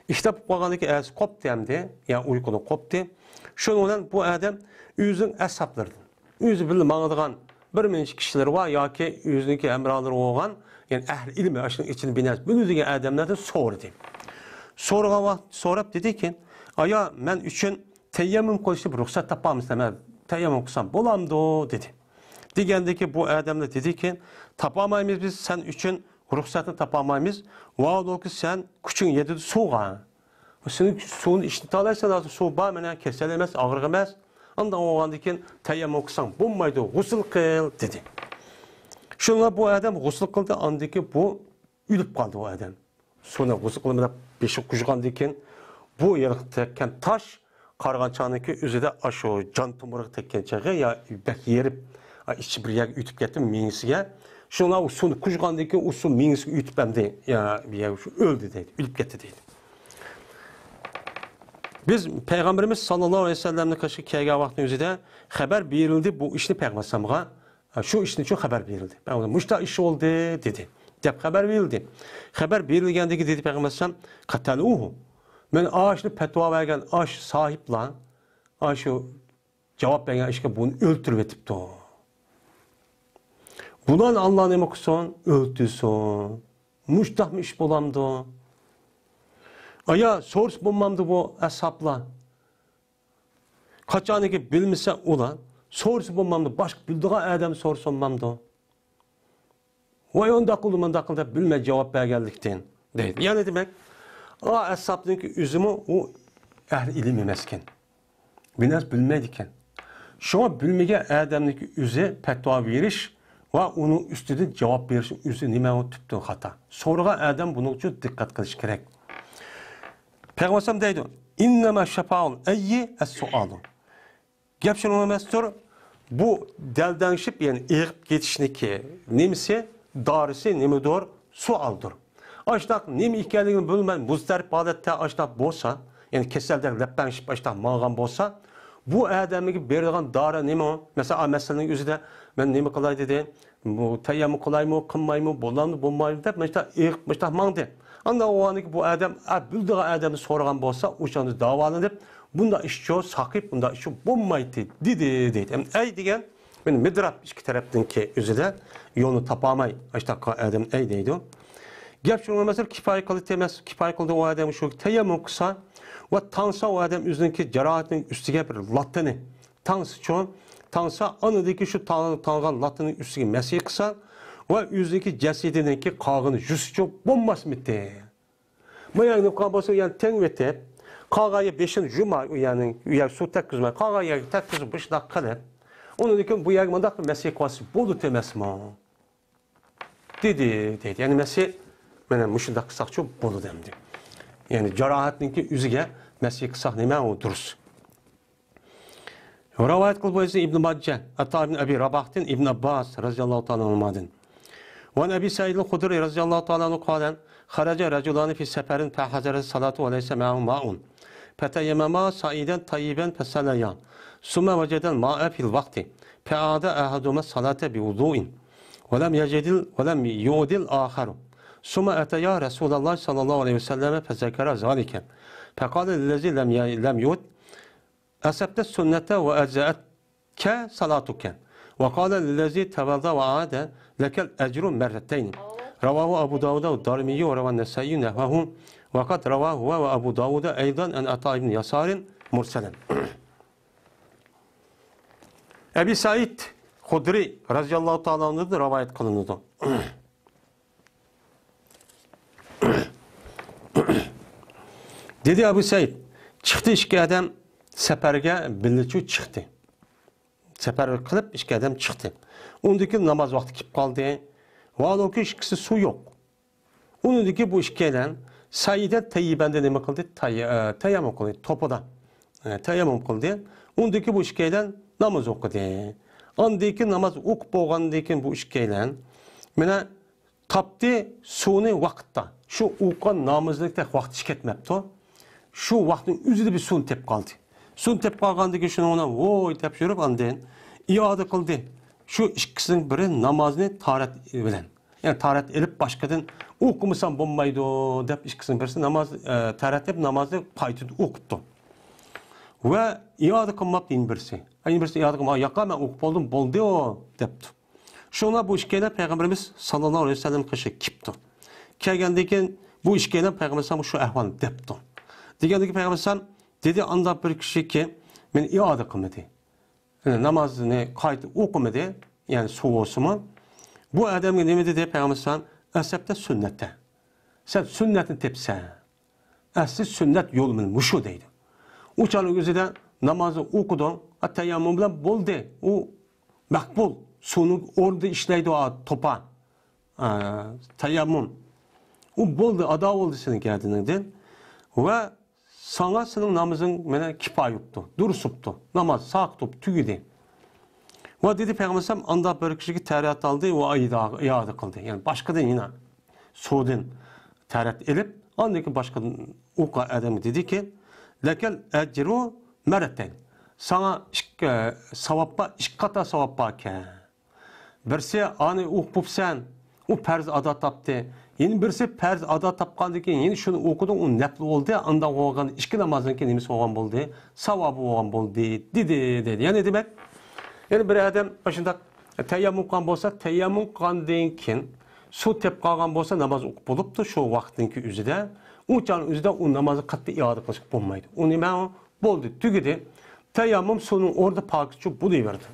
ئىككىتاب بولۇپ قالغاندىن كېيىن ئەسى قوپتى ئەمدى، يا ئۇيقۇدىن قوپتى. شۇنىڭ بىلەن بۇ ئادەم ئۆزىنىڭ ئەسھابلىرىدىن، ئۆزى بىلەن ماڭىدىغان بىر نەچچە كىشىلىرى بار ياكى ئۆزىنىڭكى ھەمراھلىرى بولغان، يەنى ئەھلى ئىلمى، ئاشۇنىڭ ئىچىدە بىر نەرسە بىلىدىغان ئادەملەردىن سورىدى. سورىغان ۋاقىت سوراپ دېدىكى، ئايا، مەن ئۈچۈن تەيەممۇم قىلىشنى بىر رۇخسەت تاپالمىسام، مەن تەيەممۇم قىلسام بولامدۇ؟ دېدى. دېگەندىكى بۇ ئادەملەر دېدىكى، تاپالمايمىز بىز سەن ئۈچۈن رۇخسەتنى تاپالمايمىز. ۋاھالەنكى سەن كۈچۈڭ يېتىدۇ سۇغا. سېنىڭ سۇنى ئىشلىتالايسەن، ھازىر سۇ بار، مانا كېسەل ئەمەس، ئاغرىق ئەمەس. ئانداق بولغاندىن كېيىن تەيەممۇم قىلساڭ بولمايدۇ، غۇسۇل قىل، دېدى. شۇنىڭغا بۇ ئادەم غۇسۇل قىلدى، ئاندىن كېيىن بۇ ئۆلۈپ قالدى بۇ ئادەم. سۇنى غۇسۇل قىلىمەن دەپ بېشىغا قۇيغاندىن كېيىن، بۇ يەرگە تەگكەن تاش قارىغان چاغنىڭكى ئۆزىدە ئاشۇ جان تومۇرىغا تەگكەن چېغى يا بەك يېرىپ، ئا، ئىچى بىر يەرگە ئۆتۈپ كەتتى مېڭىسىگە. شۇڭا ئۇ سۇنى قۇيغاندىن كېيىن ئۇ سۇ مېڭىسىگە ئۆتۈپ ئەمدى، يا، بىر يەرگە شۇ ئۆلدى دەيدۇ، ئۆلۈپ كەتتى دەيدۇ. بىز پەيغەمبىرىمىز ساللاللاھۇ ئەلەيھى ۋەسەللەمنىڭ قېشىغا كەلگەن ۋاقىتنىڭ ئۆزىدە خەۋەر بېرىلدى بۇ ئىشنى پەيغەمبەر ئەلەيھىسسالامغا. شۇ ئىشنى شۇ خەۋەر بېرىلدى. مۇشۇنداق ئىش بولدى دېدى، دەپ خەۋەر بېرىلدى. خەۋەر بېرىلگەندىكى دېدى پەيغەمبەر ئەلەيھىسسالام، قەتەلۇھۇ. مەن ئاشۇ پەتىۋا بەرگەن ئاشۇ ساھىبلار، ئاشۇ جاۋاب بەرگەن ئىشقا بۇنى ئۆلتۈرۈۋېتىپتۇ. بۇلارنى ئاللا نېمە قىلسۇن؟ ئۆلتۈرسۇن. مۇشۇنداقمۇ ئىش بولامدۇ؟ ئايا، سورىسا بولمامدۇ بۇ ئەسھابلار؟ قاچانكى بىلمىسە ئۇلار، سورىسا بولمامدۇ؟ باشقا بىلىدىغان ئادەم سورىسا بولمامدۇ؟ ۋاي ئۇنداق قىلدى، مۇنداق قىلدى دەپ بىلمەي جاۋاب بەرگەنلىكتىن دەيدۇ. يەنى دېمەك، ئا ئەسھابنىڭكى ئۆزىمۇ ئۇ ئەھلى ئىلىم ئەمەسكەن. بىر نەرسە بىلمەيدىكەن. شۇڭا بىلمىگەن ئادەمنىڭكى ئۆزى پەتىۋا بېرىش ۋە ئۇنىڭ ئۈستىدىن جاۋاب بېرىشنىڭ ئۆزى نېمە ئۇ تۈپتىن خاتا. سورىغان ئادەم بۇنىڭ ئۈچۈن دىققەت قىلىشى كېرەك. پەيغەمبەر ئەلەيھىسسالام دەيدۇ، ئىننەما شىفائۇل ئەييى ئەسسۇئالۇ. گەپ شۇنىڭ ئەمەستۇر، بۇ دەلدەڭشىپ، يەنى ئېغىپ كېتىشنىكى نېمىسى، دارىسى نېمىدۇر؟ سوئالدۇر. ئاشۇنداق نېمە ئىكەنلىكىنى بىلمەي، مۇزتەرىپ ھالەتتە ئاشۇنداق بولسا، يەنى كېسەلدەك لەپپەڭشىپ ئاشۇنداق ماڭغان بولسا، بۇ ئادەمگە بېرىدىغان دارى نېمە؟ مەسىلەن، ئا مەسىلىنىڭ ئۆزىدە مەن نېمە قىلاي دېدى، بۇ تەيەممۇم قىلايمۇ، قىلمايمۇ، بولامدۇ، بولمايدۇ دەپ مۇشۇنداق ئېغىپ، مۇشۇنداق ماڭدى. ئاندىن ئۇ بۇ ئادەم، ئا، بىلىدىغان ئادەمنى سورىغان بولسا، ئۇ چاغدا داۋالىنىپ، بۇنداق ئىشچۇ ساقىيىپ، بۇنداق ئىشچۇ بولمايتتى دېدى دەيدۇ. ئەي دېگەن، مېنى مىدراپ ئىككى تەرەپنىڭكى ئۆزىدە يولنى تاپالماي، ئاشتاق ئادەم ئەي دەيدۇ. گەپ شۇنىڭ مەسىلە كىپايە قىلدى ئەمەس، كىپايە قىلدى ئۇ ئادەم شۇ تەيەممۇم قىلسا ۋە تاڭسا ئۇ ئادەم ئۆزىنىڭكى جاراھەتنىڭ ئۈستىگە بىر لاتتىنى تاڭسىچۇ، تاڭسا ئانىدىكى شۇ تاڭ-، تاڭغان لاتتىنىڭ ئۈستىگە مەسىھ قىلسا ۋە ئۆزىنىڭكى جەسىتىنىڭكى قالغىنى يۈسىچۇ بولماسمىتى؟ ماياكنى قىلغان بولسا، يەنى تەڭ ئېتىپ، قالغان يەر بېشىنى يۇماي، ئۇ يەرنىڭ، ئۇ يەرگە سۇ تەگكۈزمەي، قالغان يەرگە تەگكۈزۈپ، مۇشۇنداق قىلىپ، ئۇنىڭدىن كېيىن بۇ يەرگە مۇنداق بىر مەسىھ قىلىۋاتسا بولىدۇ ئەمەسمۇ؟ دېدى، دېدى. يەنى مەسىھ، مانا مۇشۇنداق قىلساقچۇ بولىدۇ ئەمدى. يەنى جاراھەتنىڭكى ئۆزىگە مەسىھ قىلساق نېمە ئۇ دۇرۇس؟ رىۋايەت قىلىپ بولسا ئىبن ماجە، ئاتا ئىبن ئەبى راباھتىن ئىبن ئابباس رەزىياللاھۇ تائالا ئەنھۇمادىن. وعن أبي سعيد الخدري رضي الله تعالى عنه قال: خرج رجلان في سفر فحضر الصلاة وليس معهم ماء، فتيمما صعيدا طيبا فصليا، ثم وجد الماء في الوقت، فأعاد أحدهما الصلاة بوضوء، ولم يجد ال-، ولم يعد الآخر، ثم أتيا رسول الله صلى الله عليه وسلم فذكر ذلك، فقال للذي لم ي-، لم يعد: أصبت السنة وأجزأتك صلاتك. وقال للذي توضأ وأعاد: لك الأجر مرتين. رواه أبو داود والدارمي وروى النسائي نحوه، وقد رواه هو وأبو داود أيضا عن عطاء بن يسار مرسلا. ئەبى سەئىد خۇدرى رەزىياللاھۇ تائالا ئەنھۇدىن رىۋايەت قىلىنىدۇ. دېدى ئەبۇ سەئىد، چىقتى ئىككى ئادەم سەپەرگە بىللىچۇ چىقتى. سەپەر قىلىپ ئىككى ئادەم چىقتى. ئۇندىن كېيىن ناماز ۋاقتى كېلىپ قالدى. ۋاھالەنكى ئىككىسى سۇ يوق. ئۇنىڭدىن كېيىن بۇ ئىككىيلەن سەئىدە تەييىبەندە نېمە قىلدى؟ تەي-، ئە، تەيەممۇم قىلدى. توپىدا، ئە، تەيەممۇم قىلدى. ئۇنىڭدىن كېيىن بۇ ئىككىيلەن ناماز ئوقۇدى. ئاندىن كېيىن ناماز ئوقۇپ بولغاندىن كېيىن بۇ ئىككىيلەن مانا تاپتى سۇنى ۋاقىتتا. شۇ ئوقۇغان نامازنىڭ تېخى ۋاقتى كەتمەپتۇ. شۇ ۋاقىتنىڭ ئۆزىدە بىر سۇنى تېپىپ قالدى. سۇنى تېپىپ قالغاندىن كېيىن شۇنىڭ بىلەن ۋوي دەپ يۈرۈپ، ئاندىن ئىئادە قىلدى. شۇ ئىككىسىنىڭ بىرى نامازنى تاھارەت بىلەن، يەنى تاھارەت ئېلىپ باشقىدىن ئوقۇمىسام بولمايدۇ دەپ ئىككىسىنىڭ بىرسى ناماز، ئە، تاھارەت ئېلىپ نامازنى قايتىدىن ئوقۇپتۇ. ۋە ئىئادە قىلماپتۇ يەنە بىرسى. يەنە بىرسى ئىئادە قىلماي، ياق، مەن ئوقۇپ بولدۇم، بولدى ئۇ دەپتۇ. شۇڭا بۇ ئىككىيلەن پەيغەمبىرىمىز ساللاللاھۇ ئەلەيھى ۋەسەللەم قېشىغا كېپتۇ. كەلگەندىن كېيىن بۇ ئىككىيلەن پەيغەمبەر ئەلەيھىسسالام شۇ ئەھۋالنى دەپتۇ. دېگەندىن كېيىن پەيغەمبەر ئەلەيھىسسالام دېدى، ئانداق بىر كىشىكى مېنى ئىئادە قىلمىدى. يەنى نامازنى قايتا ئوقۇمىدى، يەنى سوۋۇسىمۇ. بۇ ئادەمگە نېمە دېدى پەيغەمبەر ئەلەيھىسسالام؟ ئەسەبتە سۈننەتتە. سەن سۈننەتنى تېپىسەن. ئەسلى سۈننەت يولى مەن مۇشۇ دەيدۇ. ئۇ چاغنىڭ ئۆزىدە نامازنى ئوقۇدۇڭ، ئا، تەيەممۇم بىلەن بولدى. ئۇ مەقبۇل. سۇنىڭ ئورنىدا ئىشلەيدۇ، ئا، توپا. ئا، تەيەممۇم. ئۇ بولدى، ئادا بولدى سېنىڭ گەدىنىڭدىن. ۋە ساڭا سېنىڭ نامىزىڭ مانا كىپايە بوپتۇ، دۇرۇس بوپتۇ. ناماز ساقىت بوپ تۈگىدى. ۋە دېدى پەيغەمبەر ئەلەيھىسسالام ئانداق بىر كىشىگە تەرەت ئالدى ۋە ئىئادە قىلدى. يەنى باشقىدىن يەنە سۇدىن تەرەت ئېلىپ، ئاندىن كېيىن باشقىدىن ئۇ ئادەمگە دېدىكى، لەكەل ئەجرۇ مەررەتەين. ساڭا ئىككى، ساۋاب بار، ئىككى قاتار ساۋاب باركەن. بىرسى ئانى ئوقۇپ بوپسەن، ئۇ پەرز ئادا تاپتى. يەنە بىرسى پەرز ئادا تاپقاندىن كېيىن يەنە شۇنى ئوقۇدۇڭ، ئۇ نەپلى بولدى. ئانداق بولغان ئىككى نامازنىڭكى نېمىسى بولغان بولدى؟ ساۋابى بولغان بولدى، دېدى، دېدى. يەنى دېمەك، يەنى بىر ئادەم ئاشۇنداق تەيەممۇم قىلغان بولسا، تەيەممۇم قىلغاندىن كېيىن سۇ تېپىپ قالغان بولسا، ناماز ئوقۇپ بولۇپتۇ شۇ ۋاقىتنىڭكى ئۆزىدە. ئۇ چاغنىڭ ئۆزىدە ئۇ نامازنى قايتا ئىئادە قىلىشقا بولمايدۇ. ئۇ نېمە ئۇ؟ بولدى، تۈگىدى. تەيەممۇم سۇنىڭ ئورنىدا پاكىز چۈشۈپ بولۇۋەردى.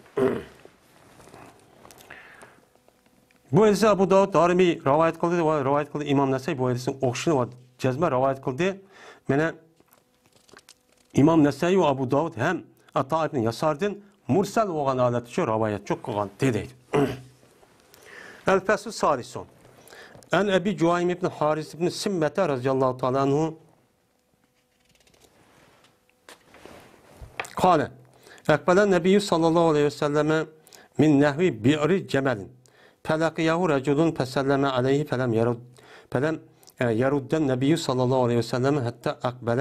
بۇ ھەدىسنى ئەبۇ داۋۇد، دارىمى رىۋايەت قىلدى ۋە رىۋايەت قىلدى ئىمام نەسەي بۇ ھەدىسنىڭ ئوخشىشىنى ۋە جەزمەن رىۋايەت قىلدى. مانا ئىمام نەسەي ۋە ئەبۇ داۋۇد ھەم ئاتا ئىبن ياساردىن مۇرسەل بولغان ھالەتتە شۇ رىۋايەت چۈشۈپ قالغان دېدى. الفصل الثالث. عن أبي جهيم بن حارث بن سمة رضي الله تعالى عنه قال: أقبل النبي صلى الله عليه وسلم من نحو بئر جمل، فلقيه رجل فسلم عليه فلم يرد، فلم يرد النبي صلى الله عليه وسلم حتى أقبل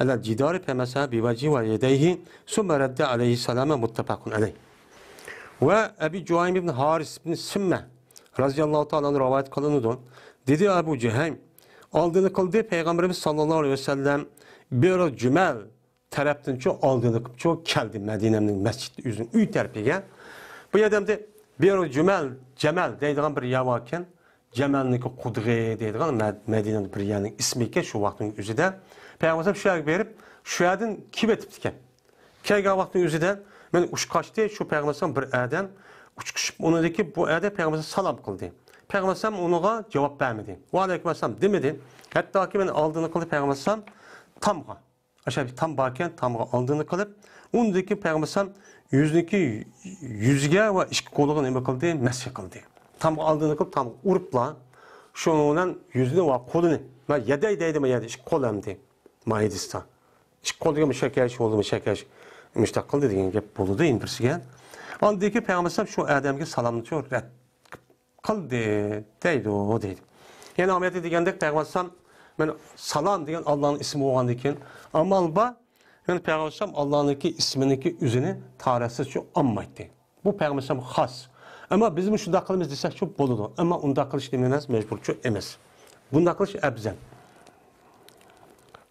على الجدار فمسح بوجهه ويديه ثم رد عليه السلام، متفق عليه. ۋە ئەبى جۇھەيم ئىبن ھارىس ئىبن سىممە رەزىياللاھۇ تائالا ئەنھۇ رىۋايەت قىلىنىدۇ. دېدى ئەبۇ جۇھەيم، ئالدىنى قىلدى پەيغەمبىرىمىز ساللاللاھۇ ئەلەيھى ۋەسەللەم بىر جۈمەل تەرەپتىنچۇ ئالدىنى قىلىپچۇ كەلدى مەدىنەمنىڭ مەسچىت ئۆزىنىڭ ئۆي تەرىپىگە. بۇ يەردە ئەمدى بىر جۈمەل، جەمەل دەيدىغان بىر يەر باركەن، جەمەلنىڭكى قۇدۇقى دەيدىغان مە-، مەدىنەدە بىر يەرنىڭ ئىسمى ئىكەن شۇ ۋاقىتنىڭ ئۆزىدە. پەيغەمبەر شۇ يەرگە بېرىپ شۇ يەردىن كېلىۋېتىپتىكەن. كەلگەن ۋاقىتنىڭ ئۆزىدە مانا ئۇچقاچتى شۇ پەيغەمبەر بىر ئادەم ئۇچقۇچۇپ ئۇنىڭدىكى بۇ ئادەم پەيغەمبەرگە سالام قىلدى. پەيغەمبەر ئۇنىڭغا جاۋاب بەرمىدى. ۋەئەلەيكۇم ئەسسالام دېمىدى. ھەتتاكى مانا ئالدىنى قىلدى پەيغەمبەر تامغا. ئاشۇ بىر تام باركەن، تامغا ئالدىنى قىلىپ، ئۇندىن كېيىن پەيغەمبەر يۈزىنىڭكى يۈزىگە ۋە ئىككى قولىغا نېمە قىلدى؟ مەسخ قىلدى. تامغا ئالدىنى قىلىپ، تامغا ئۇرۇپلا، شۇنىڭ بىلەن يۈزىنى ۋە قولىنى، مانا يەدەي دەيدۇ، مانا يەدە ئىككى قول ئەمدى. ماھىدىستا. ئىككى قول دېگەن مۇشۇ كەش بولدى، مۇشۇ كەش مۇشتاق قىلدى دېگەن گەپ بولىدۇ ئەمدى بىرسىگە. ئاندىن كېيىن پەيغەمبەر شۇ ئادەمگە سالامنى شۇ رەت قىلدى دەيدۇ، دەيدۇ. يەنى ئەمەلىيەتتە دېگەندەك، پەيغەمبەر ئەلەيھىسسالام، مانا سالام دېگەن ئاللانىڭ ئىسمى بولغاندىن كېيىن، ئامال بار، يەنى پەيغەمبەر ئەلەيھىسسالام ئاللانىڭكى ئىسمىنىڭكى ئۆزىنى تارەسىزچە ئالمايتتى. بۇ پەيغەمبەر ئەلەيھىسسالامغا خاس. ئەمما بىزمۇ شۇنداق قىلىمىز دېسەكچۇ بولىدۇ. ئەمما ئۇنداق قىلىش نېمە ئەمەس، مەجبۇرچۇ ئەمەس. بۇنداق قىلىش ئەۋزەل.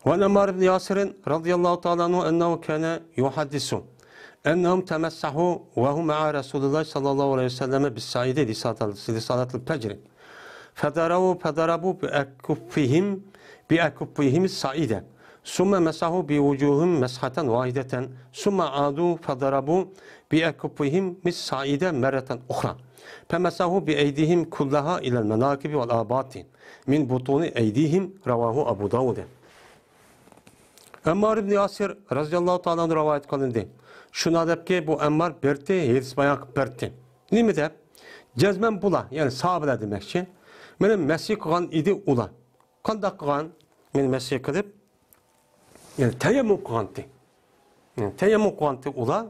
وعن عمار بن ياسر رضي الله تعالى عنه أنه كان يحدث أنهم تمسحوا وهم مع رسول الله صلى الله عليه وسلم بالصعيد لصلاة، لصلاة الفجر. فضربوا، فضربوا بأكفهم، بأكفهم الصعيد. ثم مسحوا بوجوههم مسحة واحدة. ثم عادوا فضربوا بأكفهم الصعيد مرة أخرى. فمسحوا بأيديهم كلها إلى المناكب والآباط. من بطون أيديهم. رواه أبو داود. ئەممار ئىبن ياسىر رەزىياللاھۇ تائالا ئەنھۇ رىۋايەت قىلىندى. شۇنداق دەپكى، بۇ ئەممار بېرىتتى، ھېدىس بايان قىلىپ بېرىتتى. نېمە دەپ؟ جەزمەن بۇلار، يەنى ساھابىلەر دېمەكچى. مېنى مەسخ قىلغان ئىدى ئۇلار. قانداق قىلغان؟ مېنى مەسخ قىلىپ، يەنى تەيەممۇم قىلغانتى. يەنى تەيەممۇم قىلغانتى ئۇلار.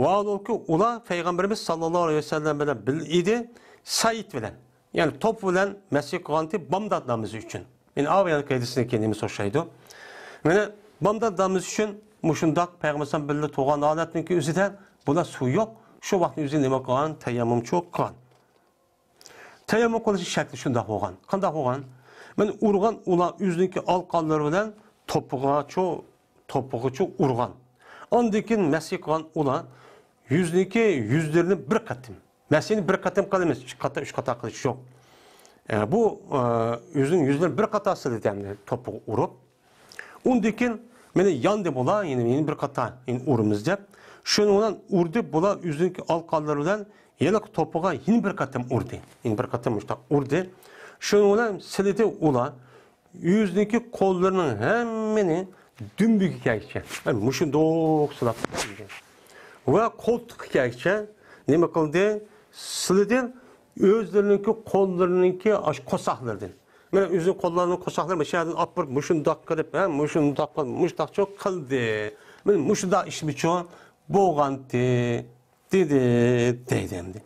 ۋاھالبۇكى، ئۇلار پەيغەمبىرىمىز ساللاللاھۇ ئەلەيھى ۋەسەللەم بىلەن بىللە ئىدى، سەئىد بىلەن. يەنى توپ بىلەن مەسخ قىلغانتى بامدات نامىزى ئۈچۈن. يەنى ئاۋۇ يەنە قەيدىسىنىڭكى نېمىسى ئوخشايدۇ. مانا بامدات دادىمىز ئۈچۈن مۇشۇنداق پەيغەمبەر بىللە تۇغان ھالەتنىڭكى ئۆزىدە بۇلار سۇ يوق. شۇ ۋاقىتنىڭ ئۆزىدە نېمە قىلغان؟ تەيەممۇمچۇ قىلغان. تەيەممۇم قىلىش شەكلى شۇنداق بولغان. قانداق بولغان؟ مانا ئۇرغان ئۇلار ئۆزىنىڭكى ئالقانلىرى بىلەن توپىغاچۇ، توپىغىچۇ ئۇرغان. ئاندىن كېيىن مەسىھ قىلغان ئۇلار يۈزىنىڭكى يۈزلىرىنى بىر قېتىم. مەسىھنى بىر قېتىم قىلىمىز، ئىككى قاتا، ئۈچ قاتا قىلىش يوق. ئە، بۇ، ئە، ئۆزىنىڭ يۈزىنى بىر قاتا سىلىدى ئەمدى توپىغا ئۇرۇپ. ئۇندىن كېيىن مانا ياندى بۇلار، يەنە، يەنە بىر قاتا، يەنە ئۇرىمىز دەپ. شۇنىڭ بىلەن ئۇردى، بۇلار ئۆزىنىڭكى ئالقانلىرى بىلەن ھېلىقى توپىغا يەنە بىر قېتىم ئۇردى. يەنە بىر قېتىم مۇشۇنداق ئۇردى. شۇنىڭ بىلەن سىلىدى ئۇلار. ئۆزىنىڭكى قوللىرىنىڭ ھەممىنى دۈمبىگە كەلگۈچە، مۇشۇنداق سىلاپ ۋە قولتۇققا كەلگۈچە نېمە قىلدى؟ سىلىدى ئۆزلىرىنىڭكى قوللىرىنىڭكى ئاشۇ قورساقلىرىدىن. مانا ئۆزىنىڭ قوللىرىنىڭ قورساقلىرى مۇشۇ يەردىن ئاپىرىپ، مۇشۇنداق قىلىپ، ھە، مۇشۇنداق قىلىپ، مۇشۇنداقچۇ قىلدى. مانا مۇشۇنداق ئىشمىچۇ بولغانتى، دېدى، دەيدۇ ئەمدى.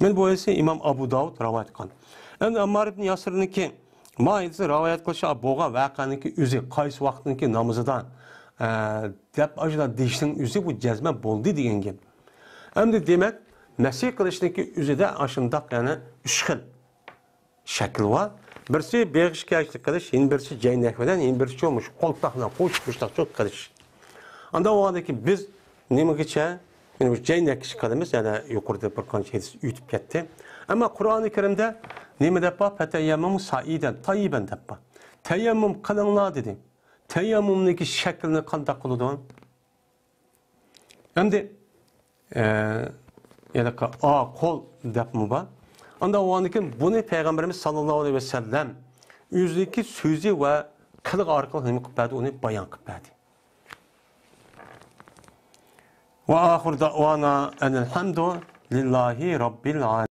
مانا بۇ ھەدىسنى ئىمام ئەبۇ داۋۇد رىۋايەت قىلغان. ئەمدى ئەممار ئىبن ياسىرنىڭكى ما ھەدىسنى رىۋايەت قىلىشى بولغان ۋەقەنىڭكى ئۆزى، قايسى ۋاقىتنىڭكى نامىزىدا، ئە، دەپ ئاشۇنداق دېيىشنىڭ ئۆزى بۇ جەزمەن بولدى دېگەن گەپ. ئەمدى دېمەك، مەسىھ قىلىشنىڭكى ئۆزىدە ئاشۇنداق يەنە ئۈچ خىل شەكىل بار. بىرسى بېغىش كەشلىك قىلىش، يەنە بىرسى جەينەك بىلەن، يەنە بىرسى مۇشۇ قولتۇقنى قوشۇپ مۇشۇنداقچۇ قىلىش. ئاندا بولغاندىن كېيىن بىز نېمىگىچە، يەنە مۇشۇ جەينەككىچە قىلىمىز، يەنە يۇقىرىدا بىر قانچە ھەدىس ئۆتۈپ كەتتى. ئەمما قۇرئانى كەرىمدە نېمە دەپ بار؟ فەتەيەممەمۇ سائىدەن تەييىبەن دەپ بار. تەيەممۇم قىلىڭلار دېدى. تەيەممۇمنىڭكى شەكلىنى قانداق قىلىدۇ؟ ئەمدى، ئە، يەنە قا-، ئا، قول دەپمۇ بار. ئاندا بولغاندىن كېيىن بۇنى پەيغەمبىرىمىز ساللاللاھۇ ئەلەيھى ۋەسەللەم ئۆزىنىڭكى سۆزى ۋە قىلىقى ئارقىلىق نېمە قىلىپ بەردى؟ ئۇنى بايان قىلىپ بەردى. ۋە ئاخىر دەئۋانا ئەنىل ھەمدۇ لىللاھى رەببىل ئالەمىن.